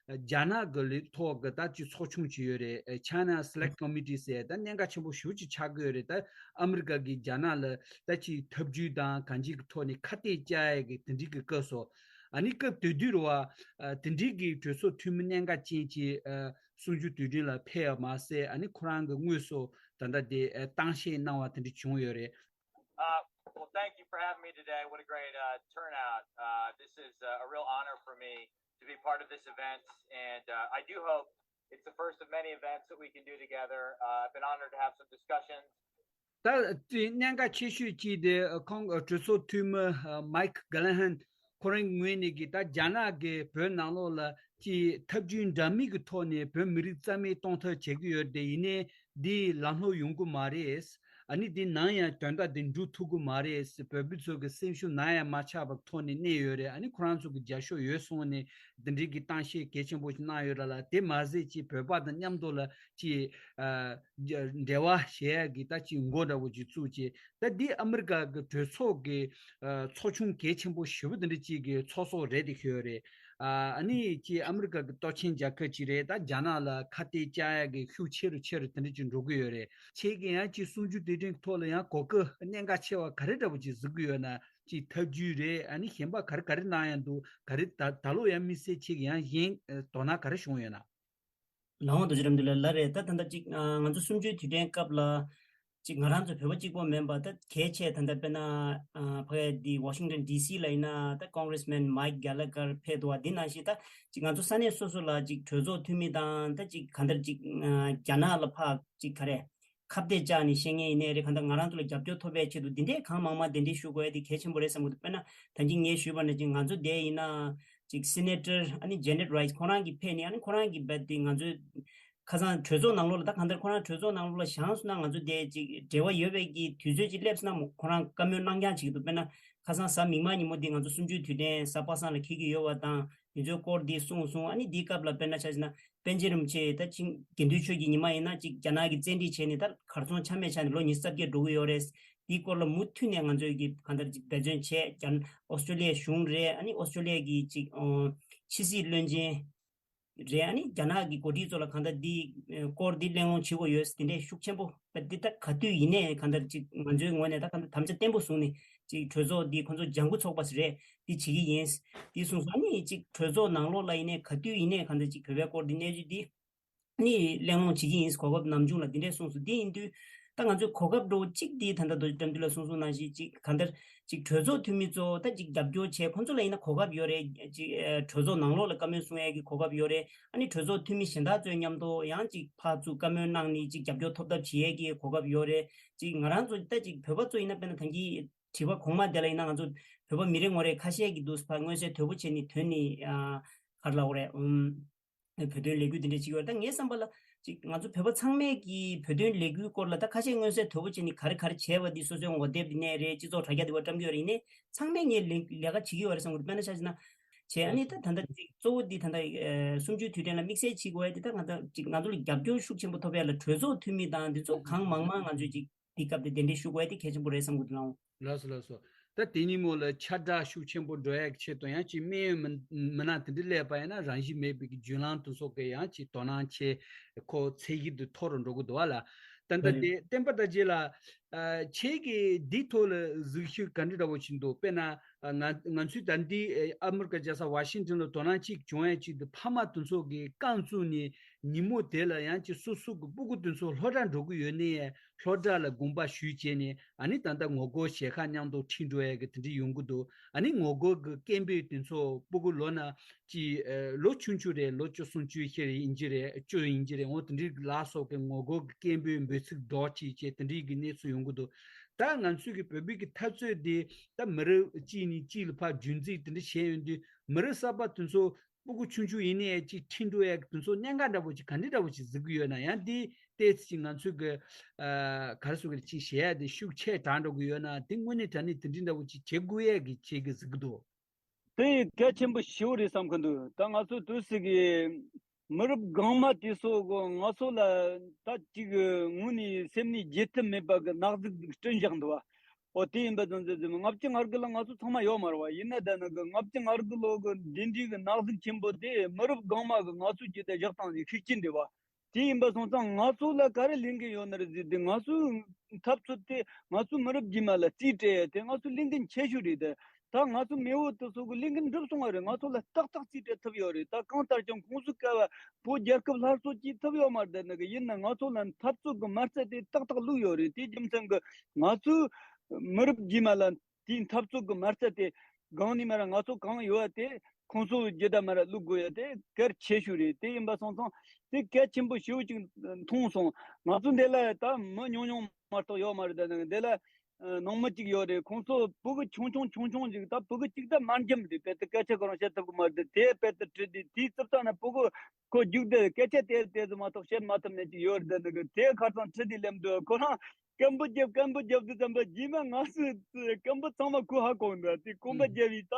རྒྱ་ནག་གི་ལི་ཐོག་གི་ད་ཅིག་ཚོགས་ཆུང་ཅིག་ཡོད་རེད། China Select Committee ཟེར་ད་གནད་འགག་ཆེན་པོ་ཞེ་པོ་ཅིག་ཆགས་ཀྱི་ཡོད་རེད། ད་ཨ་མི་རི་ཀ་གིས་རྒྱ་ནག་ལ་ད་ཅིག་ཐབས་ཇུས་དང་གང་ཅིའི་ཐོག་ནས་ཁ་གཏད་བཅག་ཡ་གི་དེ་འདྲའི་གི་བཀོད་སོང་། ཨ་ནི་སྐབས་དེ་དུས་རུ་བ་ཨ་དེ་འདྲའི་གི་གྲོས་ཚོགས་འཐུས་མི་གནད་འགག་ཅན་གྱི་ཨ་གསུམ་བཅུའི་དུས་དྲན་ལ་ཕེབས་པ་མ་ཟད། ཨ་ནི་ཁོ་རང་གི་དངོས་སུ་ད་ལྟ་དེ་ཨ་གཏམ་བཤད་གནང་བ་དེ་འདྲ་བྱུང་ཡོད་རེད། Uh, well, thank you for having me today. What a great uh, turnout. Uh, this is uh, a real honor for me to be part of this event, and uh, I do hope it's the first of many events that we can do together. Uh, I've been honored to have some discussions. ད་དེ་གནད་འགག་ཆེ་ཤོས་གཅིག་དེ་ཁོང་གྲོས་ཚོགས་འཐུས་མི་མའིག་གྷ་ལ་ཧན་ཁོ་རང་ངོས་ནས་ཀྱི་ད་རྒྱ་ནག་གི་བོད་ནང་ལོགས་ལ་ཀྱི་ཐབས་ཇུས་འདྲ་མིན་གྱི་ཐོག་ནས་བོད་མི་རིགས་རྩ་མེད་གཏོང་ཐབས་བྱེད་ཀྱི་ཡོད་དེ། ཡིན་ནའི་འདི་ལམ་ལྷོང་ཡོང་གི་མ་རེད། ཨ་ནི་འདི་ནམ་ཡང་དོན་དག་འདི་འགྲུབ་ཐུབ་ཀྱི་མ་རེད། བོད་པ་ཚོ་གི་སེམས་ཤུགས་ནམ་ཡང་མ་ཆག་པའི་ཐོག་ནས་གནས་ཡོད་རེད། ཨ་ནི་ཁོ་རང་ཚོ་གི་རྒྱབ་སྐྱོར་ཡོད་གསུངས་ནས་འདི་འདྲའི་གི་གཏམ་བཤད་གལ་ཆེན་པོ་ཞིག་གནང་ཡོད་ར་ལ། དེ་མ་ཟད་ཅིག་བོད་པ་དང་མཉམ་དུ་ལ་ཅིག་ཨ་འབྲེལ་བ་བྱེད་ཡ་གི་ད་ཅིག་འགོ་འདྲ་བོ་ཅིག་བཙུགས་བྱས། ད་འདི་ཨ་མི་རི་ཀ་གི་གྲོས་ཚོགས་ཀྱི་ཨ་ཚོགས་ཆུང་གལ་ཆེན་པོ་ཞེ་པོ་འདི་འདྲ་ཅིག་གི་ཚོགས་གཙོ་རེད་དེ་ཤོད་རེད། ཨ་ཨ་ནི་ཅིག་ཨ་མི་རི་ཀ་གི་སྟོབས་ཆེན་རྒྱལ་ཁབ་ཅིག་རེད། ད་རྒྱ་ནག་ལ་ཁ་གཏད་བཅག་ཡ་གི་ཤུགས་ཆེ་རུ་ཆེ་རུ་དེ་འདྲ་ཅིག་འགྲོ་གི་ཡོད་རེད། ཁྱེད་ཀྱིས་ཡང་ཅིག་གསུམ་བཅུའི་དུས་དྲན་ཐོག་ལ་ཡང་གོ་སྐབས་གནད་འགག་ཆེ་བ་ག་རེ་འདྲ་བོ་ཅིག་གཟིགས་ཀྱི་ཡོད་ན། ཅིག་ཐབས་ཇུས་རེད། ཨ་ནི་གཞན་པ་ག་རེ་ག་རེ་གནང་ཡ་འདུག་ག་རེ་ད་ད་ལོ་ཡང་དམིགས་བསལ་ཁྱེད་ཀྱིས་ཡང་གཞན་དོ་སྣང་ག་རེ་བྱུང་ཡོད་ན། ལའང་རྡོ་རྗེ་རབ་འདུལ་ལགས་ལ་རེད། ད་ད་ལྟ་ཅིག་ང་ཚོ་གསུམ་བཅུའི་དུས་དྲན་སྐབས་ལ་ཅིག་ང་རང་ཚོ་བོད་པ་གཅིག་པོ་མིན་པ་ད་གལ་ཆེ་ད་ལྟ་དཔེར་ན་ཕ་གི་འདི་ཝ་ཤིང་ཊོན་ཌི་སི་ལ་ཡིན་ན་ད་ཀོང་གྷི་རེ་སི་མེན་མའིག་གྷ་ལ་གྷར་ཕེབས་འདུག་བ། འདི་ནང་བཞིན་ད་ཅིག་ང་ཚོ་ས་གནས་སོ་སོ་ལ་ཅིག་གྲོས་ཚོགས་འཐུས་མི་དང་ད་ཅིག་གང་ལྟར་ཅིག་རྒྱ་ནག་ལ་ཕར་ཅིག་ག་རེ་ཁ་གཏད་བཅག་ནས་བཤད་མཁན་ཡིན་ནའི་རེད། གང་ལྟར་ང་རང་ཚོ་ལ་རྒྱབ་སྐྱོར་ཐོབ་པའི་ཆེད་དུ་འདི་འདྲས་གང་མང་མང་གདན་འདྲེན་ཞུ་དགོས་ཡ་དེ་གལ་ཆེན་པོ་རེད་བསམ་གི་འདུག་དཔེར་ན་ད་གིན་ངས་ཞུས་པ་ནང་བཞིན་ང་ཚོ་དེ་ཡིན་ན་ཅིག་སི་ནེ་ཊར་ཨ་ནི་ཇེ་ནེཊ་རའི་སི་ཁོ་རང་གིས་ཕེབས་ནས། ཨ་ནི་ཁོ་རང་གིས་རྦད་དེ་ང་ཚོའི་ཁ་སང་གྲོས་ཚོགས་ནང་ལོགས་ལ་ད་གང་ལྟར་ཁོ་རང་གྲོས་ཚོགས་ནང་ལོགས་ལ་བཞེངས་སོང་ན་ང་ཚོ་དེ་ཅིག་འབྲེལ་བ་ཡོད་པའི་གི་དུས་ཚོད་ཅིག་སླེབས་སོང་ན་ཁོ་རང་བཀའ་མོལ་གནང་རྐྱང་བྱེད་ཀྱི་འདུག་དཔེར་ན་ཁ་སང་གཟའ་མིག་དམར་ཉིན་མོ་འདི་ང་ཚོ་གསུམ་བཅུའི་དུས་དྲན་གཟའ་པ་སངས་ལ་འཁེལ་གྱི་ཡོད་པ་དང་། དེ་ཚོའི་སྐོར་འདི་གསུངས་སོང་། ཨ་ནི་འདིའི་སྐབས་ལ་དཔེར་ན་ཆ་བཞག་ན་པཎ་ཆེན་རིན་པོ་ཆེ་ད་ཅིག་དགེ་འདུན་ཆོས་ཀྱི་ཉི་མ་ཡིན་ན་ཅིག་རྒྱ་ནག་གི་བཙན་ཁྲིད་བྱས་ནས་ད་གར་སོང་ཆ་མེད་ཆགས་ནས་ལོ་ཉི་ཤུ་རྩ་བརྒྱད་འགྲོ་གི་ཡོད་རེད། དེའི་སྐོར་ལ་མུ་མཐུད་ནས་ང་ཚོས་ཀྱི་གང་ལྟར་ཅིག་འབད་བརྩོན་བྱས་ཀྱང་ཨོ་སི་ཀྲོ་ལི་ཡའི་གཞུང་རེད། ཨ་ནི་ཨོ་སི་ཀྲོ་ལི་ཡ་གི་ཅིག་ཕྱི་སྲིད་བློན་ཆེན་རེད། ཨ་ནི་རྒྱ་ནག་གི་འགོ་ཁྲིད་ཚོ་ལ་གང་ལྟར་འདི་སྐོར་འདི་གླེང་སློང་བྱེད་དགོས་ཡོད་དེ་འདྲའི་ཤུགས་ཆེན་པོ་འདི་ད་ག་དུས་ཡིན་ནའི་གང་ལྟར་ཅིག་ང་ཚོའི་ངོས་ནས་ད་གང་ལྟར་དམ་བཅའ་བརྟན་པོ་བཟུང་ནས་ཅིག་གྲོས་ཚོགས་འདི་ཁོང་ཚོ་ལྗང་ཁུ་ཚོགས་པ་ཞིག་རེད། འདི་བྱེད་ཀྱི་ཡིན། འདི་གསུངས་སོང་། ཨ་ནི་ཅིག་གྲོས་ཚོགས་ནང་ལོགས་ལ་ཡིན་ནའི་ག་དུས་ཡིན་ནའི་གང་ལྟར་ཅིག་བོད་པའི་སྐོར་འདི་གནས་ཚུལ་འདི་ནི་གླེང་སློང་བྱེད་ཀྱི་ཡིན། གོ་སྐབས་ནམ་བྱུང་ལ་འདི་འདྲས་གསུངས་སོང་། འདི་ཡིན་དུས་ད་ང་ཚོས་གོ་སྐབས་འགྲོ་གཅིག་འདི་ད་ལྟ་རྡོ་རྗེ་དགྲ་འདུལ་ལ་གསུངས་སོང་ནང་བཞིན་ཅིག་གང་ལྟར་ཅིག་གྲོས་ཚོགས་འཐུས་མི་ཚོ་ད་ཅིག་རྒྱབ་སྐྱོར་བྱས། ཁོང་ཚོ་ལ་ཡིན་ན་གོ་སྐབས་ཡོད་རེད། ཅིག་ཨ་གྲོས་ཚོགས་ནང་ལོགས་ལ་བཀའ་མོལ་གསུང་ཡས་ཀྱི་གོ་སྐབས་ཡོད་རེད། ཨ་ནི་གྲོས་ཚོགས་འཐུས་མི་གཞན་དག་ཚོའི་མཉམ་དུ་ཡང་ཅིག་ཕར་ཚུར་བཀའ་མོལ་གནང་ནས་ཅིག་རྒྱབ་སྐྱོར་ཐོབ་ཐབས་བྱེད་ཡས་ཀྱི་གོ་སྐབས་ཡོད་རེད། ཅིག་ང་རང་ཚོ་ད་ཅིག་བོད་པ་ཚོ་ཡིན་ན་དཔེར་ན་ད་གིན་དྲི་བ་གོང་མ་དེ་ལ་ཡིན་ན་ང་ཚོ་བོད་པ་མི་རེ་ངོ་རེ་ཁ་ཤས་ཀྱིས་འདུག་ཕར་མངོན་གསལ་དོད་པོ་བྱས་ནས་ཐོན་ནས་ཨ་ག་རེ་ལབ་དགོས་རེད། ཨུམ། བོད་དོན་ལས་འགུལ་འདི་འདྲ་བྱེད་ཀྱི་ཡོད་རེད། ད་ངའི་བསམ་པ་ལ་ཅིག་ང་ཚོ་བོད་པ་ཚང་མས་ཀྱི་བོད་དོན་ལས་འགུལ་སྐོར་ལ་ད་ཁ་ཤས་མངོན་གསལ་དོད་པོ་བྱས་ནས་ག་རེ་ག་རེ་བྱས་པ་འདི་སོ་སོའི་ངོ་དེབ་འདི་ནས་རེད། སྤྱི་ཚོགས་དྲ་རྒྱ་འདི་བ་བཀྲམ་གྱི་ཡོད་རེད། ཡིན་ནའི་ཚང་མས་ངས་ལས་ལས་ཀ་བྱེད་ཀྱི་ཡོད་རེད་བསམ་གྱི་འདུག་དཔེར་ན་ཆ་བཞག་ན་བྱས། ཨ་ནི་ད་ད་ལྟ་ཅིག་གཙོ་བོ་འདི་ད་ལྟ་གསུམ་བཅུའི་དུས་དྲན་ལ་དམིགས་བསལ་བྱེད་དགོས་ཡ་འདི་ད་ང་ད་ཅིག་ང་ཚོ་ལ་རྒྱབ་སྐྱོར་ཤུགས་ཆེན་པོ་ཐོབ་ཡ་ལ་གྲོས་ཚོགས་འཐུས་མི་དང་འདི་ཚོ་གང་མང་མང་ང་ཚོས་ཅིག་འདི་སྐབས་དེ་གདན་འདྲེན་ཞུ་དགོས་ཡ་དེ་གལ་ཆེན་པོ་རེད་བསམ་གྱི་འདུག་ལགས། ལགས་སོ་ལགས་སོ། ད་དེ་ཉིན་མོ་ལ་ཁྱབ་བསྒྲགས་ཤུགས་ཆེན་པོ་འགྲོ་ཡག་ཆེད་དུ་ཡང་ཅིག་སྨན་ཡོན་མི་མི་སྣ་དེ་འདྲ་སླེབས་པ་ཡིན་ན་རང་བཞིན་མེད་པའི་གི་བརྒྱུད་ལམ་དེ་ཚོ་གི་ཡང་ཅིག་དོ་སྣང་ཆེ། ཁོ་ཚད་གཞི་དེ་མཐོ་རུ་འགྲོ་གི་འདུག་བ་ལ། ད་ལྟ་དེ་བསྟན་པ་དར་རྒྱས་ལགས། ཨ་ཁྱེད་ཀྱིས་འདི་ཐོག་ལ་གཟིགས་ཞིབ་ག་འདྲ་འདྲ་བོ་ཞིག་འདུག་དཔེར་ན་ང་ང་ཚོས་ད་འདི་ཨ་མི་རི་ཀ་རྒྱལ་ས་ཝ་ཤིང་ཊོན་ལ་དོ་སྣང་ཅིག་བྱུང་ཡ་ཅིག་ཏུ་ཕ་མ་དེ་ཚོ་གི་རྐང་བཙུགས་ནས་ཉིན་མོ་དེ་ལ་ཡང་ཅིག་སོ་སོ་གི་སྤུ་གུ་དེ་ཚོ་སློབ་གྲྭ་འགྲོ་གི་ཡོད་ནའི་སློབ་གྲྭ་ལ་དགོངས་པ་ཞུས་བྱས་ནས་ཨ་ནི་ད་ལྟ་ངོ་རྒོལ་ཞལ་ཁ་མཉམ་དུ་ཁྲིད་འགྲོ་ཡ་གི་དེ་འདྲ་ཡོང་གི་འདུག་ཨ་ནི་ངོ་རྒོལ་གི་སྐད་འབོད་དེ་ཚོ་སྤུ་གུ་ལོ་ན་ཅིག་ཨ་ལོ་ཆུང་ཆུང་རེད། ལོ་བཅུ་གསུམ་བཅུ་བཞི་རེད། ཡིན་གྱི་རེད། བཅུ་ཡིན་གྱི་རེད། འོ་དེ་འདྲའི་ལ་སོགས་ཀྱི་ངོ་རྒོལ་གི་སྐད་འབོད་འབོད་ཚིག་སྒྲོག་ཅིག་བྱས་དེ་འདྲའི་གི་གནས་ཚུལ་ཡོང་གི་འདུག་ད་ང་ཚོས་ཀྱི་བོད་པའི་གི་འཐབ་རྩོད་དེ་ད་མི་རབས་གཅིག་ནས་གཅིག་ལ་ཕར་རྒྱུན་འཛིན་དེ་འདྲ་བྱས་ཡོང་དུས་མི་རབས་གསར་པ་དེ་ཚོ་སྤུ་གུ་ཆུང་ཆུང་ཡིན་ནའི་ཅིག་ཁྲིད་འགྲོ་ཡ་གི་དེ་ཚོ་གནད་འགག་འདྲ་པོ་ཅིག་ག་འདྲ་འདྲ་པོ་ཅིག་གཟིགས་ཀྱི་ཡོད་ན། ཡང་དེ་ཏོག་ཙམ་ཅིག་ང་ཚོས་ཀྱི་ཨ་ག་རེ་ཟེར་དགོས་རེད། ཅིག་བྱེད་ཡ་དེ་ཤུགས་ཆེ་དྲགས་འགྲོ་གི་ཡོད་ན། དེ་དངོས་གནས་དྲང་གནས་དེ་འདྲའི་འདྲ་པོ་ཅིག་བྱེད་དགོས་ཡ་གི་ཁྱེད་ཀྱིས་གཟིགས་ཀྱི་འདུག་དེ་གལ་ཆེན་པོ་ཞེ་པོ་རེད་བསམ་གི་འདུག་ད་ང་ཚོ་དུས་སུ་གི་མི་རབས་གོང་མ་དེ་ཚོ་གི་ང་ཚོ་ལ་ད་ཅིག་དངོས་ནས་སེམས་ནས་བརྗེད་ཐབས་མེད་པ་གི་གནག་ཟུག་བསྐྲུན་བཞག་འདུག་བ། ཨོ་དེ་ཡིན་པ་ཙང་ཙང་ཙང་ལྔ་བཅུ་ང་དགུ་ལ་ང་ཚོ་ཚང་མ་ཡོད་མ་རེད་བ། ཡིན་ན་ད་ནི་གི་ལྔ་བཅུ་ང་དགུ་ལོ་གི་འདི་འདྲའི་གི་གནག་ཟུག་ཆེན་པོ་དེ་མི་རབས་གོང་མ་གི་ང་ཚོ་བརྒྱུད་དེ་བཞག་སྟངས་ནས་ཤུགས་ཆེན་རེད་བ། དེ་ཡིན་པ་སོང་ཙང་ང་ཚོ་ལ་ག་རེ་ལས་འགན་ཡོད་ན་རེད་ཟེར་དུས། ང་ཚོའི་འཐབ་རྩོད་དེ་ང་ཚོའི་མི་རབས་རྗེས་མ་ལ་རྩིས་སྤྲད་ཡ་དེ་ང་ཚོའི་ལས་འགན་ཆེ་ཤོས་རེད་དེ། ད་ང་ཚོའི་མེས་པོ་དེ་ཚོ་གི་ལས་འགན་འགྲུབ་སོང་བ་རེད། ང་ཚོ་ལ་ཏག་ཏག་རྩིས་སྤྲད་ཐུབ་ཡོད་རེད། ད་གང་ལྟར་ཀྱང་ཁོང་ཚོའི་སྐབས་བོད་རྒྱལ་ཁབ་སླར་གསོ་བྱེད་ཐུབ་ཡོད་མ་རེད། དེ་ནི་གི་ཡིན་ན་ང་ཚོ་ལ་འཐབ་རྩོད་གི་མ་རྩ་དེ་ཏག་ཏག་བླུགས་ཡོད་རེད། དེ་རྒྱུ་མཚན་གི་ང་ཚོའི་མི་རབས་རྗེས་མ་ལ་དེའི་འཐབ་རྩོད་ཀྱི་མ་རྩ་དེ་སྒང་ནས་མར་ང་ཚོ་གང་ཡོད་པ་དེ་ཁོང་ཚོ་རྒྱུད་དང་མར་བླུག་དགོས་ཡ་དེ་གལ་ཆེ་ཤོས་རེད། དེ་ཡིན་པ་སོང་ཙང་དེ་གལ་ཆེན་པོ་ཞེ་པོ་ཅིག་མཐོང་སོང་། ང་ཚོ་འདི་ལ་ད་མི་ཉུང་ཉུང་མ་གཏོགས་ཡོད་མ་རེད། ད་འདི་ལ་ནང་མི་གཅིག་ཡོད་རེད། ཁོང་ཚོ་ཕྲུ་གུ་ཆུང་ཆུང་ཆུང་ཆུང་ཅིག་ད་ཕྲུ་གུ་གཅིག་ད་དམར་འཇམ་རེད། དཔེ་དེ་སྐད་ཆ་ཁོ་རང་བཤད་ཐུབ་ཀྱི་མ་རེད། དེ་དཔེ་དེ་ཁྲིད་དེ་དེའི་རྩིབ་ཐང་ན་ཕྲུ་གུ་ཁོ་རྒྱུགས་དེ་སྐད་ཆ་དེ་དེ་ཚོ་མ་གཏོགས་བཤད་མ་ཐུབ་ནས་ཅིག་ཡོད་རེད། ད་འདི་གི་དེ་ཁ་སང་ཁྲིད་དེ་སླེབས་འདུག་ཁོ་རང་སྐད་འབོད་རྒྱབ། སྐད་འབོད་རྒྱབ་དུས་ཙམ་པ་རྗེས་མ་ང་ཚོའི་སྐད་འབོད་ཚང་མ་ཁོས་ཧ་གོ་འདུག་དེ་སྐད་འབོད་རྒྱབ་པའི་ད་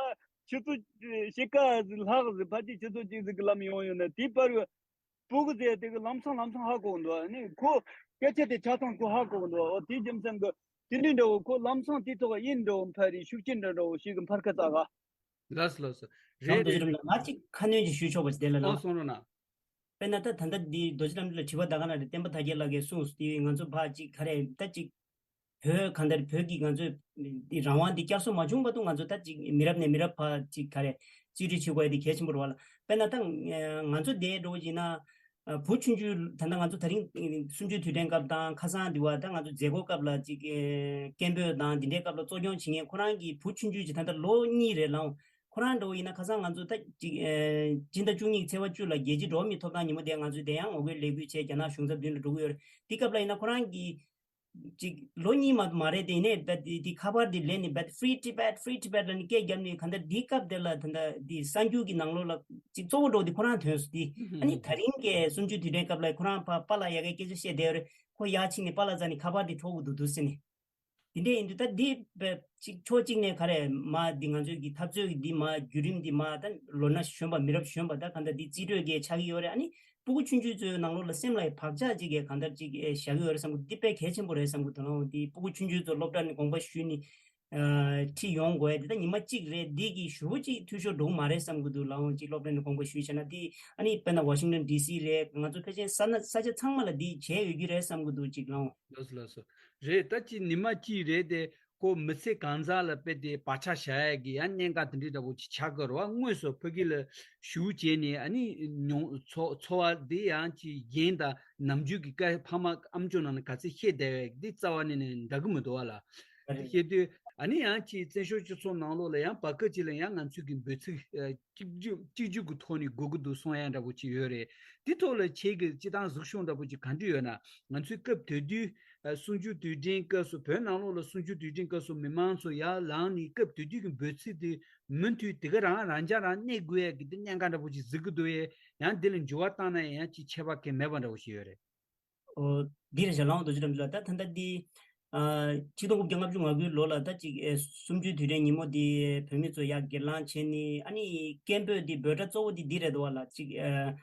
ཆུ་ཚོད་ཕྱེད་ཀ་ལྷག་ཟིག་ཕལ་ཆེར་ཆུ་ཚོད་གཅིག་ཟིག་གི་ལམ་ཡོང་ཡོད་ན། དེའི་བར་བུ་གུ་ཟེར་དེ་གི་ལམ་སང་ལམ་སང་ཧ་གོ་འདུག་ཨ་ནི་ཁོ་སྐད་ཆ་དེ་ཆ་ཚང་ཁོ་ཧ་གོ་འདུག་ཨོ་དེ་རྒྱུ་མཚན་གི་དེ་འདྲའི་འདྲ་བོ་ཁོ་ལམ་སང་དེ་ཐོག་གཡས་འགྲོ་འཕར་རེད། ཤུགས་ཆེན་འདྲ་འདྲ་བོ་ཞིག་གི་འཕར་ཁ་ཙ་ག་ལགས་སོ་ལགས་སོ། རང་རེད་རྡོ་རྗེ་རེད། རིན་པོ་ཆེ་ང་གཅིག་ཁ་སྣོན་ཅིག་ཞུས་ཆོག་པ་ཞིག་དེ་ལ་ལ། ཨོ་གསུང་རོགས་གནང་། དཔེར་ན་ད་ད་ལྟ་འདི་རྡོ་རྗེ་རིན་པོ་ཆེ་ལ་དྲི་བ་ད་ག་ན་རེད། བསྟན་པ་དར་རྒྱས་ལགས་ཀྱིས་གསུངས་སོང་། དེ་ང་ཚོ་ཕར་ཅིག་ག་རེ་ད་ཅིག་བོད་གང་ལྟར་བོད་ཀྱི་ང་ཚོའི་འདི་རང་དབང་འདི་བསྐྱར་གསོ་མ་བྱུང་བར་དུ་ང་ཚོ་ད་ཅིག་མི་རབས་ནས་མི་རབས་བར་ཅིག་ག་རེ་རྩིས་སྤྲོད་བྱེད་དགོས་ཡ་དེ་གལ་ཆེན་པོ་རེད་བ་ལ། དཔེར་ན་ད་ང་ཚོ་འདས་འགྲོ་བ་ཡིན་ན་བུ་ཆུང་ཆུང་ད་ལྟ་ང་ཚོ་ད་རིང་གསུམ་བཅུའི་དུས་དྲན་སྐབས་དང་ཁ་སང་འདི་བ་ད་ང་ཚོ་མཛད་སྒོ་སྐབས་ལ་ཅིག་སྐད་འབོད་དང་འདི་འདྲའི་སྐབས་ལ་གཙོ་སྐྱོང་བྱེད་མཁན་ཁོ་རང་གི་བུ་ཆུང་ཆུང་ཅིག་ད་ལྟ་ལོ་གཉིས་རེད་ལའང་། ཁོ་རང་འདྲ་བོ་ཡིན་ན་ཁ་སང་ང་ཚོ་ད་ཅིག་ཨེ་སྤྱི་ཟླ་བཅུ་གཉིས་ཚེས་པ་བཅུ་ལ་རྒྱལ་སྤྱིའི་འགྲོ་བ་མིའི་ཐོབ་ཐང་ཉིན་མོ་དེ་ང་ཚོས་དེ་ཡང་ངོ་རྒོལ་ལས་འགུལ་བྱས་རྒྱ་ནག་གཞུང་ཚབ་མདུན་ལ་འགྲོ་གི་ཡོད་རེད། དེ་སྐབས་ལ་ཡིན་ན་ཁོ་རང་གིས་ཅིག་ལོ་གཉིས་མ་མ་རེད། དེ་ནས་བད་དེ་དེ་ཁ་པར་དེ་ལེན་ནས་བད་Free Tibet, Free Tibet ལ་ནི་སྐད་བརྒྱབ་ནས་ག་འདྲ་དེའི་སྐབས་དེ་ལ་ད་ལྟ་དེ་གསར་འགྱུར་གྱི་ནང་ལོགས་ལ་ཅིག་གཙོ་བོ་འགྲོ་དེ་ཁོ་རང་ཐོན་སོང་། དེ་ཨ་ནི་ད་རིང་གི་གསུམ་བཅུའི་དུས་དྲན་སྐབས་ལ་ཁོ་རང་ཕ་པཱ་ལགས་ཡ་གའི་སྐད་ཆ་བཤད་བསྡད་ཡོད་རེད། ཁོ་ཡར་ཕྱིན་ནས་པཱ་ལགས་རྩ་ནས་ཁ་པར་དེ་འཕྲོག་གི་འདུག་འདུག་ཟེར་ནས། དེ་འདྲ་ཡིན་དུས་ད་འདི་བས་ཅིག་ཕྱོགས་གཅིག་ནས་ག་རེ་མ་འདི་ང་ཚོའི་གི་འཐབ་རྩོད་ཀྱི་འདི་མ་བརྒྱུད་རིམ་འདི་མ་ད་ལོ་ན་གཞོན་པ་མི་རབས་གཞོན་པ་ད་གང་ལྟར་འདི་རྩིས་སྤྲོད་གི་ཆགས་ཀྱི་ཡོད་རེད། ཨ་ནི་སྤུ་གུ་ཆུང་ཆུང་ཚོའི་ནང་ལོགས་ལ་སེམས་ལ་བག་ཆགས་ཅིག་གི་གང་ལྟར་ཅིག་བཞག་གི་ཡོད་རེད་བསམ་གི། འདི་དཔེ་གལ་ཆེན་པོ་རེད་བསམ་གི་འདུག་ལའང་འདི་སྤུ་གུ་ཆུང་ཆུང་ཚོ་སློབ་གྲྭ་ནས་དགོངས་པ་ཞུས་ནས་ཁྲིད་ཡོང་དགོས་ཡ་འདི་ད་ཉི་མ་གཅིག་རེད། འདི་གི་ཞུ་བོ་ཅིག་འཐུས་ཤོར་འགྲོ་གི་མ་རེད་བསམ་གི་འདུག་ལའང་ཅིག་སློབ་གྲྭ་ནས་དགོངས་པ་ཞུས་བྱས་ན་འདི་ཨ་ནི་དཔེར་ན་ཝ་ཤིང་ཊོན་ཌི་སི་རེད། ང་ཚོ་ཕལ་ཆེར་ས་ན་ས་ཆ་ཚང་མ་ལ་འདི་བྱས་ཡོད་རྒྱུ་རེད་བསམ་གི་འདུག་ཅིག་ལའང་། ལགས་སོ་ལགས་སོ། རེད། ད་ཅི་ཉི་མ་གཅིག་རེད་དེ་ཁོ་མི་ཚེ་གང་ཟག་ལ་དཔེ་དེ་བག་ཆགས་བཞག་ཡ་གི་ཡང་གནད་འགག་དེ་འདྲའི་འདྲ་པོ་ཅིག་ཆགས་ཀྱི་རེད་བ། དངོས་སུ་ཕ་གི་ལ་ཞུ་བྱས་ནས་ཨ་ནི་མྱོང་ཚོ་ཚོར་བ་དེ་ཡང་ཅི་རྒན་དང་ནམ་རྒྱུན་གྱི་སྐད་ཕ་མ་ཨམ་ཅོག་ནང་ནས་ག་ཚད་བཤད་བསྡད་ཡ་གི་དེ་རྩ་བ་ནས་ནས་འདྲ་གི་མི་འདུག་བ་ལ། དེ་བཤད་དུས་ཨ་ནི་ཡང་ཅི་བཙན་བྱོལ་སྤྱི་ཚོགས་ནང་ལོགས་ལ་ཡང་བར་སྐབས་ཅིག་ལ་ཡང་ང་ཚོས་ཀྱི་འབོད་ཚིག་གཅིག་གྱུར་གཅིག་གྱུར་གྱི་ཐོག་ནས་དགོས་ཀྱི་འདུག་གསུང་ཡ་འདྲ་པོ་ཅིག་ཡོད་རེད། དེ་ཐོག་ལ་ཁྱེད་ཀྱི་སྤྱི་བཏང་གཟིགས་ཞིབ་འདྲ་པོ་ཅིག་ག་འདྲ་ཡོད་ན། ང་ཚོའི་སྐབས་དེ་དུས་གསུམ་བཅུའི་དུས་དྲན་སྐབས་སུ་བོད་ནང་ལོགས་ལ་གསུམ་བཅུའི་དུས་དྲན་སྐབས་སུ་མི་མང་ཚོ་ཡར་ལངས་ནས་སྐབས་དེ་དུས་ཀྱི་འབོད་ཚིག་དེ་མུ་མཐུད་དེ་ག་རང་རང་འཇགས་རང་གནས་དགོས་ཡ་གི་དེ་གནད་འགག་འདྲ་པོ་ཅིག་གཟིགས་ཀྱི་འདུག་ཡས། ཡང་དེ་ལ་འགྱུར་བ་བཏང་ན་ཡང་ཅིག་ཁྱད་པར་གང་མེད་པ་འདྲ་པོ་ཞིག་ཡོད་རེད། ཨོ། འདི་རེད་ཤག་ལའང་རྡོ་རྗེ་རིན་པོ་ཆེ་ལགས། ད་ད་ལྟ་འདི་ཨ་ཆིག་སྟོང་དགུ་བརྒྱ་ལྔ་བཅུ་ང་དགུའི་ལོ་ལ་ད་ཅིག་ཨེ་གསུམ་བཅུའི་དུས་དྲན་ཉིན་མོ་འདི་བོད་མི་ཚོ་ཡར་སྒེར་ལངས་བྱས་ནས་ཨ་ནི་སྐད་འབོད་འདི་འབོད་སྒྲ་གཙོ་བོ་འདི་འདི་རེད་འདུག་བ་ལ། ཅིག་ཨ་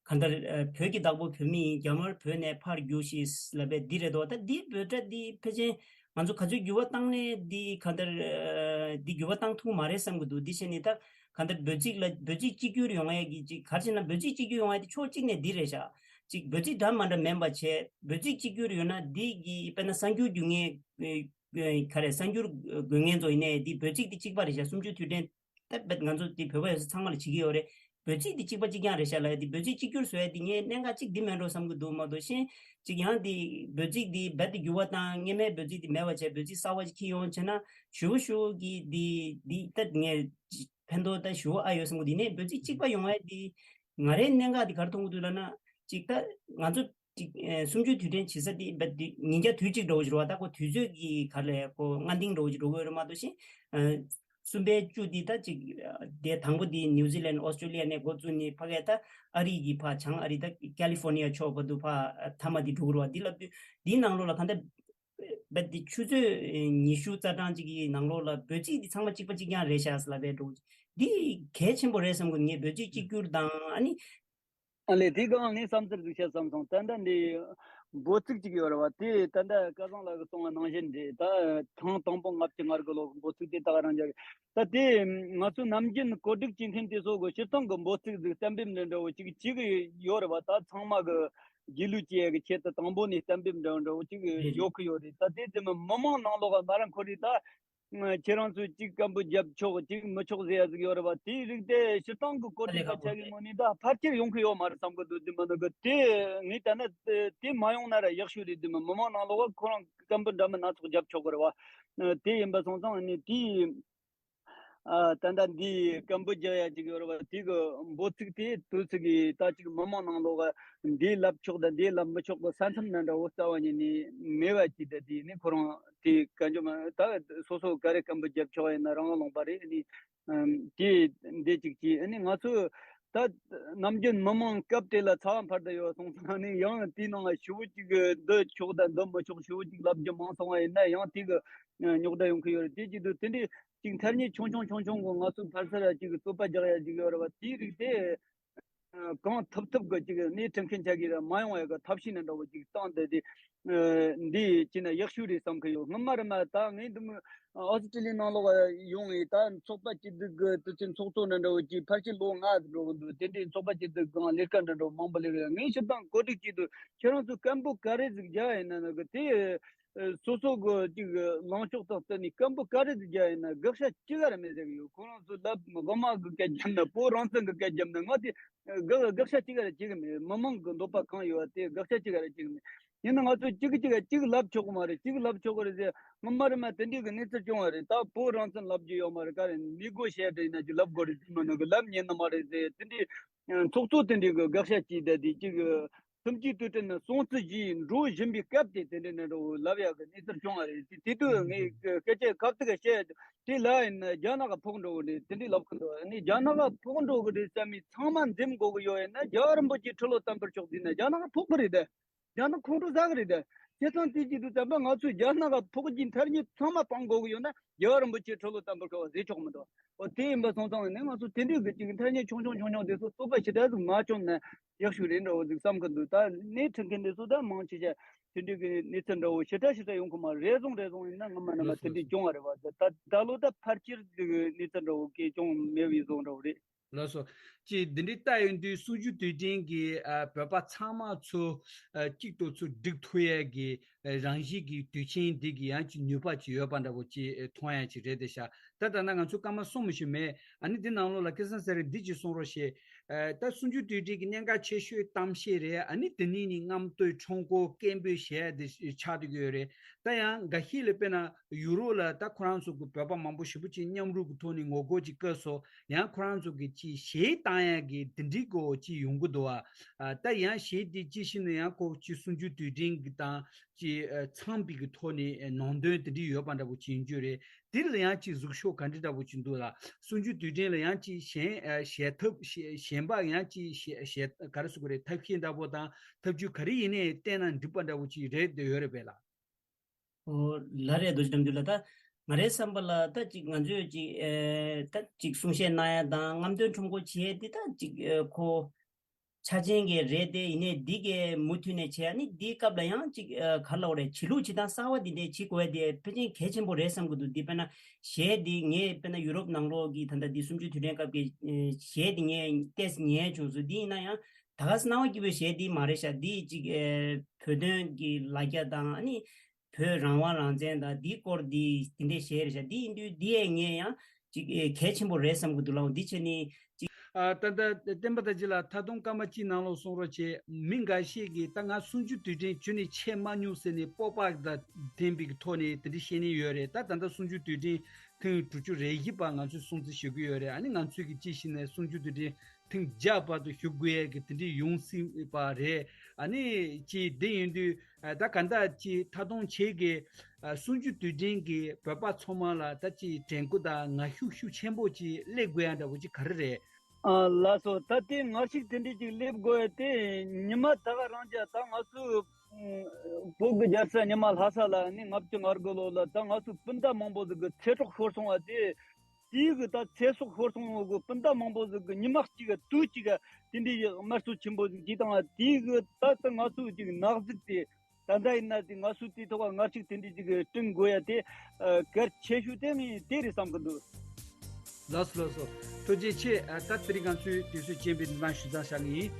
གང་ལྟར་ཨ་བོད་ཀྱི་བདག་པོ་བོད་མི་ཡིན། རྒྱ་དམར་བོད་ནས་ཕར་རྒྱུགས་ཤིག་ལབ་པའི་འདི་རེད་འདུག་ད་འདི་འབོད་སྒྲ་འདི་ཕལ་ཆེར་ང་ཚོ་ག་ཚོད་འགྱུར་བ་བཏང་ནས་འདི་གང་ལྟར་ཨ་འདི་འགྱུར་བ་བཏང་ཐུབ་མ་རེད་བསམ་གྱི་འདུག་འདི་བྱས་ནས་ད་གང་ལྟར་འབོད་ཚིག་ལ་འབོད་ཚིག་གཅིག་གྱུར་ཡོང་ཡས་ཀྱི་ཅིག་ག་རེ་བྱས་ན་འབོད་ཚིག་གཅིག་གྱུར་ཡོང་ཡས་དེ་ཕྱོགས་གཅིག་ནས་འདི་རེད་ཤག་ཅིག་འབོད་ཚིག་འདྲ་མ་འདྲ་མིན་པ་བྱས། འབོད་ཚིག་གཅིག་གྱུར་ཡོད་ན་འདི་གི་དཔེར་ན་གསར་འགྱུར་བསྒྱུར་མཁན་ག་རེ་གསར་འགྱུར་འགོད་མཁན་ཚོ་ཡིན་ནའི་འདི་འབོད་ཚིག་འདི་གཅིག་པ་རེད་ཤག་གསུམ་བཅུའི་དུས་དྲན་ད་བེད་ང་ཚོ་འདི་བོད་པ་ཡོད་ས་ཚང་མ་ལ་བྱེད་ཀྱི་ཡོད་རེད། འབོད་ཚིག་འདི་གཅིག་པ་གཅིག་རྐྱང་རེད་ཤག་ལབ་ཡ་འདི་འབོད་ཚིག་གཅིག་གྱུར་བཟོ་ཡ་འདི་ངས་གནད་འགག་གཅིག་འདི་མེད་འགྲོ་བསམ་གྱི་འདུག་མ་གཏོགས་གཞན་ཅིག་ཡང་འདི་འབོད་ཚིག་འདི་རྦད་དེ་འགྱུར་བ་བཏང་སྔོན་མའི་འབོད་ཚིག་འདི་མེད་པ་བྱས་འབོད་ཚིག་གསར་པ་ཅིག་འཁྱེར་ཡོང་བྱས་ན་ཞུ་བོ་ཞུ་བོ་གི་འདི་འདི་ད་ངས་ཕན་ཐོགས་ད་ཞུ་བོ་ཨ་ཡོད་བསམ་གྱི་འདུག་འདི་ནས་འབོད་ཚིག་གཅིག་པ་ཡོང་ཡ་འདི་ང་རའི་གནད་འགག་འདི་ག་རེ་མཐོང་གི་འདུག་ལབ་ན་ཅིག་ད་ང་ཚོ། ཅིག་ཨེ་གསུམ་བཅུའི་དུས་དྲན་བྱེད་ས་དེ་རྦད་དེ་ཉིན་རྒྱ་དུས་གཅིག་འདྲ་བོ་ཞིག་རེད་བ། ད་ཁོ་དུས་ཚོད་ཀྱི་ག་རེ་ལབ་ཡ། ཁོ་སྔ་རྟིང་འདྲ་བོ་ཞིག་འགྲོ་གི་ཡོད་རེད་མ་གཏོགས་ཤིང་། ཨ་གསུམ་པའི་བཅུ་འདི་ད་ཅིག་དེ་དང་པོ་འདི་ནིའུ་ཛི་ལན་ཨོ་སི་ཀྲི་ལི་ཡ་ནས་འགོ་བཙུགས་ནས་ཕ་གིར་ད་ཨ་རི་གི་ཕར་བྱང་ཨ་རི་ད་ཀ་ལི་ཧྥོ་ནི་ཡ་ཕྱོགས་བར་དུ་ཕར་མཐའ་མ་འདི་འགྲོ་གི་རེད་བ། འདི་ལབ་དུས་འདིའི་ནང་ལོགས་ལ་གང་ལྟར་རྦད་དེ་ཆུ་ཚོད་ཉི་ཤུ་རྩ་གྲངས་ཅིག་གི་ནང་ལོགས་ལ་འབོད་ཚིག་འདི་ཚང་མ་གཅིག་པ་གཅིག་རྐྱང་རེད་ཤག་ཟེར་ལབ་པའི་འགྲོ་གི། འདི་གལ་ཆེན་པོ་རེད་བསམ་གི། ངས་འབོད་ཚིག་གཅིག་གྱུར་དང་ཨ་ནི། ཨ་ལས་དེ་གང་ངས་བསམ་ཚུལ་ཟིག་བཤད་བསམ་སོང་། ད་ལྟ་འདི་འབོད་ཚིག་ཅིག་ཡོད་རེད་བ། དེ་ད་ལྟ་སྐལ་བཟང་ལགས་ཀྱིས་གསུངས་པ་ནང་བཞིན་རེད། ད་ཐེངས་དང་པོ་ལྔ་བཅུ་ང་དགུ་ལོ་གི་འབོད་ཚིག་དེ་ད་ག་རང་རྒྱག་གི། ད་དེ་ང་ཚོ་ནམ་རྒྱུན་གོ་སྒྲིག་བྱེད་མཁན་དེ་ཚོ་གི་སྤྱིར་བཏང་གི་འབོད་ཚིག་ཟིག་གཏན་འབེབས་འདྲ་འདྲ་བོ་ཅིག་བྱེད་གི་ཡོད་རེད་བ། ད་ཚང་མ་གི་རྗེས་ལུས་བྱེད་ཡ་གི་ཆེད་དུ་དང་པོ་ནས་གཏན་འབེབས་འདྲ་འདྲ་བོ་ཅིག་རེད་རེད། ཡོད་གི་ཡོད་རེད། ད་དེ་དེ་མི་མི་མང་ནང་ལོགས་ག་མ་ར་འཁོར་རེད། ད་ཁྱེད་རང་ཚོས་གཅིག་སྐད་འབོད་རྒྱབ་ཆོག་གཅིག་མི་ཆོག་ཟེར་ཡ་ཟིག་ཡོད་རེད་བ། དེའི་རིགས་དེ་སྤྱིར་བཏང་གི་གོ་སྒྲིག་པ་ཆགས་ཀྱི་ངོས་ནས་ད་ཕལ་ཆེར་ཡོང་གི་ཡོད་མ་རེད་བསམ་གི་འདུག་དེ་མི་འདུག་གི། དེ་ངས་ལྟ་ན་དེ་མ་ཡོང་ན་ར་ཡག་ཤོས་རེད། དེ་མི་མི་མང་ནང་ལོགས་ཁོ་རང་སྐད་འབོད་འདྲ་མིན་སྣ་ཚོགས་རྒྱབ་ཆོག་གི་རེད་བ། དེ་ཡིན་པ་སོང་ཙང་ནི་དེའི་ཨ་ད་ལྟ་འདི་སྐད་འབོད་རྒྱག་ཡ་ཅིག་ཡོད་རེད་བ། དེ་གི་འབོད་ཚིག་དེ་དུས་ཚིག་གི་ད་ཅིག་མི་མང་ནང་ལོགས་འདི་ལབ་ཆོག་དང་འདི་ལབ་མི་ཆོག་གི་ས་མཚམས་ནང་འདྲ་བོ་རྩ་བ་ཉིད་ནས་མེད་པ་ཅིག་ད་དེ་ནི་ཁོ་རང་དེ་ག་འཇོག་མ་ད་སོ་སོ་ག་རེ་སྐད་འབོད་རྒྱབ་ཆོག་ཡིན་ན་རང་ལོངས་པ་རེད། ནི་དེ་འདི་ཅིག་ཅིག་ནི་ང་ཚོ་ད་ནམ་རྒྱུན་མི་མང་སྐབས་དེ་ལ་ཚ་བ་འཕར་དུ་ཡོད་སོང་ཙང་ནི་ཡང་དེའི་ནང་ཞུ་བོ་ཅིག་འདི་ཆོག་དང་འདི་མི་ཆོག་ཞུ་བོ་ཅིག་ལབ་རྒྱུ་མང་སོང་བ་ཡིན་ན་ཡང་དེ་གི་རྙོག་དྲ་ཡོང་གི་ཡོད་རེད། དེ་བྱེད་དུས་དེ་འདྲའི་ཅིག་ཐ་སྙད་ཆུང་ཆུང་ཆུང་ཆུང་གི་ང་ཚོ་ཕར་ཚུར་ཅིག་རྩོད་པ་རྒྱག་ཡ་ཅིག་ཡོད་རེད་བ། དེའི་རིགས་དེ་གང་ཐུབ་ཐུབ་གི་ཅིག་སྣེ་ཁྲིད་མཁན་ཆ་གིས་ར་མ་ཡོང་བའི་གི་ཐབས་ཤེས་ནི་འདྲ་བོ་ཅིག་བཏང་སྟེ་དེ་འདི་བྱས་ན་ཡག་ཤོས་རེད་བསམ་གི་ཡོད། སྔོན་མ་རེད་མ་ད་ངས་འདི་མོ་ཨོ་སི་ཀྲི་ལི་ཡའི་ནང་ལོགས་ཡོང་ངས་ད་ཚོགས་པ་སྐྱིད་སྡུག་གི་དུས་ཚོད་ཚོགས་གཙོ་ནི་འདྲ་བོ་ཅིག་ཕལ་ཆེར་ལོ་ལྔ་ཟིག་འགྲོ་གི་འདུག་དེ་འདྲའི་ཚོགས་པ་སྐྱིད་སྡུག་གང་ལས་ཀ་འདྲ་འདྲ་བོ་མང་པོ་ལས་གི་ངས་ཞིབ་ཐང་གོ་སྒྲིག་བྱས་དུས་ཁྱེད་རང་ཚོ་སྐད་འབོད་ག་རེ་ཟིག་རྒྱག་ཡིན་ན་ནི་གི་དེ། ཨ་སོ་སོ་གི་ཅིག་ལངས་ཕྱོགས་དང་བསྟུན་ནས་སྐད་འབོད་ག་རེ་ཟིག་རྒྱག་ཡིན་ན་དགག་བྱ་ཅི་ག་ར་མེད་ཟེར་གི་ཡོད། ཁོ་རང་ཚོ་ལབ་དགོང་མོ་གི་སྐད་རྒྱབ་ན་བོད་རང་བཙན་གི་སྐད་རྒྱབ་ན་ང་དེ་དགག་དགག་བྱ་ཅི་ག་ར་བྱེད་གི་མེད། མི་མང་གི་འདོད་པ་གང་ཡོད་པ་དེ་དགག་བྱ་ཅི་ག་ར་བྱེད་གི་མེད། ཡིན་ན་ང་ཚོ་གཅིག་གིས་གཅིག་ག་གཅིག་ལབ་ཆོག་གི་མ་རེད། གཅིག་ལབ་ཆོག་གི་རེད་ཟེར། སྔོན་མ་རེད་མ་དེ་འདྲའི་གི་གནས་ཚུལ་བྱུང་བ་རེད། ད་བོད་རང་བཙན་ལབ་རྒྱུ་ཡོད་མ་རེད། ག་རེ་ནི་གོ་བཤད་དེ་ཡིན་ན་ཅིག་ལབ་དགོས་རེད་ཟེར་མ་ནོ་གི་ལབ་ཉན་ནི་མ་རེད་ཟེར། དེ་འདྲའི་ཚོགས་གཙོ་དེ་འདྲའི་གི་དགག་བྱ་བྱས་ཏེ་དེ་གཅིག་གི་གསུམ་བཅུའི་དུས་དྲན་ནི་སྲུང་བརྩི་བཞིན་འགྲོ་བཞིན་པའི་སྐབས་དེ་དེ་འདྲའི་ནི་འགྲོ་ལབ་ཡག་གི་གནས་ཚུལ་བྱུང་བ་རེད། དེ་དེ་དུས་ངས་སྐད་ཆ་ཁ་ཐུག་ག་བཤད་དེ་ལ་ཡིན་ན་རྒྱ་ནག་ག་ཕོག་འགྲོ་གི་རེད། དེ་འདྲའི་ལབ་གི་འདུག་ཨ་ནི་རྒྱ་ནག་ག་ཕོག་འགྲོ་གི་རེད་བསམ་མི་ཚང་མ་འཛེམ་དགོས་གི་ཡོད་ཡིན་ན་རྒྱལ་བ་རིན་པོ་ཆེ་ཁྲི་ལོ་དམ་པར་ཤོག་ཟེར་ན་རྒྱ་ནག་ག་ཕོག་གི་རེད་དེ། རྒྱ་ནག་ཁོང་ཁྲོ་ཟ་གི་རེད་དེ། བྱས་ཙང་དེ་བྱེད་དུས་ཙམ་པ་ང་ཚོས་རྒྱ་ནག་ག་ཕོག་རྒྱུའི་ཐ་སྙད་ཚང་མ་སྤང་དགོས་གི་ཡོད་ན་རྒྱལ་བ་རིན་པོ་ཆེ་ཁྲི་ལོ་དམ་པར་ཤོག་ཟེར་ཆོག་མི་འདུག་འོ་དེ་ཡིན་པ་སོང་ཙང་ནི་ང་ཚོ་དེ་འདྲའི་གི་ཅིག་ཐ་སྙད་ཆུང་ཆུང་ཆུང་ཆུང་དེ་ཚོ་རྩོད་པ་ཞེ་དྲག་ཟིག་མ་བྱུང་ན་ཡག་ཤོས་རེད་འདྲ་བོ་ཟིག་བསམ་གི་འདུག་ད་སྣེ་ཁྲིད་མཁན་དེ་ཚོ་ད་མང་ཆེ་ཆ་དེ་འདྲའི་གི་གནས་ཚུལ་འདྲ་བོ་ཞེ་དྲག་ཞེ་དྲག་ཡོང་གི་མ་རེད། རེ་ཟུང་རེ་ཟུང་ཡིན་ན་སྔོན་མ་ནས་མ་དེ་འདྲའི་བྱུང་བ་རེད་བ། ད་ད་ལོ་ད་ཕལ་ཆེར་གི་གནས་ཚུལ་འདྲ་བོ་གི་བྱུང་མེད་པའི་བཟོ་འདྲ་བོ་རེད། ལགས་སོ། ཅིག་འདི་འདྲའི་ལྟ་ཡོང་དུས་གསུམ་བཅུའི་དུས་དྲན་གྱི་ཨ་བོད་པ་ཚང་མ་ཚོ་ཨ་གཅིག་ཏུ་ཚུར་སྒྲིག་ཐུབ་ཡས་ཀྱི་ཨ་རང་བཞིན་གྱི་དུས་ཆེན་འདི་གི་ཡང་ཅིག་ནུས་པ་ཅིག་ཡོད་པ་འདྲ་བོ་ཅིག་ཨ་མཐོང་ཡ་ཅིག་རེད་དེ་ཤག་ད་ད་ལྟ་ང་ཚོས་སྐར་མ་གསུམ་ཞིག་མེད། ཨ་ནི་འདི་ནང་ལོགས་ལ་སྐལ་བཟང་ཚེ་རིང་འདི་ཅིག་གསུང་རོགས་ཞེས། ཨ་ད་གསུམ་བཅུའི་དུས་དྲན་གྱི་གནད་འགག་ཆེ་ཤོས་གཏམ་བཤད་རེད། ཨ་ནི་འདི་ནས་ནི་རྔམ་སྟོན་ཁྲོམ་སྐོར་སྐད་འབོད་བྱས་ཏེ་ཆགས་བསྡད་ཀྱི་ཡོད་རེད། ད་ཡང་འགའ་ཤས་ལ་དཔེར་ན་ཡུ་རོབ་ལ་ད་ཁོ་རང་ཚོ་གི་བོད་པ་མང་པོ་ཞེ་པོ་ཅིག་མཉམ་རུབ་ཀྱི་ཐོག་ནས་ངོ་རྒོལ་ཅིག་བཀོད་སོང་། ཡང་ཁོ་རང་ཚོ་གི་ཅིག་གཞས་བཏང་ཡག་གི་དེ་འདྲའི་སྐོར་ཅིག་ཡོང་གི་འདུག་བ། ཨ་ད་ཡང་གཞས་དེ་ཅིག་ཤེས་ན་ཡང་ཁོ་ཅིག་གསུམ་བཅུའི་དུས་དྲན་གྱི་དང་ཅིག་ཨ་འཚམས་པའི་གི་ཐོག་ནས་ཨ་ནང་དོན་དེ་འདྲའི་ཡོད་པ་འདྲ་པོ་ཅིག་ཡིན་རྒྱུ་རེད། དེ་ལ་ཡང་ཅིག་གཟིགས་ཕྱོགས་ག་འདྲ་འདྲ་པོ་ཅིག་འདུག་ལ། གསུམ་བཅུའི་དུས་དྲན་ལ་ཡང་ཅིག་གཞན་ཨ་གཞས་ཐབས་གཞས་གཞན་པ་ཡང་ཅིག་གཞས་གཞས་ག་རེ་ཟེར་དགོས་རེད། ཐབས་ཤེས་འདྲ་པོ་དང་ཐབས་ཇུས་ག་རེ་ཡིན་ནའི་བསྟན་ན་འགྲིག་པ་འདྲ་པོ་ཅིག་རེད་འདོད་ཡོད་རེད་པས་ལགས། ཨོ་ལགས་རེད། རྡོ་རྗེ་དམ་ཆོས་ལགས། ད་ང་རའི་བསམ་པ་ལ་ད་ཅིག་ང་ཚོས་ཅིག་ཨེ་ད་ཅིག་གསུང་བཤད་གནང་ཡ་དང་རྔམ་སྟོན་ཁྲོམ་སྐོར་བྱེད་ཡ་འདི་ད་ཅིག་ཨེ་ཁོ་ཆ་ཆེན་གྱི་རེད་དེ། ཡིན་ནའི་འདི་གའི་མུ་མཐུད་ནས་བྱེད་ཡ་ནི་འདིའི་སྐབས་ལ་ཡང་ཅིག་ཨེ་ག་རེ་ལབ་དགོས་རེད། བྱེད་ལུགས་བྱེད་སྟངས་གསར་བ་འདི་འདྲས་བྱེད་དགོས་ཡ་དེ་ཕལ་ཆེར་གལ་ཆེན་པོ་རེད་བསམ་གྱི་འདུག་འདི་དཔེར་ན་གཞས་འདི་ངས་དཔེར་ན་ཡུ་རོབ་ནང་ལོགས་ཀྱི་ད་ལྟ་འདི་གསུམ་བཅུའི་དུས་དྲན་སྐབས་ཀྱི་ཨེ་གཞས་འདི་ངས་ཏོག་ཙམ་ཉན་བྱུང་སོང་། འདི་ཡིན་ན་ཡང་ད་ག་སེ་སྣང་བ་སྐྱིད་པོའི་གཞས་འདི་མ་རེད་ཤག་འདི་ཅིག་ཨེ་བོད་དོན་གྱི་ལ་རྒྱ་དང་ཨ་ནི་བོད་རང་དབང་རང་བཙན་དང་འདིའི་སྐོར་འདི་འདི་འདྲའི་གཞས་རེད་ཤག་འདི་ཡིན་དུས་འདི་ཡས་ངས་ཡང་ཅིག་ཨེ་གལ་ཆེན་པོ་རེད་བསམ་གྱི་འདུག་ལགས། འདི་བྱས་ནས་ཅིག་ཨ་ད་ལྟ་བསྟན་པ་དར་རྒྱས་ལགས་ད་དུང་སྐར་མ་གཅིག་ནང་ལོགས་གསུང་རོགས་བྱེད། མི་འགའ་ཤས་ཀྱིས་ད་ང་གསུམ་བཅུ་དུས་དྲན་ཁྱོན་ནས་ཆད་མ་མྱོང་ཟེར་ནས་སྤོབས་པ་དང་ལྡན་པའི་ཐོག་ནས་དེ་འདྲ་བཤད་མཁན་ཡོད་རེད། ད་ད་ལྟ་གསུམ་བཅུ་དུས་དྲན་ཐེངས་དྲུག་ཅུ་རེ་བཞི་པ་ང་ཚོས་སྲུང་བརྩི་ཞུ་གི་ཡོད་རེད། ཨ་ནི་ང་ཚོས་ཀྱི་ཅི་ཞིག་ནས་གསུམ་བཅུ་དུས་དྲན་ ཐེངས་བརྒྱ་བར་དུ་ཞུ་དགོས་ཡ་གི་དེ་འདྲའི་ཡོང་སྲིད་པ་རེད། ཨ་ནི་ཅིག་དེ་ཡིན་དུས་ཨ་ད་ག་འདྲ་ཅིག་ད་དུང་ཁྱེད་ཀྱི་ཨ་གསུམ་བཅུ་དུས་དྲན་གྱི་བོད་པ་ཚང་མ་ལ་ད་ཅིག་དྲན་སྐུལ་དང་ངར་ཤུགས་ཤུགས་ཆེན་པོ་ཅིག་སླེབས་དགོས་ཡ་འདྲ་བོ་ཅིག་ག་རེ་རེད། ཨ་ལགས་སོ། ད་དེ་ངར་ཤུགས་དེ་འདྲས་ཅིག་སླེབས་དགོས་ཡ་དེ་ཉི་མ་ད་ག་རང་ཅག་ད་ང་ཚོ་བོད་ཀྱི་རྒྱལ་ས་ཉི་མ་ལྷ་ས་ལ་ནི་ལྔ་བཅུ་ང་དགུ་ལོ་ལ་ད་ང་ཚོ་སྤུན་ཟླ་མང་པོ་ཟིག་གི་ཚེ་སྲོག་ཤོར་སོང་བ་དེ། དེའི་གི་ད་ཚེ་སྲོག་ཤོར་སོང་བའི་གི་སྤུན་ཟླ་མང་པོ་ཟིག་གི་ཉི་མ་གཅིག་གི་དུས་གཅིག་གི་དེ་འདྲའི་དམར་གསོད་ཆེན་པོ་ཟིག་བྱས་བཏང་བ་དེའི་གི་ད་ལྟ་ང་ཚོའི་ཅིག་ནག་གཟིག་དེ་ད་ལྟ་ཡིན་ན་དེ་ང་ཚོས་དེའི་ཐོག་ལ་ངར་ཤུགས་དེ་འདྲའི་ཅིག་བསྐྲུན་དགོས་ཡ་དེ་གལ་ཆེ་ཤོས་དེ་ངས་དེ་རེད་བསམ་གི་འདུག་ལགས་སོ་ལགས་སོ། ཐུགས་རྗེ་ཆེ། ད་དེ་རིང་ང་ཚོའི་དུས་ཚོད་རྐྱེན་པས་འདི་ནང་ཞུ་ཚང་བཞག་གི་ཡིན།